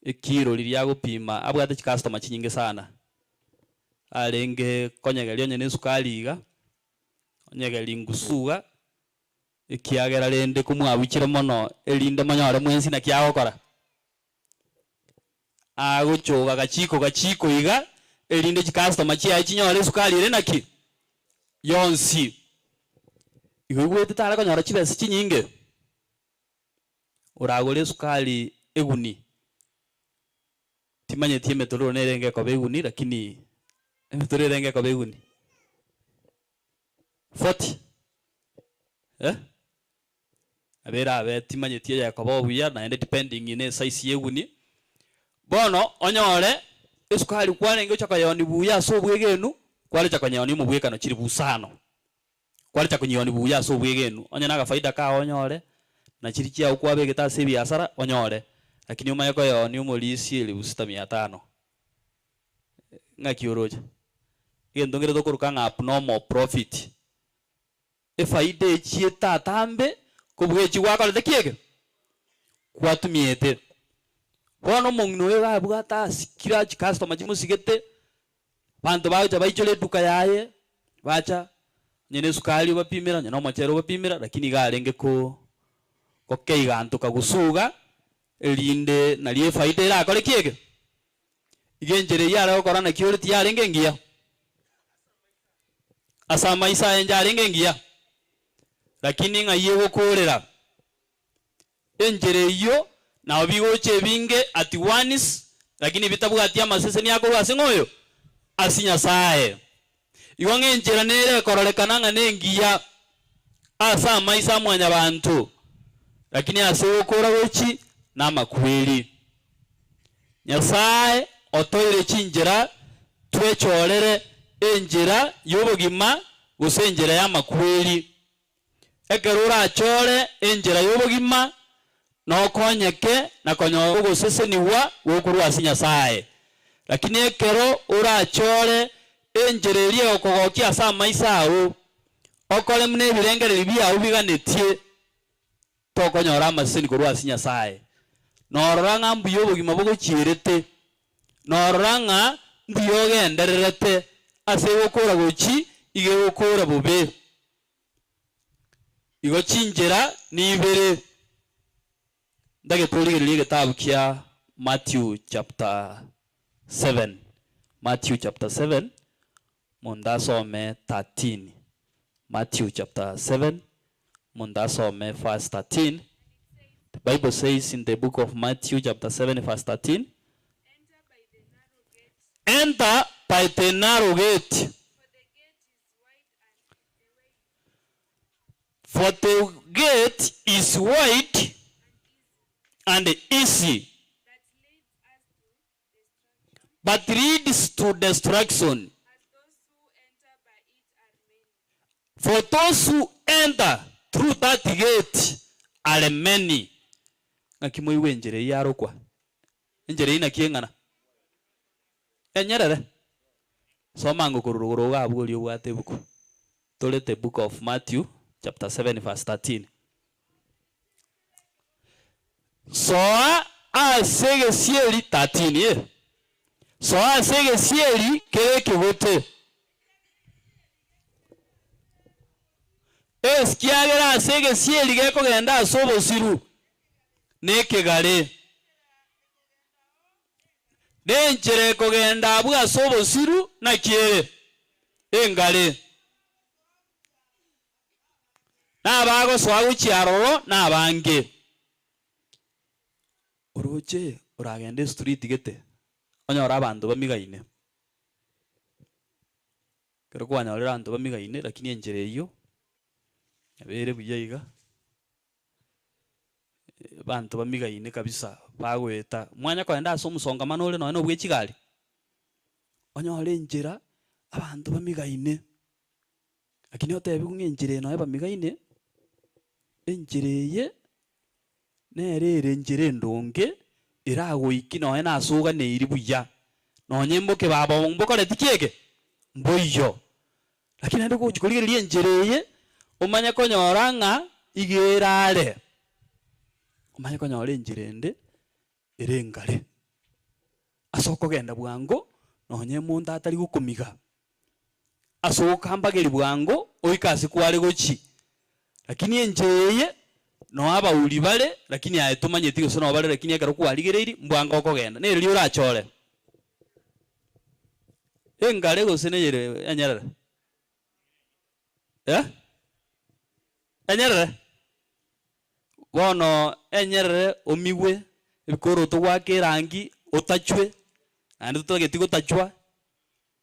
ekiro riria agopima abwate chicustomer chinyinge sana, arenge konyegeria onye na esukari iga, onyegeria ngusu iga, ekiagera rende komwabuchire mono erinde monyore mwensi naki agokora. Agochoga gachiko gachiko iga, erinde chicustomer chiaye chinyore esukari ere naki? Yonsi. Igo oigwete tare konyora chibesa chinyinge? Oragore esukari eguni, timanyeti emetororo nerenge ekoba eguni lakini emetororo erenge ekoba eguni? 40 eh? Nabo erabe timanyeti eyekoba obuya naende depending ne esize ya eguni. Bono onyore esukari kwarenge gocha koyeonia buya ase obwegenu, kwarecha konyeonia omobwekano chilifu isano. Kwarecha konyeonia buya ase obwegenu, onye na agafaida kao onyore, na chiria chiago kwabegete ase ebiasara onyore, lakini omanye koyeonia omorisia elifu sita mia tano. Ng'aki oroche? Egento nkere tokoroka ng'a abnormal profit. Efaida echiete atambe kobua echi gwakorete ki eke? Gwatumiete. Bono omong'ina oyo iga abwate asikire aa chicustomer chimosigete, abanto bagocha baichore eduka yaye, bacha, onye na esukari obapimera, onye na omochere obapimera, lakini iga arenge ko gokeigantoka gosuga, erinde nario efaida erakore ki eke? Iga enchera eyio are gokora naki ore tiyarenge engiya? Ase amaiso aye njarenge engiya? Lakini ng'ai egokoorera? Enchera eyio nabo bigocha ebinge at once, lakini bitabwati amaseseni akorwa ase ng'a oyo? Ase Nyasae. Igo ng'a enchera nere ekororekana ng'a nengiya ase amaiso a mwanyabanto, lakini ase ogokora gochi namakweri. Nyasae otoire chinchera twechorere enchera y'obogima gose enchera y'amakweri. Ekero orachore enchera y'obogima, nokonyeke na konyora ogosesenigwa gokorwa ase Nyasae. Lakini ekero orachore enchera eria egokogokia ase amaiso ao, okore buna ebirengererio biao biganetie, tokonyora amaseseni korwa ase Nyasae. Norora ng'a mbuya obogima bogochierete, norora ng'a mbuya ogendererete ase egokora gochi iga egokora bobe. Igo chinchera nibere. Ntagete origererie egetabu kia Matthew chapter 7, Matthew chapter 7, monto asome 13, Matthew chapter 7, monto asome verse 13. The Bible says in the book of Matthew chapter 7 verse 13, Enter by the narrow gate, For the gate is wide and easy, but leads to destruction. For those who enter through that gate are many. Ng'aki moigwe enchera eyio yarokwa? Enchera eyio naki eng'ana? Enyerere. Soma ango korwa rogoro iga abwo oria obwate ebuku. Tore the book of Matthew chapter 7 verse 13. Soa ase egesieri 13 eh. Soa ase egesieri kere ekegote. Eskiagera ase egesieri gekogenda ase obosiru na ekegare. Nenchera ekogenda abwo ase obosiru naki ere? Engare. Nabagosoa gochia aroro nabange. Oroche oragende estreet gete onyore abanto bamigaine. Ekero kwanyorire abanto bamigaine lakini enchera eyio nabo ere buya iga. Abanto bamigaine kabisa bagoeta, mwanya kogenda ase omosongamano ore nonye na obwe chigari, onyore enchera abanto bamigaine, lakini otebiwe ng'a enchera eye nonye bamigaine, enchera eye nere ere enchera endonge. Eragoiki nonye nase oganeiri buya, nonye mboke baba mbokoreti ki eke? Mboiyo. Lakini naende gochia korigereria enchera eye, omanye konyora ng'a iga erare, omanye konyora enchera ende ere engare. Ase okogenda bwango, nonye omonto atari gokomiga, ase ogokambageria bwango oike ase kware gochia. Lakini enchera eye noo abauri bare, lakini aye tomanyeti gose noo bare, lakini ekero kwarigereirie mbwango okogenda. Nere riria orachore engare gose neyere enyerere? Eh? Enyerere? Bono enyerere omigwe ebikoroto goaka erangi otachwe, naende totageti gotachwa,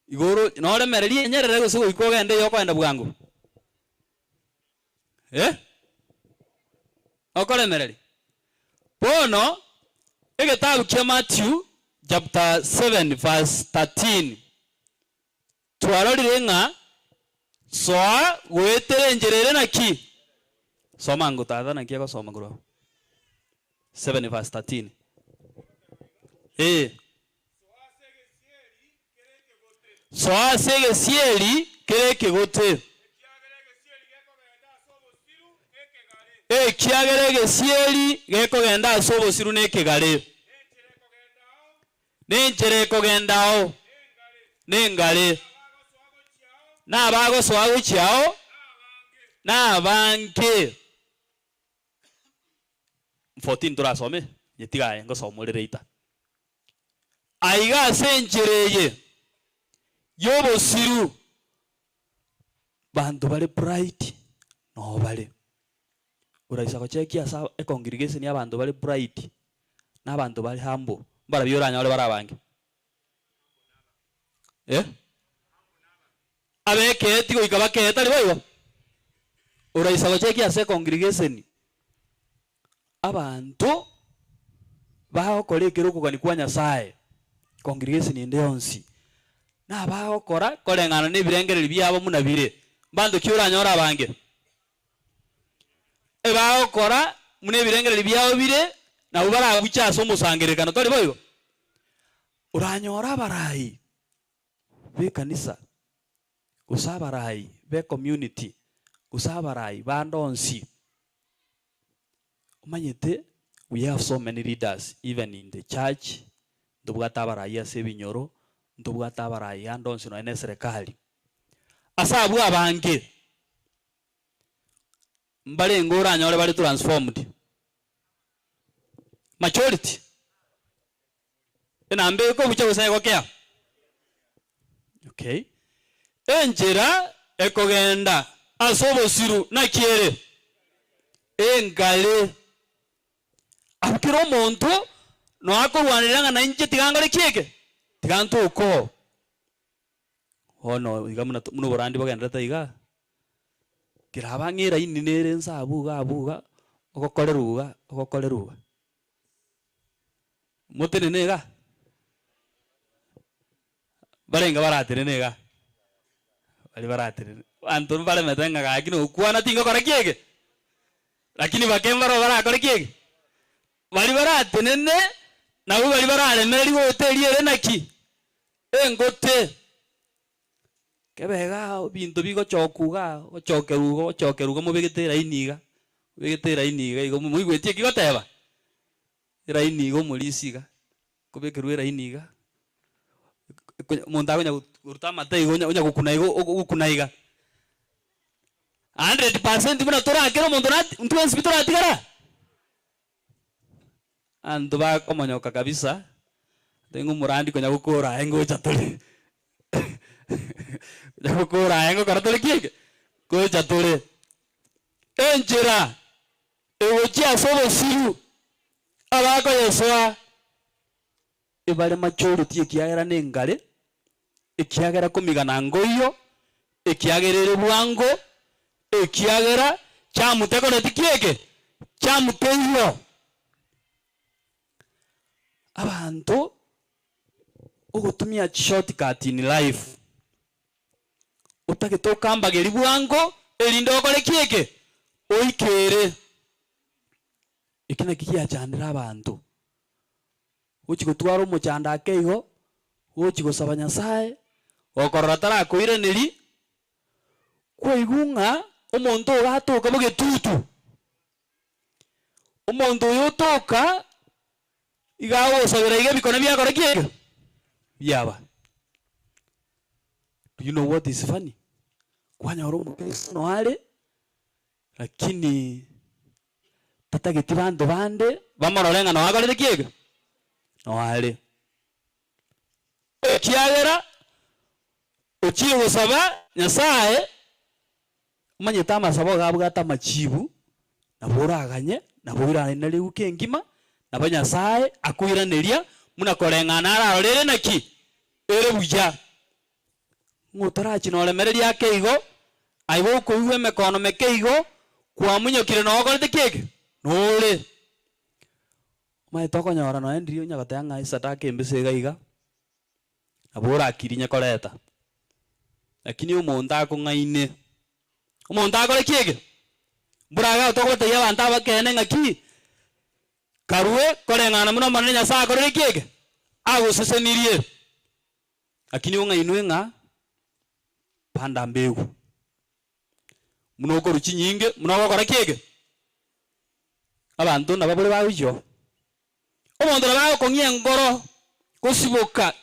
igoro noremererie enyerere gose goika ogende eyo okoenda bwango? Eh? Okoremereria. Bono, egetabu kia Matthew chapter 7 verse 13, twarorire ng'a soa goetera enchera ere naki? Soma ango tata naki agosoma korwa abwo. 7 verse 13. Eh. Soa ase egesieri kere ekegote. Ekiagera egesieri gekogenda ase obosiru na ekegare, na enchera ekogendao nengare, na abagosoa gochiao nabange. 14 torasome, nyetiga aye ngosoma ore later. Aiga ase enchera eye y'obosiru, banto bare bright noo bare. Oraisa gochekia ase econgregation y'abanto bare bright na abanto bare humble, mbarabio oranyore bare abange? Eh? Abekeeti goika bakee, tari boigo? Oraisa gochekia ase econgregation, Abanto bagokora ekero okogania kwa Nyasae, congregation ende yonsi, nabagokora koreng'ana na ebirengererio biabo buna bire. Mbanto ki oranyore abange? Ebagokora buna ebirengererio biabo bire, nabwo barabuche ase omosangererekano, tari boigo? Oranyore abarai b'ekanisa, gose abarai b'ecommunity, gose abarai bande onsi, Omanyete we have so many leaders even in the church, ntobwate abarai ase ebinyoro, ntobwate abarai ande onsi nonye na eserekari. Ase abwo abange, mbarenge oranyore bare transformed? Majority. Enamba ekobucha gose egokea? Okay. Enchera ekogenda ase obosiru naki ere? Engare. Abwo kera omonto noe akorwanerera ng'a nainche tiga nkore ki eke? Tiga ntoke oo. Bono iga buna buna oborandi bogenderete igaa, keraba ng'a eraini nere nse abwo iga abwo iga, ogokorerwa iga ogokorerwa iga. Motenene iga? Mbarenge baratenene iga? Baria baratenene. Abanto mbaremete ng'a gaki nokwana tingokora ki eke? Lakini bake mbaroo barakore ki eke? Baria baratenene, nabwo baria bararemereri goeta eria ere naki? Engote. Kebe igaa ebinto bigochokwa igaa, gochokerwa iga gochokerwa iga mobegete eraini iga, mobegete eraini iga igo moigweti eki goteba? Eraini iga omorisia iga, kobekerwa eraini iga, omonto akonya koruta amate iga onya gokuna iga ogokuna iga. 100% buna torakere omonto nati intwe pi toratigara? Abanto bakomonyoka kabisa, tari ng'a omorandi konya gokora aye ngocha tore, konya gokora aye ngokora tore ki eke? Ngocha tore. Enchera egochia ase obosiru, abakoyesoa ebare majority ekiagera nengare, ekiagera komigana nkoiyo, ekiagera ere bwango, ekiagera chamutekoreti ki eke? Chamuteiyo. Abanto ogotumia chishortcut in life, otagete okambageria bwango erinde okore ki eke? Oikere. Eki nakio giachandire abanto. Gochi gotwara omochando ake igo, gochi gosaba Nyasaye, gokorora tarakoiraneria, kwaigwa ng'a omonto oyo gatoka bogetutu. Omonto oyo otoka, iga agogosabera iga ebikone biakora ki ekio? Biaba. Do you know what is funny? Kwanyora omokristo noare, Lakini tatageti banto bande bamorore ng'a noe akorete ki eke? Noe are. Ekiagera ochire gosaba Nyasaye, omanyete amasabo iga abwate amachibu, nabo oraganye, nabo oiranereigwe kengima, nabo Nyasaye akoiraneria buna koreng'ana ararore ere naki? Ere buya. Ng'a otarachia noremereria ake igo, aye gokoigwa emekono meke igo, kwamunyokire noyo okorete ki eke? Nore. Omanyete okonyora nonya ndiria onya goteba ng'a esadaka embese iga iga, nabo orakirinye koreta. Lakini omonto akong'aine, omonto akore ki eke? Mbura iga togotebi abanto abakeene ng'aki, karue koreng'ana buna Omonene Nyasaye akorire ki eke? Agosesenirie. Lakini ong'ainwe ng'a panda mbegu, buna okorwa chinyinge, buna ogokora ki eke? Abanto nababore bagochia oo. Omonto nabo agokong'ia enkoro gosiboka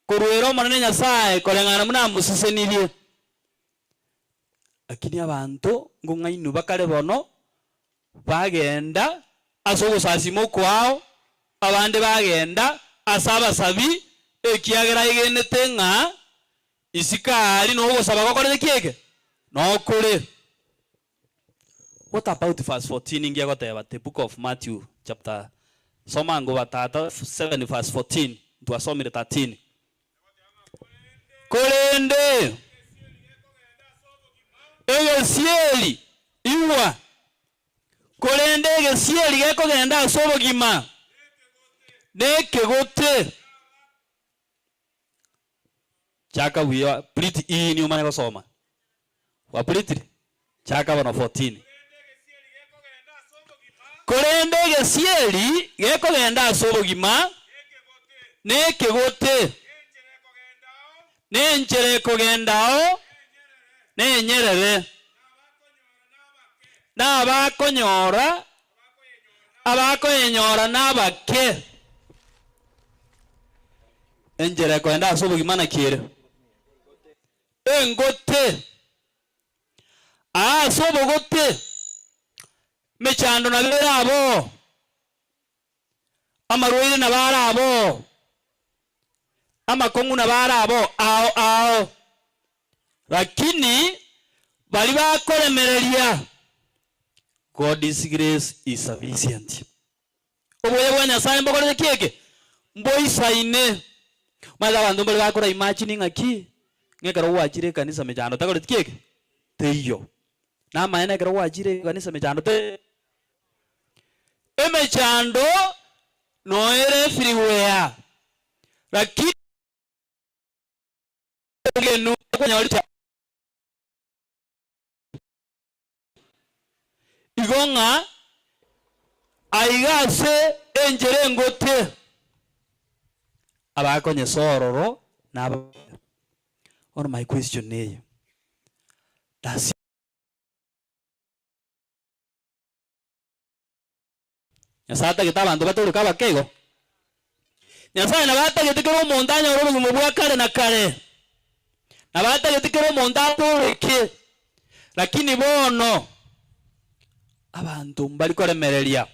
korwera Omonene Nyasaye koreng'ana buna amosesenirie. Lakini abanto ngong'ainwe bakare bono, bagenda ase ogosasima okoao, abande bagenda ase abasabi, ekiagera aegenete ng'a isiko aria nogosaba gokorete ki eke? Nokore. What about verse 14 inki egoteba? The book of Matthew chapter soma ango tata 7 verse 14 ntwasomire 13. Korende egesieri, igwa, korende egesieri gekogenda ase obogima nekegote. Chaka buya, print ini omanye gosoma. Gwaprintire? Chaka bono 14. Korende egesieri gekogenda ase obogima nekegote, na enchera ekogendao nenyerere, na abakonyora abakoyenyora nabake. Enchera ekogenda ase obogima naki ere? Engote. Aa ase obogote, emechando nabo ere aboo, amarwaire nabo are aboo, amakong'u nabo are aboo ao ao, lakini baria bakoremereria, God's grace is sufficient. Obuya bwa Nyasae mbokorete ki eke? Mboisaine. Omanyete abanto mbare bakora imagine ng'aki, ng'a ekero gwachire ekanisa mechando takoreti ki eke? Teiyo. Namaene ekero gwachire ekanisa mechando te emechando noere everywhere lakini Igo ng'a aiga ase enchera engote abakonyesa ororo na aba Bono my question neye, does Nyasae atagete abanto batoreke abake igo? Nyasae nabo atagete kera omonto anyore obogima bwa kare na kare. Nabo atagete kera omonto atoreke. Lakini bono abanto mbari koremereria.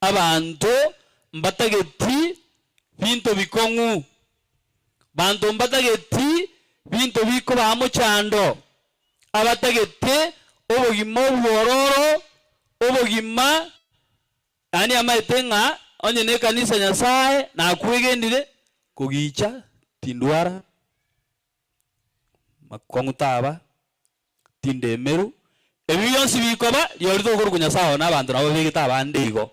Abanto mbatageti binto bikong'u. Banto mbatageti binto bikobaa mochando. Abatagete obogima obwororo, obogima, yaani amaete ng'a onye nekanisa Nyasaye nakwegenire, kogicha tindwara, makong'u taba, tindemerwa, ebi bionsi bikoba rirorio tokorokwa Nyasaye oo na abanto nabo babegete abande igo,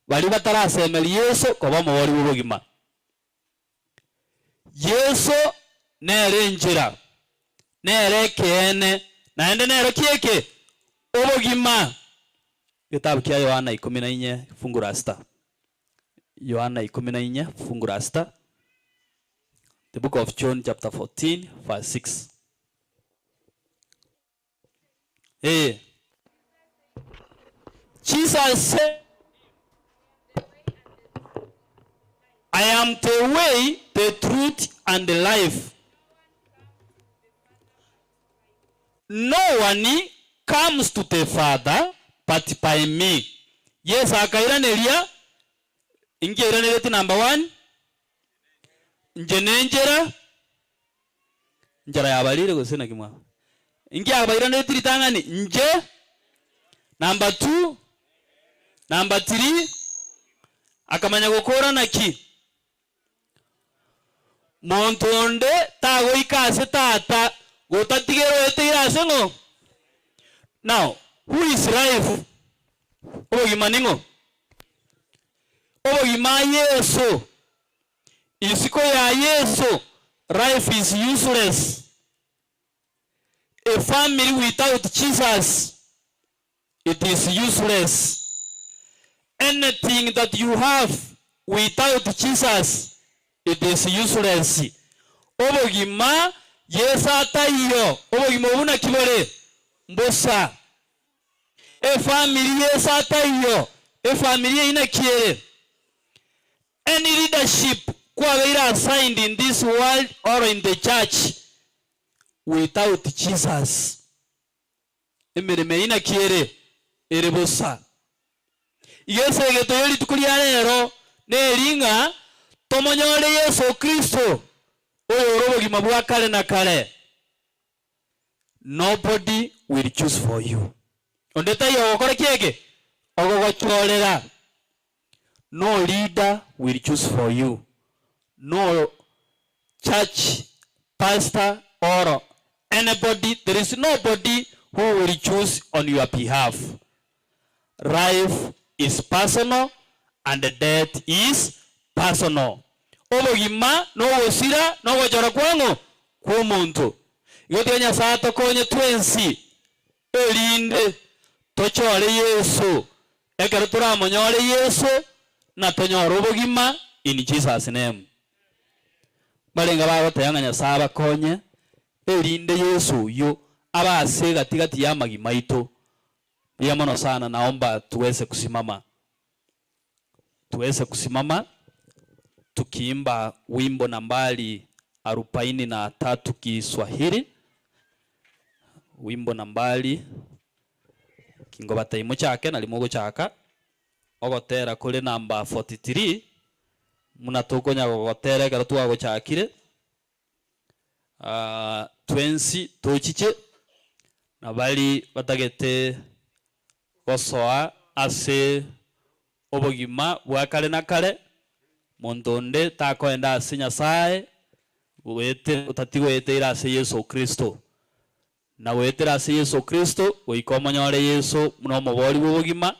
baria batarasemeria Yeso koba omobori bw'obogima. Yeso nere enchera, nere ekeene, naende nero ki eke? Obogima. Egetabu kia Yohana ikomi na inye fungu la sita. Yohana ikomi na inye fungu la sita. The book of John chapter 14 verse 6. Eh. Jesus said, I am the way, the truth, and the life. No one comes to the Father but by me. Yeso akairaneria, Inki airaneretie number one? Inche nenchera, Enchera yabarire gose naki mwaba? Inki abairaneretie ritang'ani? Inche. Number two, number three, akamanya gokora naki? Monto onde tagoika ase Tata gotatigera oeteire ase ng'o? Now, who is life? Obogima ning'o? Obogima Yeso. Isiko ya Yeso, life is useless. A family without Jesus, it is useless. Anything that you have without Jesus, it is useless. Obogima Yeso ataiyo, obogima obwo naki bore? Mbosa. Efamiri Yeso ataiyo, efamiri eyio naki ere? Any leadership kwabeire assigned in this world or in the church without Jesus, emeremo eyio naki ere? Ere bosa. Iga esegeto ye rituko ria rero neri ng'a tomonyore Yeso Kristo oyore obogima bwa kare na kare. Nobody will choose for you. Onde taiyo ogokora ki eke? Ogogochorera. No leader will choose for you. No church pastor or anybody, there is nobody who will choose on your behalf. Life is personal and death is personal. Obogima nogosira nogochora kwang'o? Kw'omonto. Igo tiga Nyasae atokonye twensi erinde tochore Yeso. Ekero toramonyore Yeso natonyore obogima in Jesus name. Mbarenge bagoteba ng'a Nyasae abakonye erinde Yeso oyio abe ase egati gati y'amagima aito. Mbuya mono sana naomba tuweze kusimama. Tuweze kusimama tukiimba wimbo nambari arobaini na tatu Kiswahili. Wimbo nambari kingobatebia mochake nari mogochaka ogotera kore number 43 muna tokonya gogotera ekero twagochakire. Twensi tochiche, na baria batagete gosoa ase obogima bwa kare na kare, monto onde takoenda ase Nyasae otatigoeteire ase Yeso Kristo. Na goetera ase Yeso Kristo goika omonyore Yeso buna omobori bw'obogima,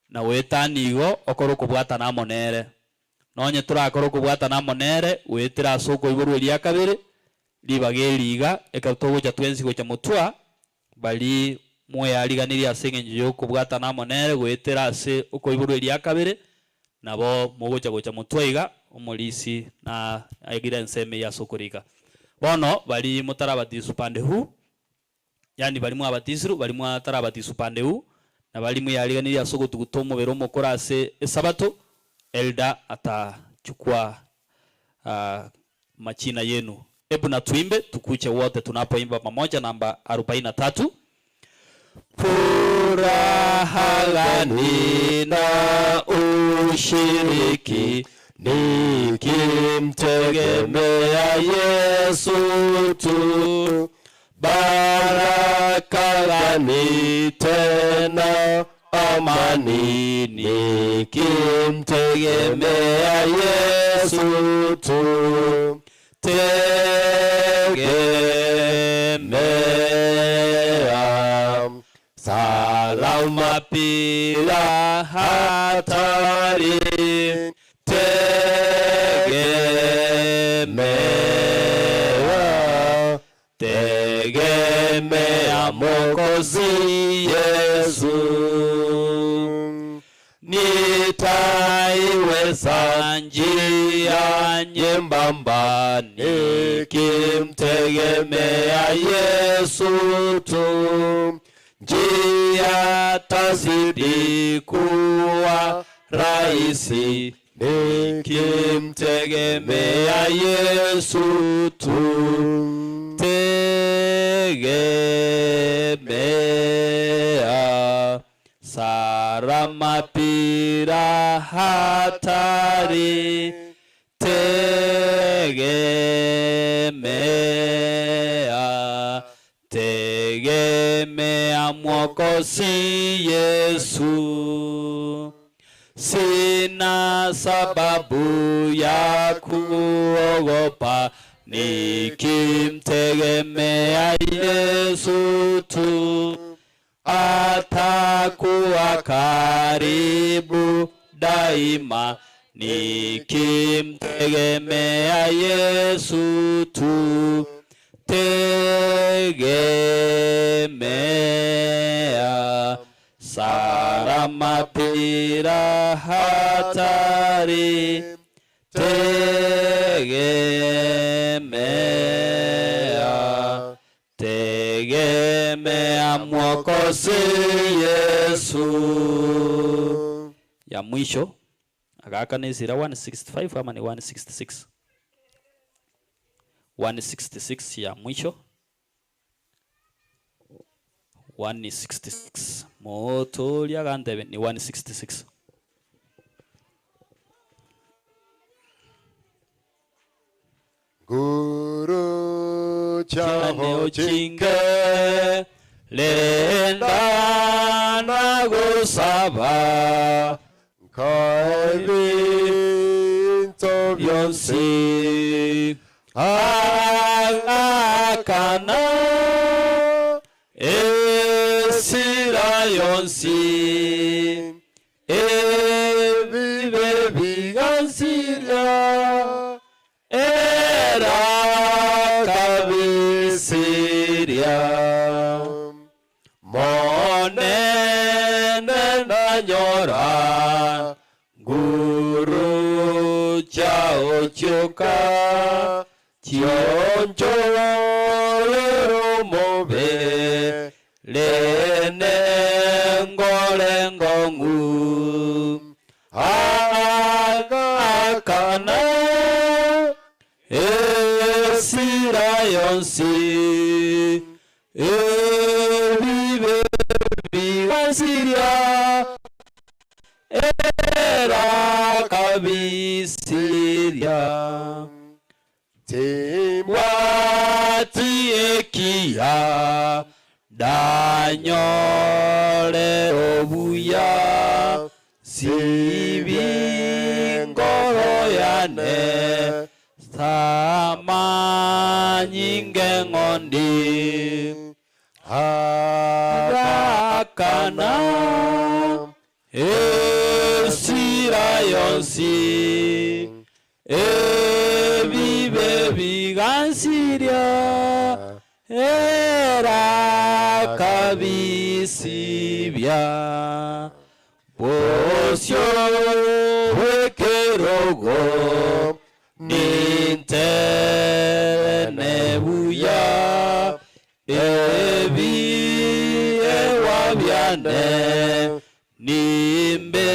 na goetania igo okore okobwatana amo nere. Nonye torakore okobwatana amo nere goetera ase okoiborwa eria kabere, ribaga eri iga, ekero togocha twensi gocha motwa, baria mweariganirie ase engencho y'okobwatana amo nere goetera ase okoiborwa eria kabere, nabo mogocha gocha motwa iga, omorisi na aigire ensemo eyio ase okorika. Bono baria motarabatiswa pande huu, Yaani baria mwabatisirwe, baria mwatarabatiswa pande huu, na baria mweyariganirie ase ogotuguta omobere omokoro ase Esabato, elder atachukua majina yenu. Hebu na tuimbe, tukuje wote tunapoimba pamoja namba arobaini na tatu. Furaha gani na ushiriki nikimtegemea Yesu tu, baraka gani tena amani nikimtegemea Yesu tu, tegemea salama bila hatari, tegemea, tegemea Mwokozi Yesu. Nitaiweza njia nyembamba nikimtegemea Yesu tu, njia tazidi kuwa rahisi nikimtegemea Yesu tu. Tegemea salama bila hatari, tegemea, tegemea Mwokozi Yesu. Sina sababu ya kuogopa nikimtegemea Yesu tu, atakuwa karibu daima nikimtegemea Yesu tu. Tegemea salama bila hatari, tegemea, tegemea Mwokozi Yesu. Ya mwisho agaka ni zira 165 ama ni 166? 166 ya mwisho 166 motoria gantebe ni 166. Guru Chane chaho ochinge lenda na gusaba kaebinto byonsi agakana esira yonsi ebibe bigansiria era kabisiria monene nanyora nguru chao chioka chionchorero mobe lene ngolengongu agakana esira yonsi ebibe bigansiria era kabisiria timbwatiekia danyore obuya sibingoro yane samanyinge ng'ondi agakana esira yonsi ebibe bigansiria era kabisibia bosio bw'ekerogo ninterene buya ebiewa byane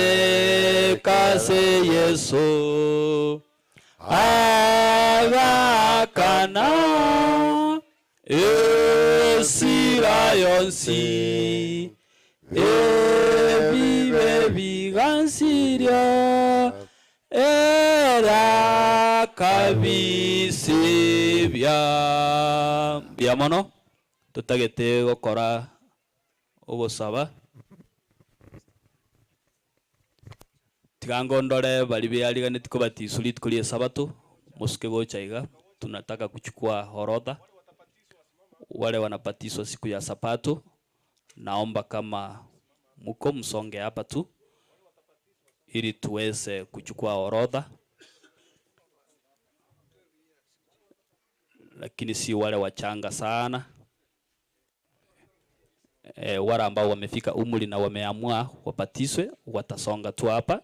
nimbekase Yesu agakana esira yonsi ebibe bigansiria era kabisibia Mbuya mono tutagete gokora ogosaba tiga ndore bari beariganeti kobatiswa rituko ria esabato mosuke gocha iga tunataka kuchukua orodha wale wanapatiswa siku ya sapato naomba kama muko msonge hapa tu ili tuweze kuchukua orodha, lakini si wale wachanga sana wale ambao wamefika umri na wameamua wapatiswe watasonga tu hapa.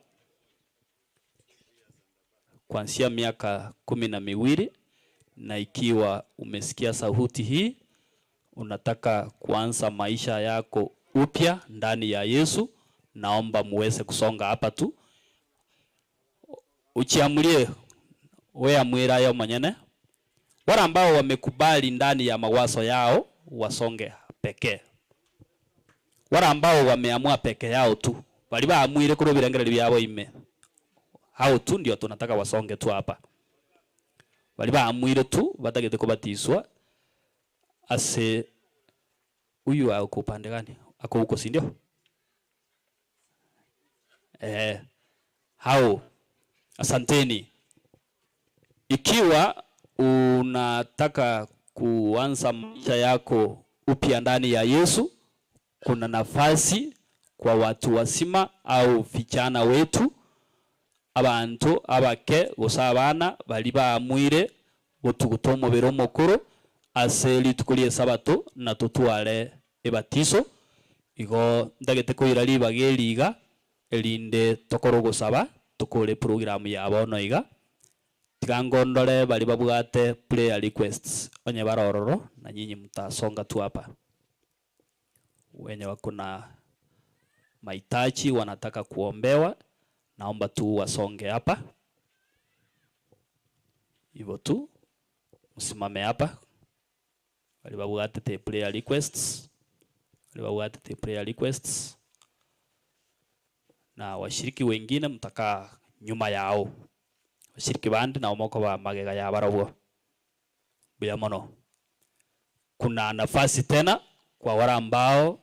kuanzia miaka kumi na miwili, na ikiwa umesikia sauti hii unataka kuanza maisha yako upya ndani ya Yesu, naomba muweze kusonga hapa tu, uchiamulie we amwirayo mwenyene. Wale ambao wamekubali ndani ya mawazo yao wasonge pekee, wale ambao wameamua peke yao tu, bali baamwire kurwa birengereri byabo ime, hao tu ndio tunataka wasonge tu hapa. Bali baamwire tu batagete kubatiswa ase huyu ako upande gani? Ako huko, si ndio? Eh, hao asanteni. Ikiwa unataka kuanza maisha yako upya ndani ya Yesu, kuna nafasi kwa watu wazima au vijana wetu, abantu abake gose abana bari baamwire gotuguta omobere omokoro ase rituko ria esabato na totware ebatiso. Igo ntagete koira ribaga eri iga erinde tokore ogosaba tokore program ya bono iga. Tiga ngondore bari babwate prayer requests onye bare ororo na nyinyi mtasonga tu hapa. Wenye wako na mahitaji wanataka kuombewa, naomba tu wasonge hapa hivyo tu, msimame hapa. Bari babwate te prayer requests, bari babwate te prayer requests, na washiriki wengine mtakaa nyuma yao. Washiriki bandi nao moko ba magega ya barabwo buya mono. Kuna nafasi tena kwa wale ambao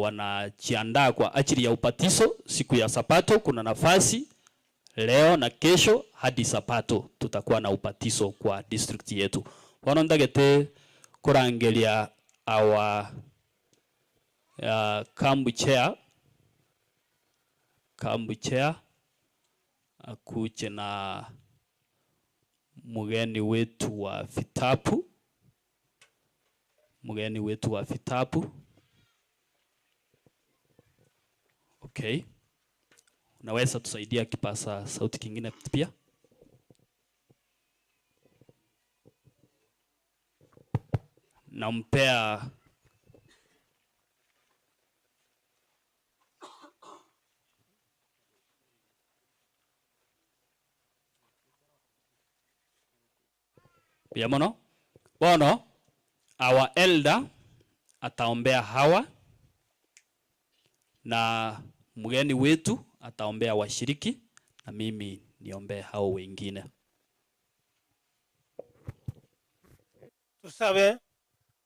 wanajiandaa kwa ajili ya ubatizo siku ya Sabato. Kuna nafasi leo na kesho hadi Sabato tutakuwa na ubatizo kwa district yetu. Bono ntagete kurangeria our camp chair, camp chair akuje na mgeni wetu wa vitabu, mgeni wetu wa vitabu. Okay, unaweza tusaidia kipasa sauti kingine pia? Nampea Buya mono. Bono, our elder ataombea hawa na mgeni wetu ataombea washiriki na mimi niombee hao wengine. Tusabe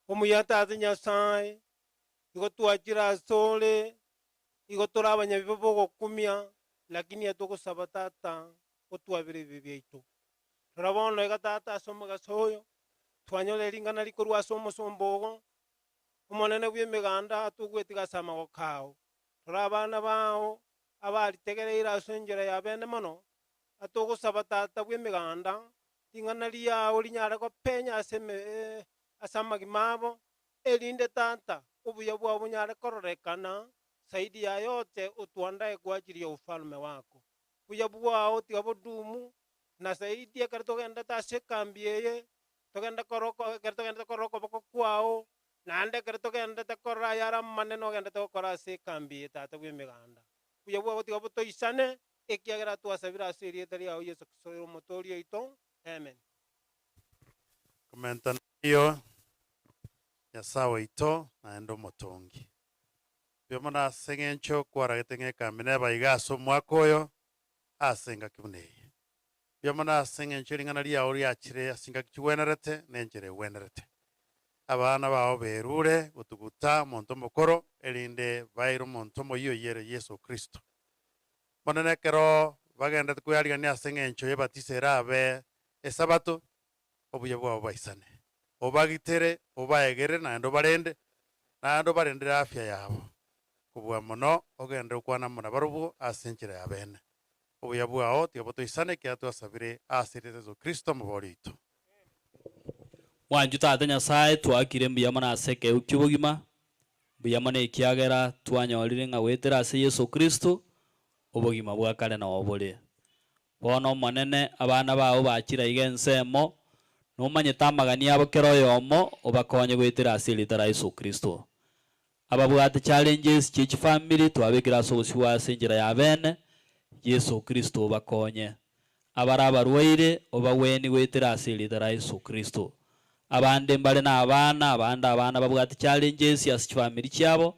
omuyata ase Nyasaye igo twachire ase ore igo tore abanyabibe bogokumia, lakini atogosaba tata otwabire ebibe biaito. Rora bono iga tata ase omogaso oyo twanyora ring'ana rikorwa ase omosomba ogo omonene bwa emeganda atogwetiga ase amagoko ao. Rora abana bao abaritegereire ase enchera ya bene mono atogosaba tata bwa emeganda ring'ana riao rinyare gopenya ase eme ase amagima abo erinde tata obuya bwabo bunyare kororekana zaidi ya yote otwandae kwa ajili ya ufalme wako. Buya bwao tiga bodumu na zaidi ekero togendete ase ekambi eye togende koroko ekero togendete korora okoboko kwao naende ekero togendete korora ayare amanene ogendete gokora ase ekambi eye tata bwa emeganda. Buya bwabo tiga botoisane ekiagera twasabire ase erieta riao Yesu Kristo omotoori oito. Amen. Komenta iyo Nyasaye oito naende omotongi. Mbuya mono ase eng'encho kwaragete ng'a ekambi neba iga ase omwaka oyo ase engaki buna eye. Mbuya mono ase eng'encho ring'ana riao riachire ase engaki chigwenerete na enchera egwenerete. Abana bao berure gotuguta omonto omokoro erinde baire omonto omoyio oyere Yesu Kristo. Bono nekero bagendete koyarigania ase eng'encho y'ebatiso erabe esabato obuya bwabo baisane. Obagitere, obaegere naende obarende, naende obarendere afya yabo. Kobua mono ogende okwana muna barobwo ase enchera ya bene. Obuya bwao tiga botoisane ekiagera twasabire ase erieta Yesu Kristo omobori oito. Mwanchu tata Nyasaye twakire mbuya mono ase ekeu kia obogima, mbuya mono ekiagera twanyorire ng'a goetera ase Yesu Kristo obogima bwa kare nabo bore. Bono Omonene, abana bao bachire aiga ensemo, nomanyete amagani abo kera oyomo, obakonye goetera ase erieta ria Yeso Kristo. Ababwate challenges chie chifamiri twabekire ase obosio bwaye ase enchera ya bene, Yeso Kristo obakonye. Abare abarwaire obagwenie goetera ase erieta ria Yeso Kristo. Abande mbare na abana, abande abana babwate challenges ase chifamiri chiabo,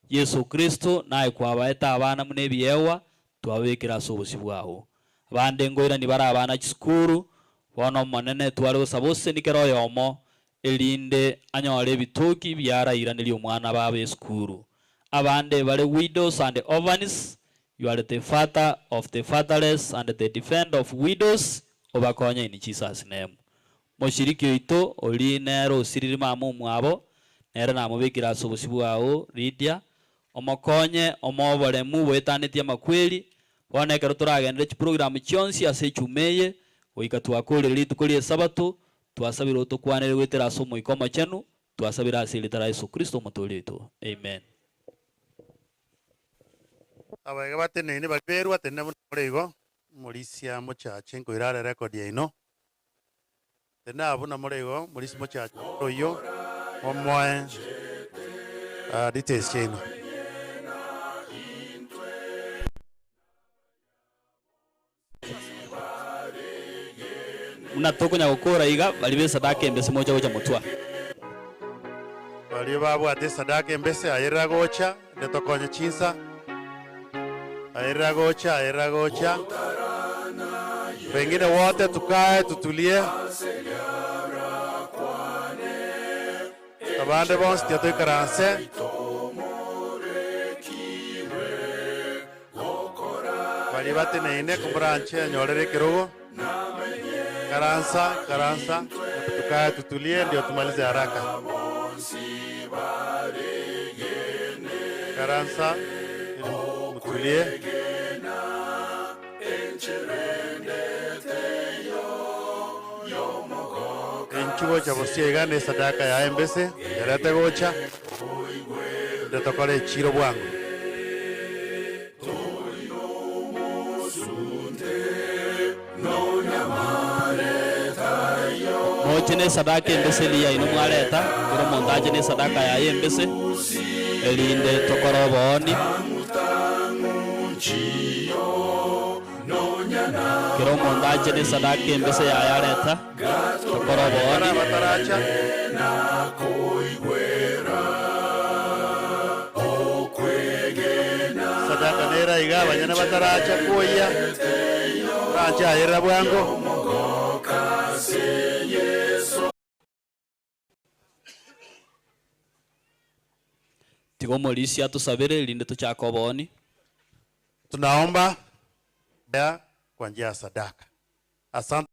Yeso Kristo naye kwabaete abana buna ebiegwa, twababekire ase obosio bwao. Abande nkoirani bare abana chisukuru, bono Omonene tware gosaba oseseni kera oyomo, erinde anyore ebitoki biarairanerie omwana babo esukuru. Abande bare widows and orphans, you are the father of the fatherless and the defender of widows, obakonye in Jesus name. Moshiriki oito oria nere osiriri mama omwabo, nere namobekire ase obosio bwao, Lydia, omokonye, omoe oboremu boetanetie amakweri, Bono ekero toragenderere chiprogramu chionsi ase echuma eye, goika twakoorire rituko ri'Esabato, Twasabire otokwanere goetera ase Omoika Omochenu, twasabire ase erieta ria Yeso Kristo Omotoori oito. Amen. Abaiga bateneine baria berwa tenena buna more igo, morisia mochache nkoira are record yaino. Tenena buna more igo, morisia mochache oyio momoe details chiaino. Buna tokonya gokora iga, baria b'esadaka embese mocha gocha motwa. Baria babwate esadaka embese, ayerera gocha, inde tokonye chinsa, ayerera gocha, ayerera gocha. Wengine wote tukae tutulie. Abande bonsi tiga toikaranse. Baria bateneine komoranche anyorere ekerogo, ikaransa, ikaransa, hebu tukae tutulie ndio tumalize haraka. Ikaransa ili mutulie. Inchuo gocha bosio iga ne esadaka yaye embese erete gocha, inde tokore echiro bwango. Moche nesadaka embese eria yaino mwareta, kera omonto ache nesadaka yaye embese, erinde tokore obooni. Kera omonto ache nesadaka embese yaye areta, tokore obooni. Sadaka nere aiga abanyene bataracha koyia, oranche ayerera bwango. Tiga omorisia atosabere, erinde tochake obooni. Tunaomba kwa njia ya sadaka. Asante.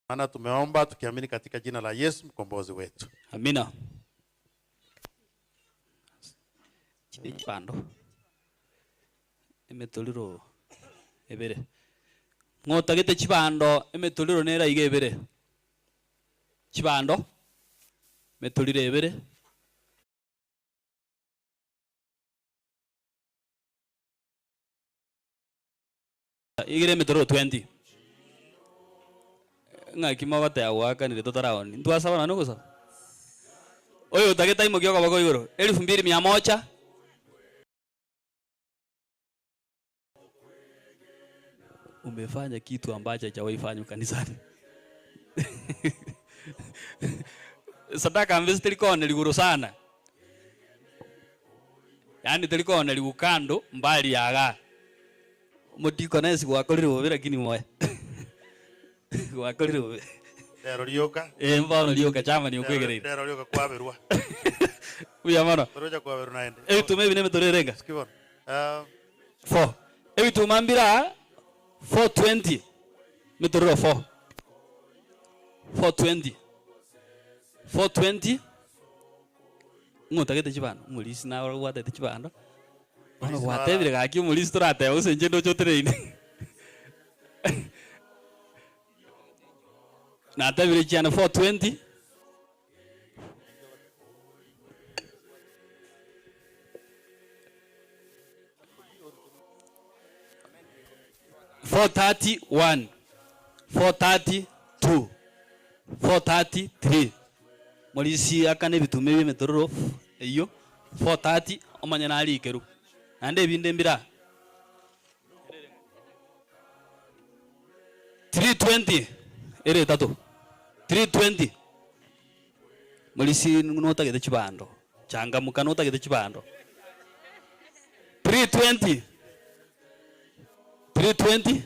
Maana tumeomba tukiamini katika jina la Yesu mkombozi wetu. Amina. Chibando emetoriro ebere. Ng'otagete chibando emetoriro nere iga ebere. Chibando emetoriro ebere. Igere emetororo 20. Ng'aki mogoteba goakanire totaraoni? Ntwasaba nonye nogosaba? Oyo otagete aimokie okoboko igoro, elfu mbili mia moja. Umefanya kitu ambacho hajawahi fanywa kanisani. Sadaka mbese teri kooneri igoro sana. Yaani teri kooneri kando mbali yaga. Omodikonesi gwakorire bobe lakini moya. Gwakorire bobe. Rero rioka. Eh, mbono rioka chama ni okwegereire. Rero rioka kwaberwa. Buya mono. Torocha kwaberwa naende. Ebituma ebi nemetoro erenga? Sikia bono. Ah. 4. Ebituma mbira 420. Emetorero 4. 420. 420. Ng'o otagete chibando? Omorisia naye obwatete chibando. Bono gwatebire gaki omorisia torateba gose inche ndoche oteneine. Natebire chiane 420. 4:30 1, 4:30 2, 4:30 3. Morisi akane ebituma ebi emetororo eyio, 4:30 omanye narikerwe. Naende ebinde mbire aa. 3:20 ere etato, 3:20 Morisi notagete chibando, changamuka notagete chibando. 3:20 3:20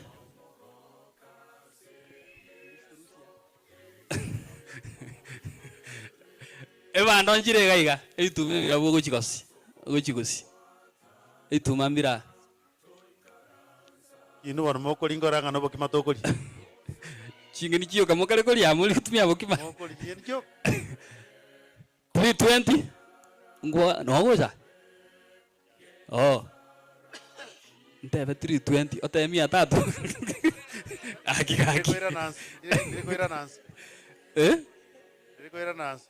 Ebando nchire iga iga, ebituma ebi nabwo ogochi gosi, ogochi gosi, ebituma mbire aa. Inwe bono mokoringa ore ang'ana obokima tokoria. Ching'eni chioka mokare koria amo rigotumia bokima. Mokoria ching'eni chioka. 3:20 ngwa nogocha? Oo. Ntebe 3:20 otebe mia tatu. Gaki gaki. Ndiri koirana nse, ndiri koirana nse. Eh? Ndiri koirana nse.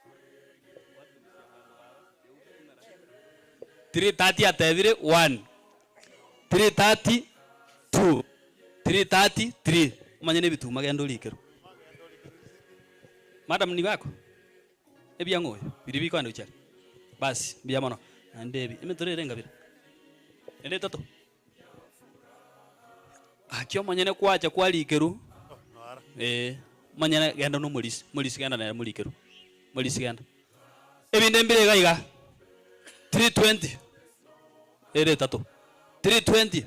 3:30 atebire 1, 3:30 2, 3:30 3 omanye na ebituma genda orikerwe. Madam nigo ako? Ebiang'o oyo biria bikoenda gochia aria? Basi mbuya mono. Naende ebi emetoro ere engabire? Ere etato? Gaki omonyene kwacha kwarikerwa, eh, omonyene genda na omorisia, omorisia genda nere morikerwe, omorisia genda. Ebinde mbire iga iga, 3:20 ere etato, 3:20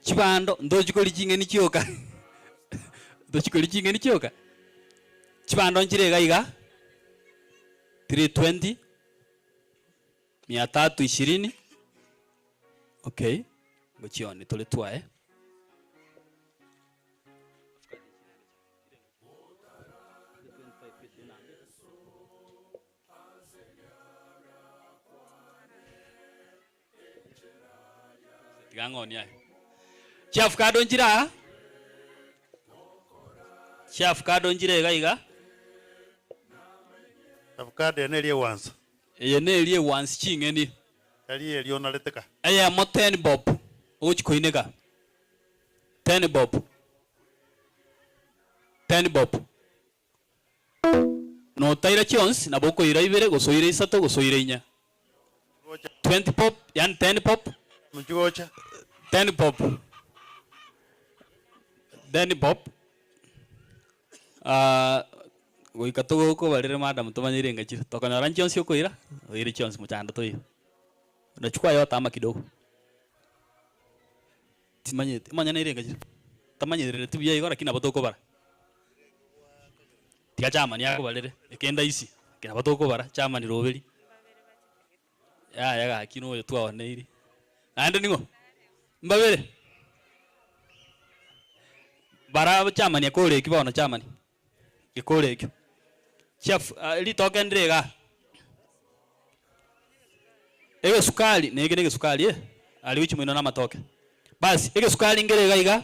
chibando ntochi koria ching'eni chioka, ntochi koria ching'eni chioka, chibando nchire iga iga, 3:20 mia tatu ishirini, okay, ngochioni tore twaye. Tiga ng'onie aye. Chiafukado nchire aa, chiafukado nchire iga iga. Avocado eye neri egwansa. Eye neri egwansi ching'eni. Tari eri onarete ka. Eyemo ten bob ogochi koineka. Ten bob. Ten bob. Notaira chionsi nabo okoira ibere gose oire isato gose oire inye. 20 bob yaani 10 bob. Mochigocha. 10 bob. 10 bob. Ah, goika togokobarere madam tomanye renga chire. Tokonyora nchionsi okoira, oire chionsi mochando toiyo. Unachukua yote ama kidogo. Timanyeti, omanye nere enga chire. Tamanyerereti buya igo lakini nabo tokobara. Tiga chairman akobarere, ekende aisi, eke nabo tokobara, chairman roberi. Yaya gaki noyo twaoneiri. Naende ning'o? Mbabere? Bara chairman akore eki bono chairman, gekore ekio. Chiaf ritoke ndire igaa. Egesukari, na eke na egesukari eh, aria gochia moino na amatoke. Basi, egesukari nkere iga iga,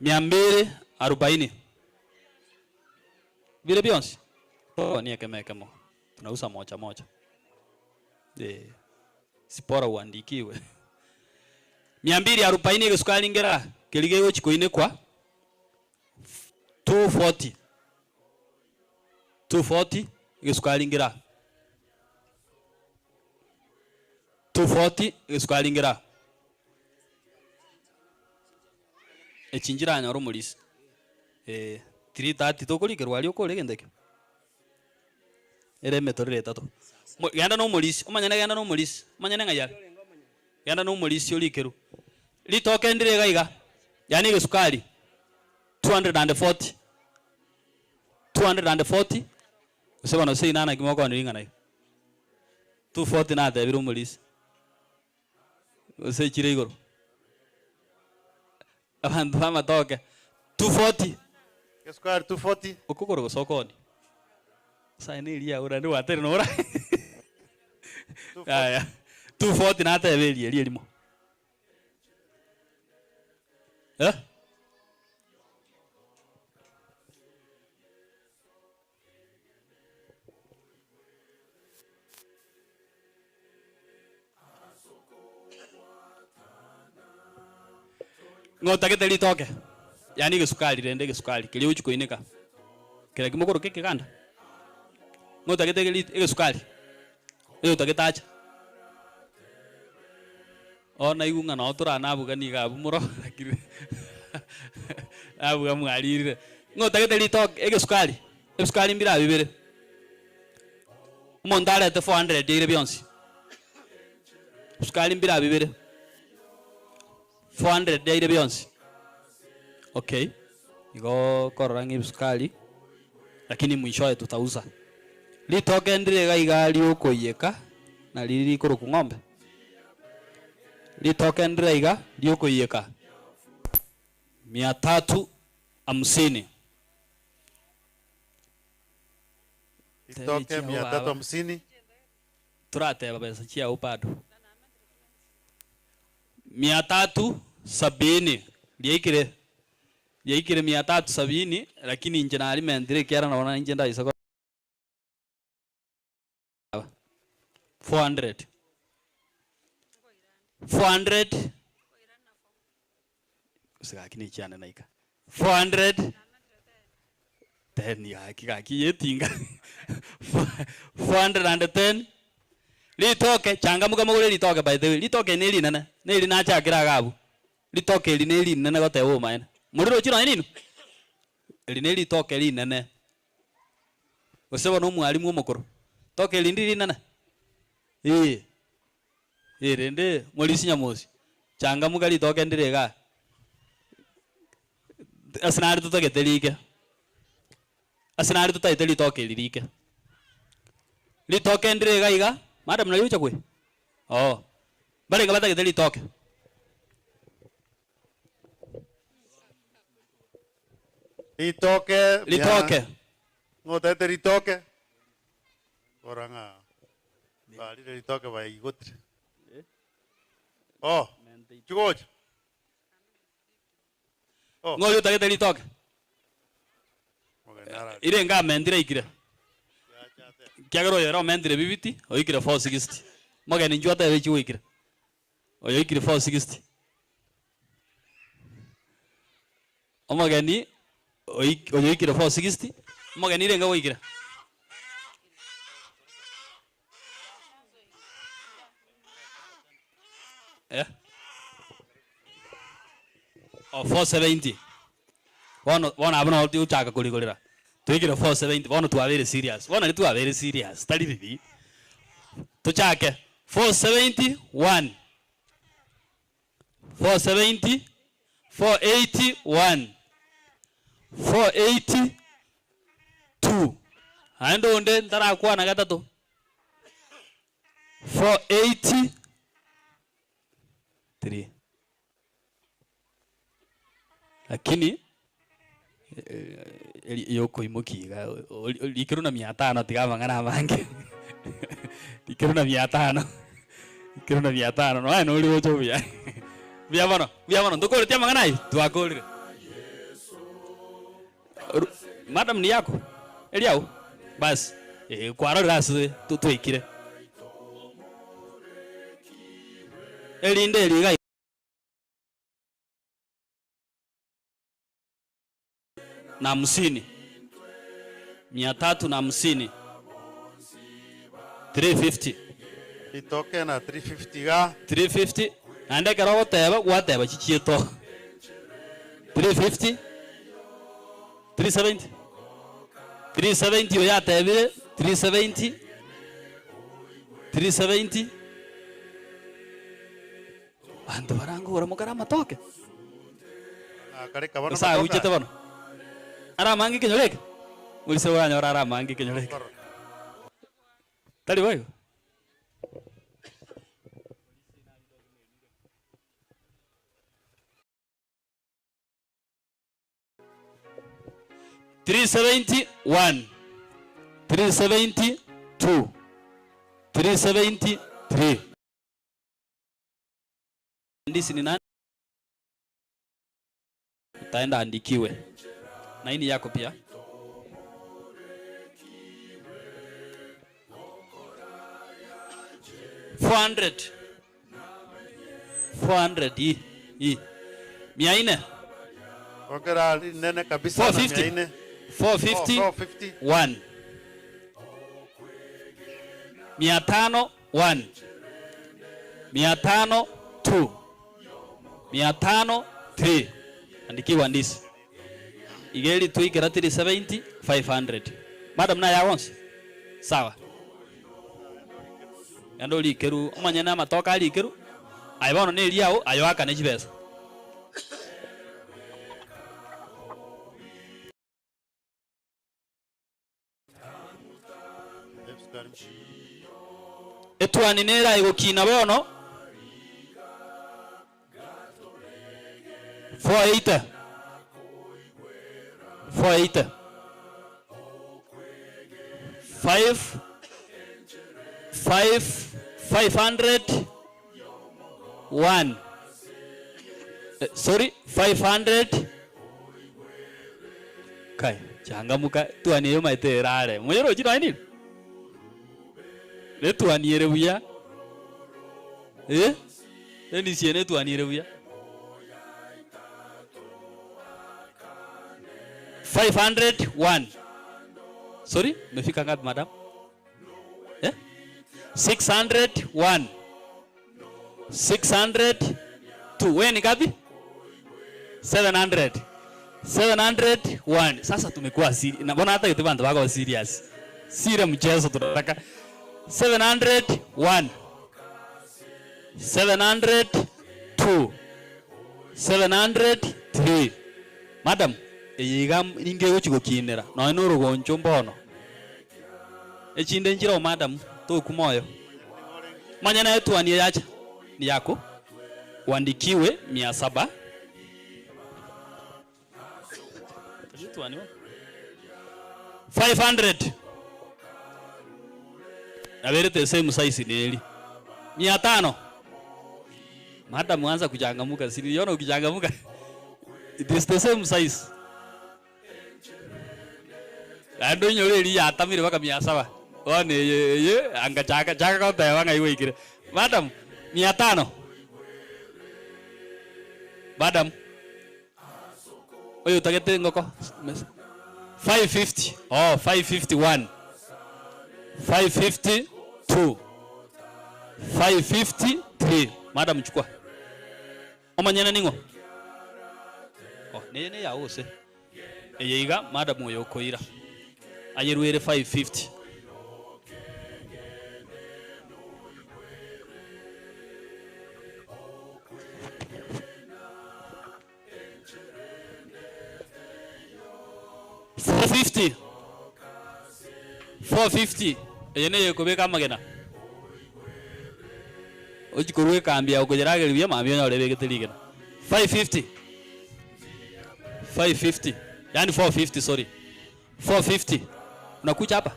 mia mbili arubaini. Bire bionsi, toonie ekemo ekemo, tunauza moja moja. Eh, sipora uandikiwe. Mia mbili arubaini egesukari nkere aa, keria kegochia koinekwa, 240. 240 egesukari nkere aa. 240 egesukari nkere aa. Echi nchiranyore omorisia. Eh, 330 tokorikerwa aria okore egento ekio? Ere emetorero etato. Mo genda na omorisia, omonyene genda na omorisia, omonyene ng'ai are? Genda na omorisia orikerwe. Ritoke ndire iga iga, yaani egesukari, 240, 240, gose bono seino naki mokoonera ring'ana iga? 240 natebire omorisia, gose echire igoro. Abanto b'amatoke, 240. Esukari 240. Okogoro gose okoonia. Nyasaye neri yago naende gwateire nora. Yaya, 240 nateba eria eria erimo. Eh? Ng'a otagete ritoke, yaani egesukari rende egesukari keria ogochia koineka, kera ki mokoroka ekeganda? Ng'a otagete eri egesukari, oyo otagete ache. Bono naigwe ng'a noo toranabuga niga abwo moro lakini nabuga mwaririre. Ng'a otagete ritoke egesukari, ebisukari mbire abwo bibere, omonto arete 400 aire bionsi, ebisukari mbire abwo bibere. 400 yaire bionsi okay igo korora ng'a ebisukari lakini mwishowe tutauza. Ritoke ndire iga iga riokoiyeka nari rikorokwa ng'ombe, ritoke ndire iga riokoiyeka mia tatu hamsini. Ritoke mia tatu hamsini. Torateba besa chiao bado. Mia tatu sabini, riaikire, riaikire mia tatu sabini, lakini inche narimentire ekiagera nabo inche ndaisa ko 400, 400, gose gaki ne chiane naika, 400 ten gaki gaki yetinga 410 ritoke changamuka mogore ritoke by the way ritoke eri ne rinene na eri nachakire iga abwo ritoke eri ne rinene goteba obomaene morirochi nonye ninwe eri ne ritoke rinene gose bono omwalimu omokoro ritoke eri ndiri rinene eh eh rende morisia nyamosi changamuka ritoke ndire igaa. Ase nare totagete rike, ase nare totagete ritoke eri rike. Ritoke ndire iga iga, madam nari ocha kwe? Oo, mbarenge batagete ritoke? Ritoke Ritoke. Ng'o otagete ritoke? Kora ng'a barire ritoke baigotire. Oh, chigocha. Ng'o oria otagete ritoke? Ire ngamentire aikire. Ekiagera oyo ere omentire bibiti, oikire 460. Mogeni inchuo otebe echi gwaikire. Oyo oikire 460. Omogeni oik oyo oikire 460, omogeni renge gwaikire? Eh? Oh, 470. Bono bono abwo nabo togochaka korigorera. Toikire 470 bono twabeire serious. Bono riria twabeire serious, tari ribi. Tochake 471, 470, 481, 482, naende onde ntarakwana gatato, 483. Lakini yokoimokia iga rikerwe na mia tano tiga amang'ana amange rikerwe na mia tano rikerwe na mia tano nonya nori gocha buya mbuya mono mbuya mono ntokoreti amang'ana aywo twakorire. Madam ni yako? Eriago? Bas eh kwarorire ase twaikire. Erinde eri iga. Na hamsini, mia tatu na hamsini, 350. Ritoke na 350 iga. 350, naende ekero ogoteba, gwateba chichieto 350, 370, 370 oyo atebire 370, 370. Abanto barangore mokare amatoke. Gose agochete bono? Are amange ekenyoro eke? Morise oranyore are amange ekenyoro eke. Tari boigo? 371, 372, 373. Ndisi ni nani? Utaenda andikiwe. Na hii ni yako pia. Four hundred. 400 hii hii. Mia ine. Ongera rinene kabisa na mia 450. ine. 450. 450. 1. 500 1. 500 2. 500 3. Andikiwa ndisi. Igeri tuikera 370 500. Madam naye awonsi. Sawa. Endo orikeru omonyene amatoke arikeru aye bono na eriao aye oakane chibesa. Etuani nere aye gokina bono 480 480 5 5 500 1 sorry 500 kai changamuka tuani eyo maete erare moyorochi nonya nini netuani ere buya eh enisia netuani ere buya 501 sorry umefika ngapi madam eh 601 602 wewe ni ngapi 700 701 sasa tumekuwa siri na mbona hata yote bantu wako serious sire mchezo tunataka 701 702 703 madam eye iga ninge gochi gokinera nonya na orogoncho mbono echinde nchire oo madam tokwa moyo manya naye etuani yacha ni yako uandikiwe mia saba Etuani bono 500 naberete same size neri mia tano madam anza kuchangamuka si niliona ukichangamuka it is the same size naende oinyore eria yatamire mpaka mia saba bono eye eye anga chaka chaka goteba ng'ai gwaikire madam mia tano madam oyo otagete engoko 550 oh 551 552 553 madam chukua omonyene ning'o oh neye neyao gose eye iga madam oyo okoira ayerwere 550 450 450 eye neye ekobeka amagena ochie korwa ekambi yago koyerageria buya mambia onyore ebegete rigena 550 550 yaani 450 sorry 450 unakuja hapa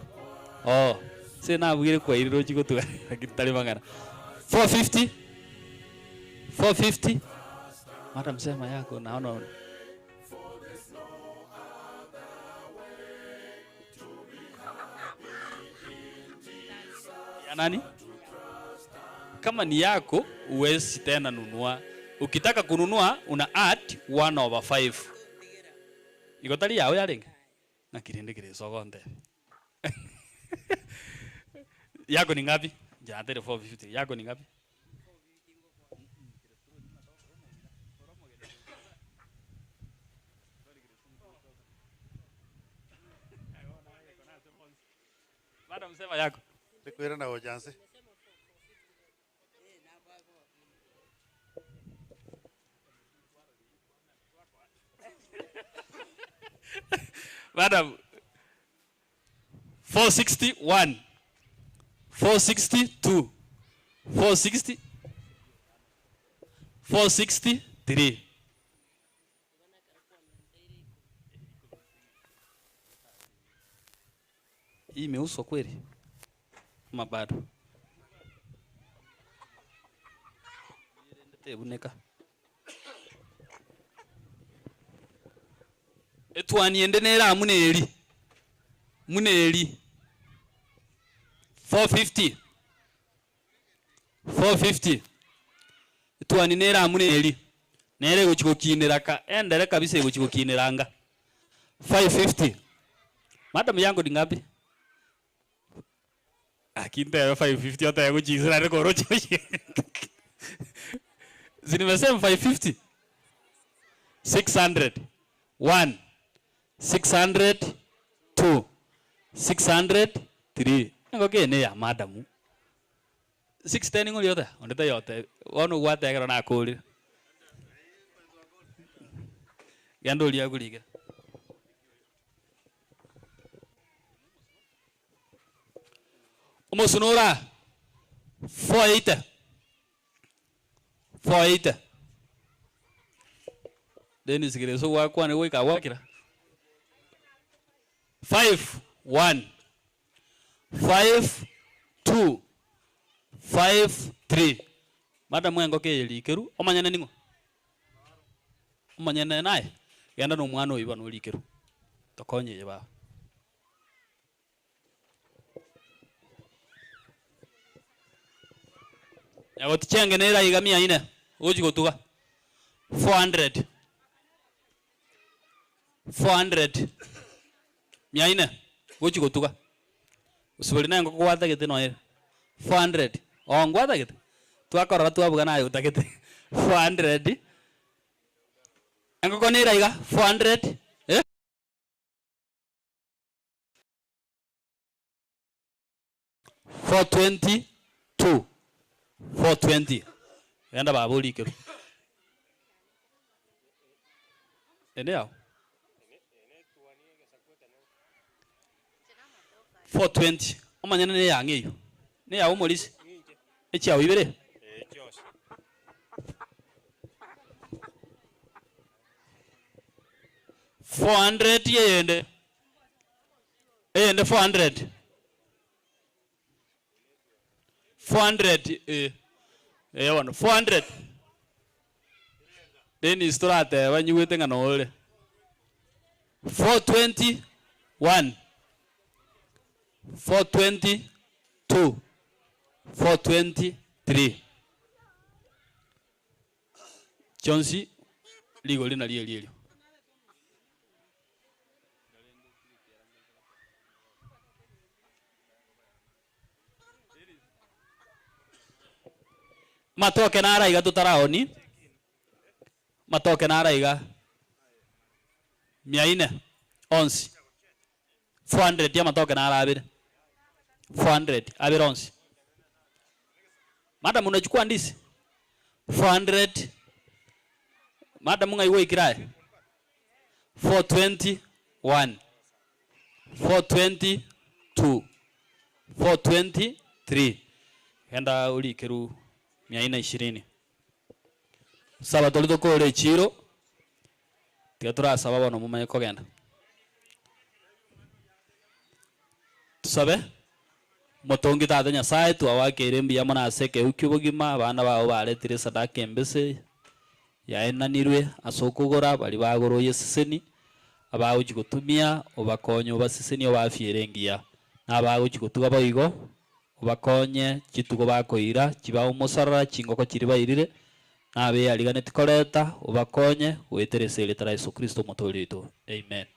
oh ase nabugire kwairire ochie gotuga lakini tari mang'ana 450 450 madam sema yako naona ya nani? Kama ni yako huwezi tena nunua. Ukitaka kununua una add 1 over 5. Igo tari yao yarenge? Naki rende kere sogonte. Yako ni ngapi? Jatere 450. Yako ni ngapi? Madam sema yako. Ndikwira na ojanse. Madam 461 462 460 463 Hii imeuswa kweli ama bado? Tebuneka. Etuani ende nere aa muna eri muna eri 450 450 etuani nere aa muna eri. Nere egochi gokinera ka endere kabisa egochi gokinera anga. 550. Madam yangu ni ngapi? Aki ntebe 550 otebe gochia inse naende koroche gochia Si nimesema 550? 600. 1, 600, 2, 600, 3. Engoko eye neya madam. 610 ng'ori oteba? Onde taiyo otebi. Bono gwategera nakorire. Genda oria akorigere. Omosuna ore aa, 480, 480. Dennis Gereso gwakwanire goika agwakera. 5 1 5 2 5 3. Madam engoko eye rikeru, omonyene ning'o? Omonyene naye? Genda na omwana oyio bono orikeru, tokonye eye baba. Nyagoti chiange nere aiga mia ine, ogochi gotuga 400, 400, mia ine, ogochi gotuga. Osibori na engoko gwatagete noyo ere 400, oo ngwatagete? Twakorora twabuga naye otagete 400, engoko nere aiga 400 eh. 420 2 420 genda baba orikerwe ende yao 420 omanyene ne eyang'e eywo ne eyao omorisia echiao ibere. 400 eyende eyende 400 400 eh eh bono 400 Dennis torateba nyigwete ng'a nore 420 1 420 2 420 3 Chionsi rigori nario erio erio. Matoke naro aiga totaraoni, matoke naro aiga mia ine onsi, 400 amatoke naro abere, 400 abere onsi. Madam unachukua ndizi? 400 Madam ng'ai gwaikire aye? 420 1 420 2 420 3 Genda orikeru mia ine ishirini. Saba tori tokore echiro, tiga torasaba bono momanye kogenda. Tosabe, Omotongi Tata Nyasae, twagoakeire mbuya mono ase ekeegwa ki'obogima, abana bao baretire esadaka embese yaenanirwe ase okogora baria bagora oyeseseni, abagochia gotumia, obakonye obasesenie obafiere engiya, na abagochia gotuga boigo, obakonye chitugo bakoira chibae omosarara, chingoko chiria bairire, na abeyariganeti koreta, obakonye goetera ase erieta ria Yeso Kristo Omotoori oito. Amen.